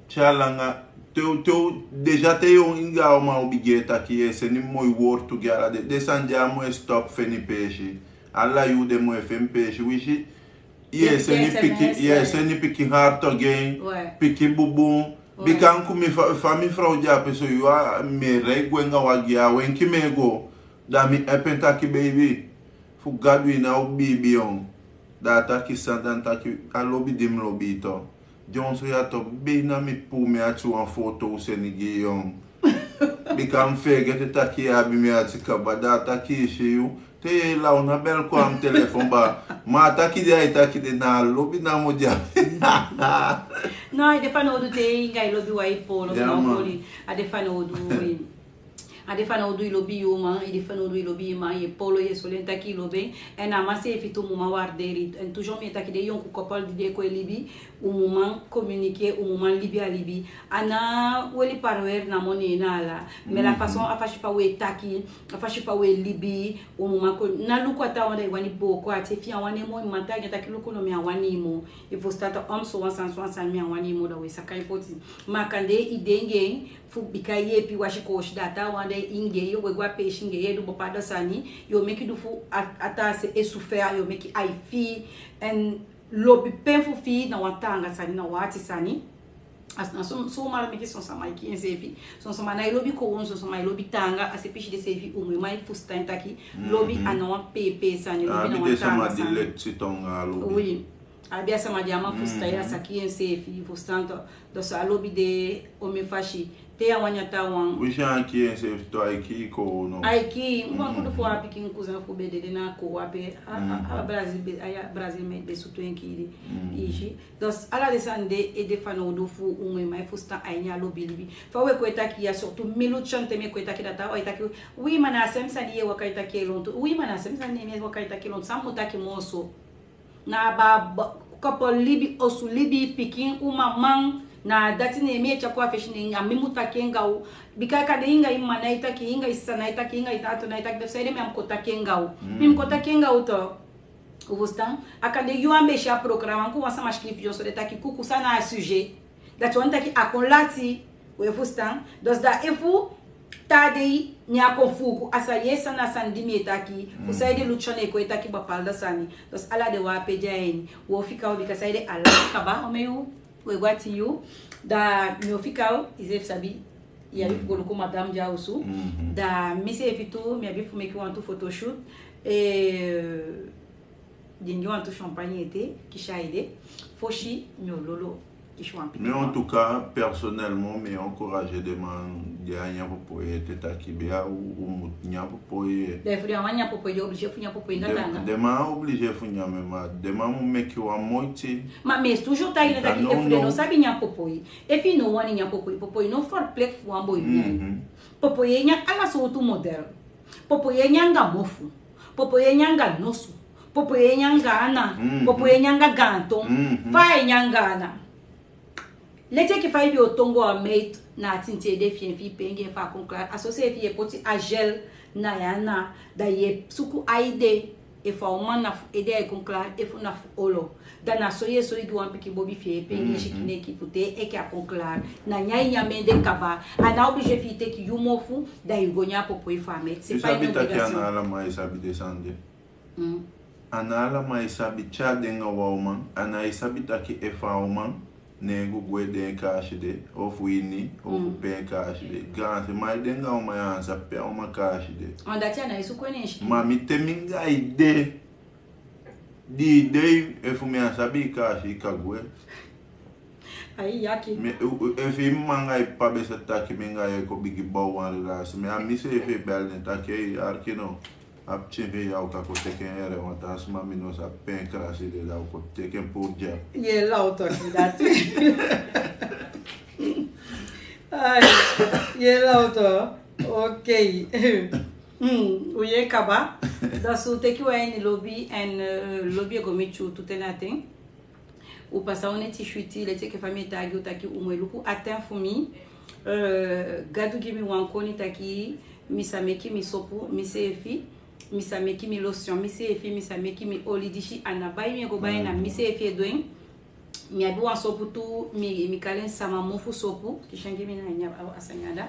Te a langa, te, te, déjà te yu anga a uman o bigin e taki, yu e seni moi wowtu gi ala den, den sani de a mu e stop feni peesi. Ala yuu den mu e feni peesi, winsi yu e seni pikin, yu e seni pikin hart gi en, pikin bubun. Bika mi fa, fa mi frow de ape so, yu a, mi e rei gwe anga wagi, a wenki mi e go. Da mi ape en taki, baby, fu Gadu, i ná o biibi yu. Da a taki san, da mi taki, a lobi di mi lobi yu tu. Dyonson ya tu, bei na mi puu mi ati wan foto seni gi yu. Bika mi fegete taki yu abi mi ati kaba, da a taki i si yu, Te yu e law na bel kon a mi telefon ba. Ma a taki de, a e taki de, na a lobi namo de abi. No, a de fanowdu te yu anga yu lobi wan e polo. A de fanowdu. A de fanowdu yu lobi yu uman, a de fanowdu yu lobi yu man, yu e polo, yu e sori en taki yu lobi en. Èn a man seefi tu mu man warderi. Èn toujours mi e taki den yonku koppel di de kon e libi, un mu man communiquer, un mu man libi a libi. A ná weli parwer namo, ne na ala. Mais la façon, a fasi fa un e taki, a fasi fa un e libi, un mu man kon, ná luku a taawan da i wani booko ati. Efu yu á wani en moo, i man taigi en taki luku no, mi á wani yu moo. I fusutan, te a man so wan sani, so wan sani, mi á wani yu moo, da un e saka en poti. Ma kande i de anga en fu bika yeepi wasi koosi, da a taawan de anga en, yu o gwe go a peesi anga en, yu e du bepaalde sani, yu o meki du fu a, a taa se e souffert, yu o meki ai fii, èn lobi pen fu fii na wan taanga sani, na wan ati sani. A, na so, so mara meki son sama e kii enseefi. Son sama ná e lobi kowownu, son sama e lobi taanga. A se pisi de seefi un mu e man fusutan taki lobi a ná wan peepee sani, lobi na wan taanga sani. Abi a sama di a man fusutan, ya sa kii enseefi, fusutan. Donc a lobi de omen fasi. Te yu á wani a taawan. Wi si a kii enseefi tu, ai kii kowownu. Ai kii, un wan kudu fu a pikin cousin fu be dede na kow ape. A, a, a Brazil be, a ya Brazil meti be sutu en kii de. I si. Donc ala den sani de e de fanowdu fu un mu e man fusutan a ini a lobi libi. Fa un e kon e taki ya, surtout mi Lucian, te mi e kon e taki, da taawan e taki: wi, ma na a sem sani yu e waka e taki e lontu. Wi, ma na a sem sani ne mi e waka e taki e lontu. San mi mu taki moo so? Na a baa, kopo libi, osu libi, pikin, uman, man. Na dati ne mi e tyari kon a fesi, ne a mi mu taki en anga u. Bika kande yu anga yu mma ná e taki, yu anga yu sisa ná e taki, yu anga yu tata ná e taki, da fu saide mi á mu kon taki en anga u? Mi mu kon taki en anga u tu. Un fusutan? A kande yu á be si a programme, kon wan sama sikiifi yu so, den taki: kuku, san na a sujet? Dati wani taki a kon lati. Un e fusutan? Dus da efu taa dei ne a kon fuuku, a sa yee san na a sani di mi e taki. Fu saide Lucian e kon e taki bepaalde sani. Dus ala den wan ape de a ini. Un o fika u, bika saide a lati kaba, omen yuu un e go ati yuu. Da mi o fika u, iseefi sabi, yu abi fu go luku madame de a osu. Da miseefi tu, mi abi fu meki wantu photoshoot. Eh, Dingi wantu champagne ete, kisi a ede, fosi mi o lolo, kisi wan pikin. Mais en tout cas, personnellement, mi e encourager den man di e nyan popoye ete taki bia, un, un mu nyan popoye. Da efu den á wani nyan popoye, den obligé fu nyan popoye, na taanga. Den man obligé fu nyan, ma den man mu meki wan moiti. Ma mi e toujours taigi den taki efu den no sabi nyan popoye, efu i no wani nyan popoye, popoye no verplicht fu wan boi nyan. Popoye e nyan ala sowtu model. Popoye e nyan anga mofu. Popoye e nyan anga nosu. Popoye e nyan anga ana. Popoye e nyan anga gaanton. Fa a e nyan anga ana? Leti enke fa i be o tongo a meid na a tinti ede fi en, fi i penge en fu a kon klari. A so seefi yu e poti a gel na en ana, da yu e suku a ede. Efu a uman na fu ede a e kon klari, efu na fu olo. Da na so yu e soi gi wan pikin bobi fi en, e penge en sikin neki fu te enke a kon klari. Na nyan i nyan en de kaba. A ná obligé fi i teki yu mofu, da yu go nyan popoye fu a meid. C'est pas une obligation. I sabi taki a ná ala man e sabi den sani de. A ná ala man e sabi te a de anga wan uman, a ná e sabi taki efu a uman ne go gwe de en kaasi de, ofu ini, ofu pe en kaasi de. Gaanse man e de anga uman, yu á sabi pe a uman kaasi de. Omdat yu á e suku en sikin. Ma mi te mi anga yu de, di dei, efu mi á sabi i kaasi, i kan gwe. Ai, yaki. Mi, u, u, efu i mma anga i ppa be sa taki mi anga yu e kon bigin bow wan relasi, mi a miseefi e bel den taki: ei, arki no. A pikin fi yu, a o kan kon teki en here, want a sma, mi no sabi pe en krasi de, da a o kon teki en puru dya. Yu e law taki dati. Ai, yu e law taki. Ok. Hmm, un yee kaba. Da so teki wan ini lobi, èn, eh, lobi e go miti u tu ten na ten. Un pasa un neti switi, leti enke fa mi e taigi u taki un mu e luku a ten fu mi. Eh, Gadu gi mi wan koni taki mi sa meki mi sopu miseefi, mi sa meki mi lotion miseefi, mi sa meki mi oli disi. A ná bai mi e go bai, na miseefi e du en. Mi abi wan sopu tu, mi, mi kali en sama mofu sopu, kisi en gi mi na ini a, a sani ya da.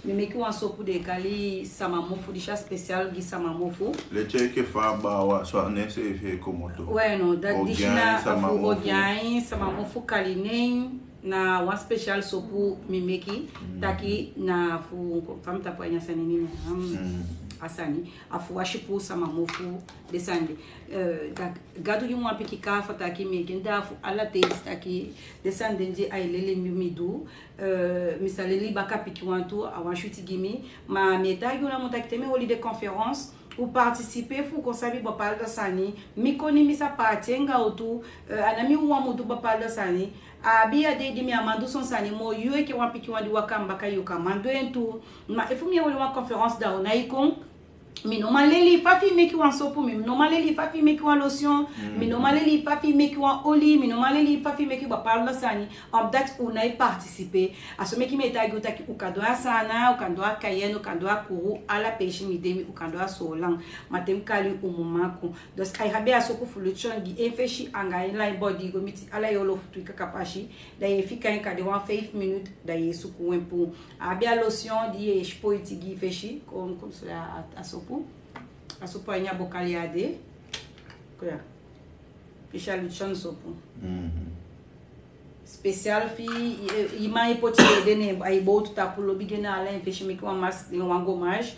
Mi meki wan sopu den e kali sama mofu, disi a spécial gi sama mofu. Leti enke fa a baawan, so a nen seefi e komoto. We no, dati disi na a fu ogii ain, sama mofu kali nen, na wan spécial sopu mi meki, taki na fu, fa mi tapu a ini a sani ini, hmm, a sani, a fu wasi puu sama mofu, den sani de. Eh, da Gadu gi mi wan pikin kaafa taki mi e gi en, da fu ala ten taki den sani den di a e leli mi, mi du. Eh, mi sa leli baka pikin wantu, a wan switi gi mi. Ma mi e taigi u namo taki te mi e oli den conférence, U participer fu kon sabi bepaalde sani. Mi koni mi sa parti anga u tu. Eh, a no mi wan mu du bepaalde sani. A abi a dei di mi á man du son sani moo yu enke wan pikin wan di waka na baka yu kan man du en tu. Ma efu mi e hori wan conférence da u nái kon. Mi no man leli fa fi meki wan sopu, mi no man leli fa fi meki wan lotion, mi no man leli fa fi meki wan oli, mi no man leli fa fi meki bepaalde sani. Omdat u nái participer. A so meki mi e taigi u taki u kan du a Saana, u kan du a Cayenne, u kan du a Kourou, ala peesi mi de, mi u kan du a Soolan. Ma te mi kali u mu man kon. Dus ai abi a sopu fu lotion gi en fesi anga en ala en body go miti ala en olo fu tu i kaka pasi. Da yu e fika en kande wan five minutes, da yu e suku en puu. A abi a lotion di yu e spoiti gi fesi. Kon, kon so a, a sopu. A sopu a ini a bokali ya de. Kon ya. Fesi a lotion sopu. Spécial fi i, i man e poti ede ne, ai bowtu tapu lobi gi en na ala en fesi meki wan mask, wan gommage.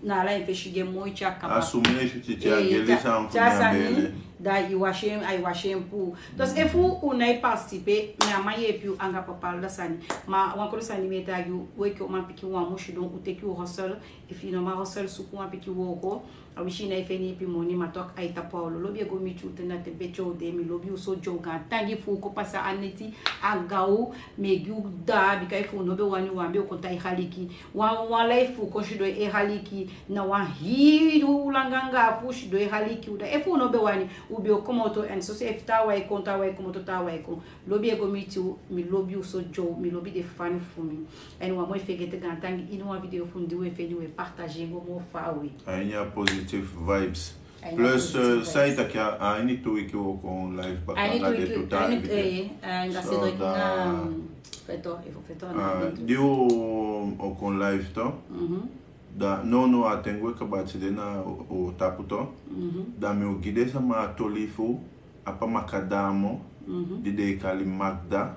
Na ala en fesi gi en moi tyakapa. A sumisi titi a geli san fu a bele. Da i wasi en, ai wasi en puu. Dus efu u nái participer, mi á man yepi u anga bepaalde sani. Ma wan kodo sani mi e taigi u, u enke uman pikin u á mu sidon, u teki u hustle. Efu i no man hustle suku wan pikin wooko. A wisi i nái feni ipi moni, ma tok ai tapu a olo. Lobi e go miti u te na te beti u de, mi lobi u so dyow gaantangi fu u kon pasa a neti anga u, mi e gi u daa, bika efu u no be wani u á be o kon tan e aliki. Wan, wan live fu u kon sidon e aliki, na wan hii langa anga fu u sidon e aliki u da. Efu u no be wani, u be o komoto, èn soseefi taawan e kon, taawan e komoto, taawan e kon. Lobi e go miti u, mi lobi u so dyow, mi lobi den fan fu mi. Èn u á mu e fegete gaantangi, ini wan video fu mi di u e feni u e partager en go moo faawe. A ini a positive vibes. Plus, eh, san i taki a ini tu wiki u o kon live baka anga den tu taa invite. Anga so sedo da, ina, mm, feto, efu feto na, ah, di u o kon live tu. Da, no, no, a ten gwe kaba tide na o, o tapu tu. Da mi o gi den sama a toli fu a Pamaka damo, di den e kali Magda.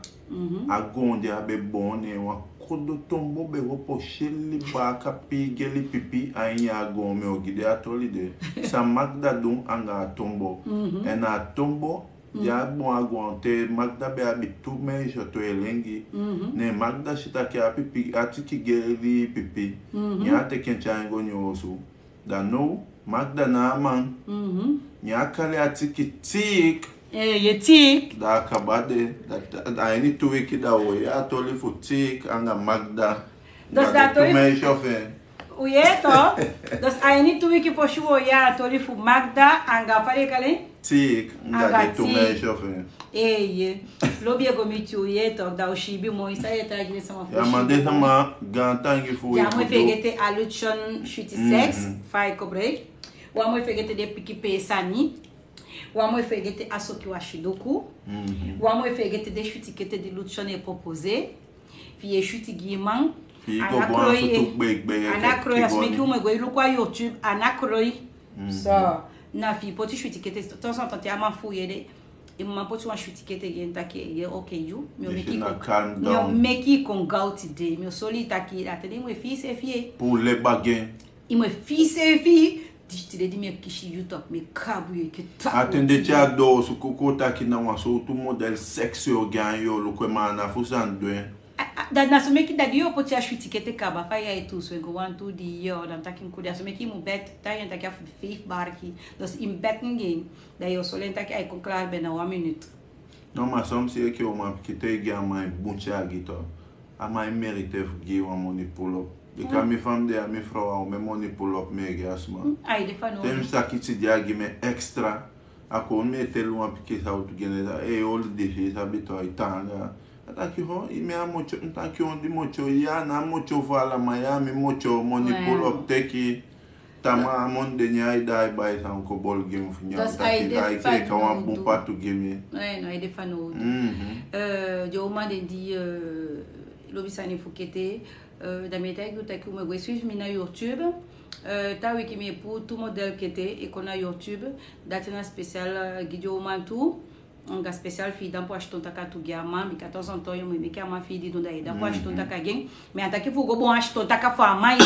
A goon di a be boon ne en wan kodo tombo be opo seli baaka pii geli pipi a ini a goon, mi o gi den a toli de. San Magda du anga a tombo. Èn a tombo di a boon a goon te Magda be abi tu meisyo tu e lengi. Ne Magda si taki a pipi, a tiki geli pipi. Ne a teki en tyai en go ne en osu. Da now, Magda na a man. Ne a kali a tiki Tik. Eh, ye Tik. Da a kaba de, da, da, a ini tu wiki da u o yee a toli fu Tik anga Magda. Dus anga den tu meisyo fu en. U yee toch? Dus a ini tu wiki fosi u o yee a toli fu Magda anga fa den e kali en? Tik, anga den tu meisyo fu en. Eeye. Lobi e go miti u, yee toch, da u siibi moi. San yu e taigi den sama fu... Ya, ma den sama, gaantangi fu... Ya, u á mu e fegete a lotion switi seks, fa i koboloiki. U á mu e fegete den pikin pee sani. U á mu e fegete a soki wasiduku. U á mu e fegete den switi kete di lotion e proposer. Fi yu e switi gi i man. Fi i go go a sutu gbegbege. A ná kroi, a so meki u mu e go e luku a YouTube, a ná kroi. So, na fi i poti switi kete, temps en temps te a man fu u ede, i mu man poti wan switi kete gi en taki, ye, oke, yu, mi o meki i kon, mi o meki i kon gaw tide, mi o soli i taki, a ten de i mu e fii seefi. Puu leba gi en. I mu e fii seefi, disi tide di mi e kisi yu toch, mi e kabu yu enke tapu. A ten de te a doo suku kon taki na wan sowtu model seks yu o gi a en, yu o luku en, ma a ná fu san du en. A, a, da na so meki da di yu o poti a switi kete kaba, fa yu e tuusu en go wantu dii, yu o dan taki en kudi, a so meki i mu beti, taigi en taki a fu feifi barki. Dus i mu beti anga en, da yu o soli en taki ai kon klari bina wan minuut. No, ma soms yu e enke uman pikin te i gi a man bun tyari gi tu. A man e merite fu gi yu wan moni pull-up. Bika mi fa mi de ya, mi frow, a omen moni pull-up mi e gi a sma. Te mi saki tide a gi mi extra. A kon mi e teli wan pikin sawtu gi en, e oli disi, i sabi tu, ai taanga. A taki ho, i mi a motyo, mi taki on di motyo, ya na motyo fu ala man, ya mi motyo, moni pull-up teki. Tamaa a moni de, ne ai daai bai san kon boli gi mi fu nyan, taki ai keke wan bun patu gi mi. No, no, ai de fanowdu. Eh, den uman den di, eh, lobi sani fu kete, eh, da mi e taigi u taki u mu e go e suivi mi na YouTube. Eh, taa wiki mi e puu tu model kete e kon na YouTube. Dati na spécial, eh, gi den uman tu. Anga spécial fi i danpu a siton taka tu gi a man, bika temps en temps yu mu e meki a man fi i didon, da yu e danpu a siton taka gi en. Mi á taki fu go boon a siton taka fu a man ye.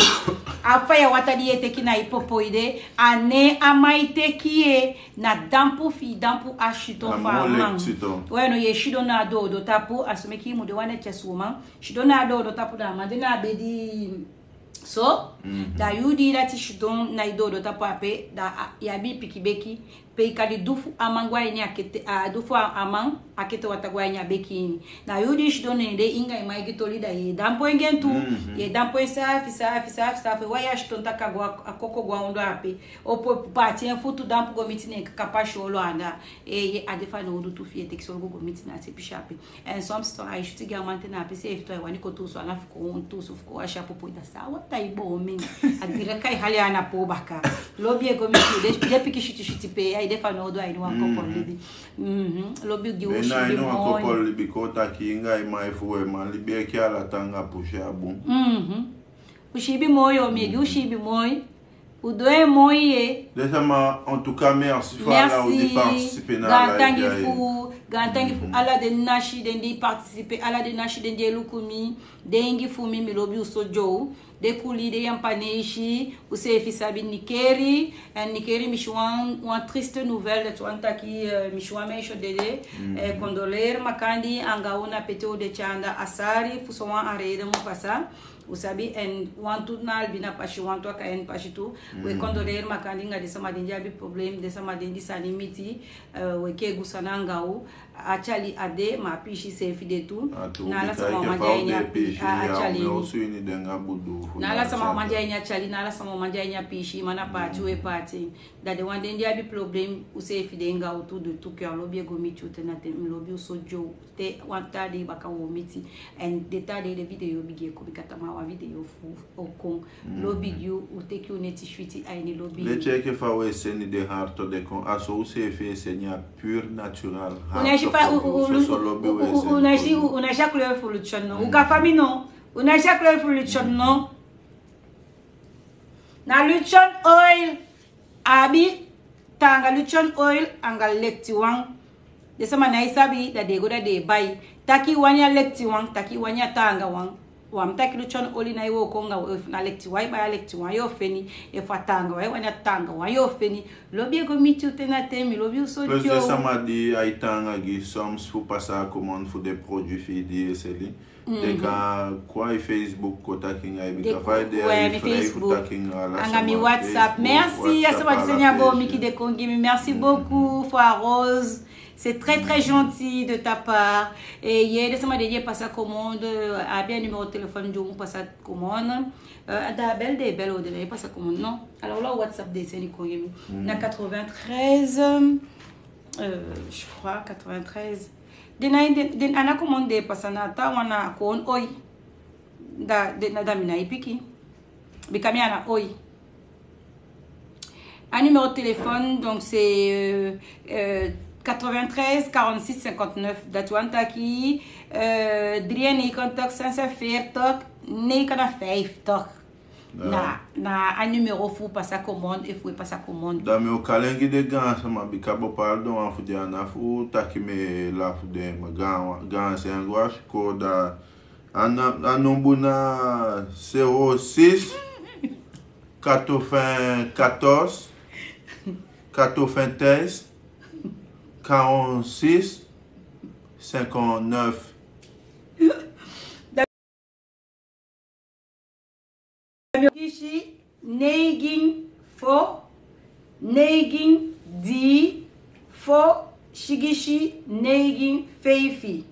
A faya wata di yu e teki na i popo ede, a ná en a man e teki ye, na danpu fi i danpu a siton fu a man. We no, yu e sidon na a doodo tapu, a so meki i mu de wan netjes uman. Sidon na a doodo tapu, da a man de na a bedi. So, da yu di dati sidon na yu dodo tapu ape, da a- yu abi pikibeki, pe yu kan di du fu a man go a ini a kete, a du fu a- a man, a kete wata go a ini a beki ini. Na yu di sidon nende inga i man e gi toli, da yu e dampu en gi en tu, yu e dampu en safi, safi, safi, safi, wan yu a sidon taki a go a- a koko go a ondoo ape. Opo pati en futu dampu go miti na en kaka pasi olo anda. E, yu e- a de fanowdu tu fi yu e teki solugu go miti na a se pisi ape. En soms tu a e switi gi a man te na a pisi efu tu a e wani kon tuusu ana fu kon tuusu fu kon wasi a popo, da san a wata e boon mi. A direct a e hali ana poo baka. Lobi e go miti yu, den- den pikin switi switi pe, a e de fanowdu a ini wan kopo libi. Mhm. Lobi gi u sibi moi. Wan kopo libi kon taki inga i man efu we man libi e ke ala tanga pusi a bun. Mhm. U sibi moi o, mi e gi u sibi moi. U du en moi ye. Den sama, en tout cas, merci fu ala u di participer na a live ya. Gaantangi fu, gaantangi fu ala den nasi den di participer, ala den nasi den di e luku mi, den ingi fu mi, mi lobi u so dyo. Den kuli, den Yampaneisi, u seefi sabi Nikeri, en Nikeri mi si wan, wan triste nouvelle, dati wani taki, eh, mi si wan meisyo dede, eh, condoleer makandii anga u na pe te u de tyanda a sari, fu sowan a reden mu pasa. U sabi, en wantu na Albina pasi, wantu a Cayenne pasi tu. We condoleer makandii anga den sama den di abi problem, den sama den di sani miti, eh, we kee gu sani anga u. A tyali a de, ma a piisii seefi de tu. Na ala sama o man di a ini a piisii, a tyali ini. Na ala sama o man di a ini a tyali, na ala sama o man di a ini a piisii, ma na paati we paati. Da den wan den di abi problem, u seefi de anga u tu, de tu ke a lobi e go miti u te na te, mi lobi u so dyo. Te wan taa dei baka wo miti. En den taa dei den video bigin e kon, bika tamaa wan video fu o kon. Lobi gi u, u teki u neti switi a ini lobi. Leti enke fa we seni den harto de kon, a so u seefi e seni a pur natural harto. U na si fa u- u- u- soso lobi we seni. U na si, u- u na si a kleur fu Luciano. U kan fa mi no. U na si a kleur fu Luciano. Na Luciano oil. Abi taanga Luciano oil anga lektiwan. Den sama ná e sabi, da den e go da den e bai. Taki i wani a lektiwan, taki i wani a taangawan. Wan mu taki Luciano oil ná e wooko anga, efu na lektiwan i bai, a lektiwan yo feni. Efu a taangawan i wani, a taangawan yo feni. Lobi e go miti u te na ten, mi lobi u so. Plus den sama di ai taanga gi, soms fu pasa a commande fu den produit fi i di e seli. Den kan kon a i Facebook kon taki anga i, bika fa i de a i frei fu taki anga ala sama. Anga mi WhatsApp. Merci a sama di seni a boo miki de kon gi mi. Merci beaucoup fu a rose. C'est très très gentil de ta part. E ye, den sama di e pasa commande, a abi a numéro téléphone di u mu pasa commande. Eh, da bel den e bel o, den e pasa commande, non? Alors là, WhatsApp den e seni kon gi mi. Na quatre-vingt-treize, euh, je crois, quatre-vingt-treize. Den na, den, den a ná commande den e pasa, na taawan na kon oi. Da, den na, da mi ná e piki. Bika mi a ná oi. A numéro téléphone, donc c'est, euh, euh, quatre-vingt-treize quarante-six cinquante-neuf. Dati wani taki, euh, drieënnegentig zesenveertig negenenvijftig. Na, na a numéro fu pasa commande, efu we pasa commande. Da mi o kali en gi den gaansama, bika bo pardon wan fu den, a ná fu taki mi e lafu den, ma gaan, gaan sani go a sikoo, da a na, a nombu na zéro six quatre-vingt-quatorze quatre-vingt-treize quarante-six cinquante-neuf. Sigisi neigin fo, neigin dii fo, sigisi neigin feifi.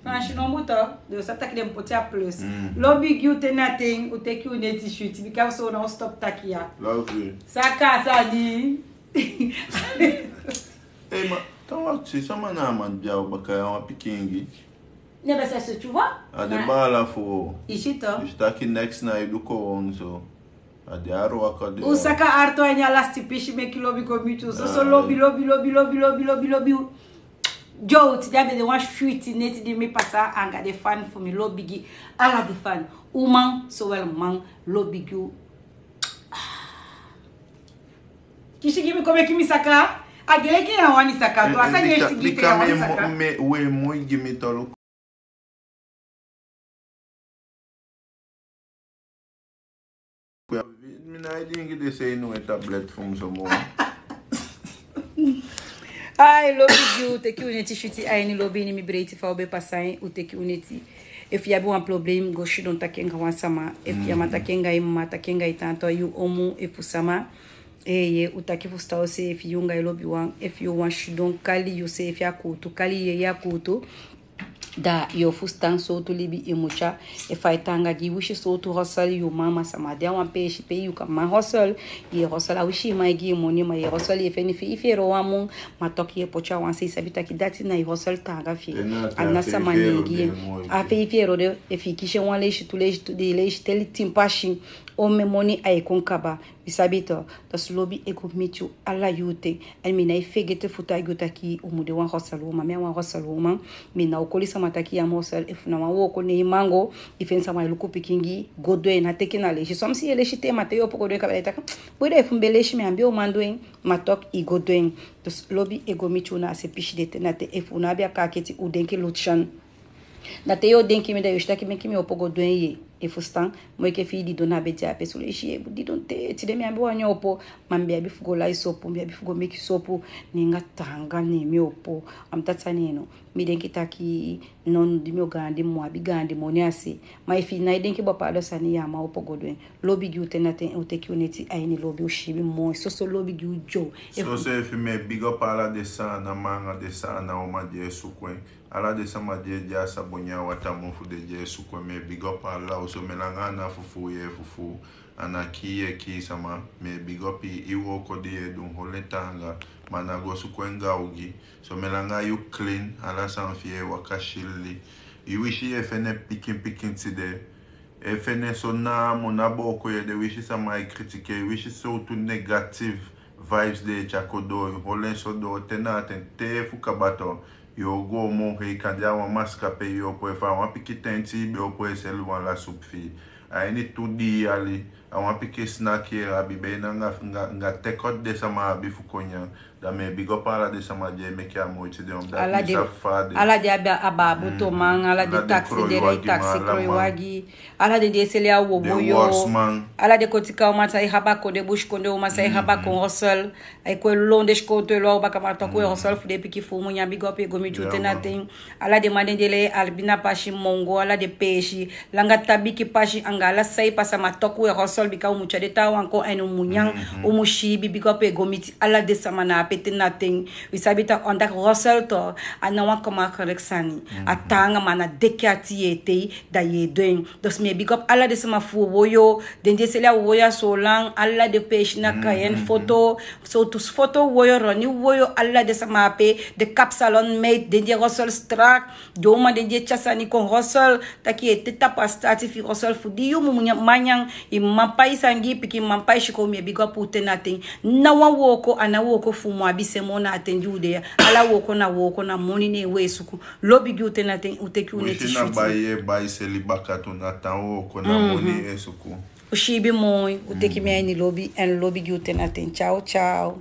Faansi nombu tu, den o sa taki den poti a plus. Lobi gi u te na ten, u teki u neti switi, bika so na o stop taki ya. Lobi. Saka sani. Ei, ma, tan wakti, sama na a man di a o baka ya wan pikin gi. Ne ben, c'est ce, tu vois. A de baala fu. Isi to. Isi taki next na i du kon so. A de a wroko de. U saka arto a ini a lasti pisi meki lobi go miti u. So, so lobi, lobi, lobi. Yo, tide a be de wan switi neti di mi pasa anga den fan fu mi, lobi gi ala den fan. Uman, sowel man, lobi gi u. Kisi gi mi kon meki mi saka. A gele ke ya wani saka. Tu a sani e switi gi te ya wani saka. Mi, we moi gi mi tolu. Mi na e dingi den sei no e tablet fu mi so moo. Ai, lobi gi u, teki u neti switi, ai, ini lobi ini mi breiti fa u be pasa en, u teki u neti. Efu yu abi wan problem, go sidon taki en gi wan sama. Efu yu man taki en gi yu mama, taki en gi yu tanta, yu omu, efu sama. Ee, u taki fu stan u seefi, yu anga yu lobiwan. Efu yu wani sidon kali yu seefi a kuutu, kali yu yeye a kuutu, da yu o fusutan sowtu libi yu mu tyari. Efu a e taanga gi yu, winsi sowtu hosel yu man, ma sama de a wan peesi pe yu kan man hosel, yu e hosel, a winsi yu man e gi yu moni, ma yu e hosel, yu e feni fi, efu yu e rowon a mun, ma toku yu e poti a wan se, yu sabi taki dati na yu hosel taanga fi yu. A ná sama ne e gi yu. A feifi ero de, efu yu kisi en wan leisi, tu leisi, tu dii leisi, te tin pasi, omen moni a e kon kaba. Mi sabi to, dus lobi e go miti u ala yute. Èn mi nái fegete fu taigi u taki u mu de wan hosel uman. Mi a wan hosel uman. Mi ná o koli sama taki yu a mi hosel. Efu na wan wooko ne i man go, i feni sama e luku pikin gi, go du en, ná teki na leisi. Son mi si yu e leisi te, ma te yu opo go du en kaba, da i taki, boi, da efu mi be leisi, mi á be o man du en. Ma toku i go du en. Dus lobi e go miti u na a se pisi de, te na ten efu u no abi a kaakiti, u denki lutu san. Na te yu o denki mi, da yu o si taki meki mi opo go du en. Yu e fusutan? Moo enke fi i didon na bedi ape, son leisi yu e didon te, tide mi á be wani opo, ma mi be abi fu go lai sopu, mi be abi fu go meki sopu, ne anga taanga ne mi opo. A mi taki san, no. Mi denki taki, no, di mi o gaandi, mi mu abi gaandi moni a se. Ma efu i nái denki bepaalde sani, yu á man opo go du en. Lobi gi u te na ten, u teki u neti a ini lobi, u siibi moi. Soso lobi gi u dyo. Soso efu mi e big up ala den Saanan man anga den Saanan uman di e suku en. Ala den sama di e de a Sabonya watamun fu den di e suku en, mi e big up ala u. Somen langa a ná fufuu yu e fufuu, a ná kii yu e kii sama, mi e big up i, i wooko di yu e du, holi en taanga, ma ná go suku en anga ogii. Somen langa yu clean, ala sani fi yu e waka sili. I winsi yu e fende pikin pikin tide, e fende so namo, ná booko yu ede winsi sama e kritikeer, winsi sowtu negative vibes den e tyari kon doo yu, holi en so doo te na ten, te fu kaba to. Yu o go moo hei, kande a wan maskape yu opo, efu a wan pikin tenti i be opo e seli wan lasupu fi i. A ini tu dii yali, a wan pikin snaki yu e abi, be na anga, anga, anga tekot den sama abi fu kon nyan. Da mi e big up ala den sama di e meki a moiti de, omdat ala den, fa den, ala den abi a, a baabu toman, ala den taxi, den lei taxi, kroi wagi, ala den di e seli a wowoyo, ala den kotika uman san e haba kon, den busikondee uman san e haba kon hosel. A e kon e lon den sikowtu e lon a u baka, ma toku u e hosel fu den pikin fu u mu nyan. Big up e go miti u te na ten. Ala den man den di e lei Albina pasi, Mongo, ala den peesi, langa tabiki pasi, anga ala san e pasa, ma toku u e hosel, bika u mu tyari den taawan kon èn u mu nyan, u mu siibi. Big up e go miti ala den sama na ape te na ten. Wi sabi taki, omdat hosel to, a ná wan gemakkelijk sani. A taanga, ma na deki ati yu e tei, da yu e du en. Dus mi e big up ala den sama fu wowoyo, den di e seli a wowoyo a Soolan, ala den peesi na Cayenne, foto, sowtu foto woyo, Ronnie woyo, ala den sama ape, den kapsalon meid, den di e hosel strak, den uman den di e tyari sani kon hosel, taki yu e te tapu a staati fi hosel fu di yu mu, mu nyan, man nyan, i man pai sani gi i pikin, man pai sikoo. Mi e big up u te na ten. Ná wan wooko, a ná wooko fu u mu abi se moo na a ten di u de ya. Ala wooko na wooko, na moni ne u e suku. Lobi gi u te na ten, u teki u neti switi. Winsi na bai yu e bai seli baka tu, na tan wooko, na moni e suku. U siibi moi, u teki mi a ini lobi, èn lobi gi u te na ten. Ciao, ciao.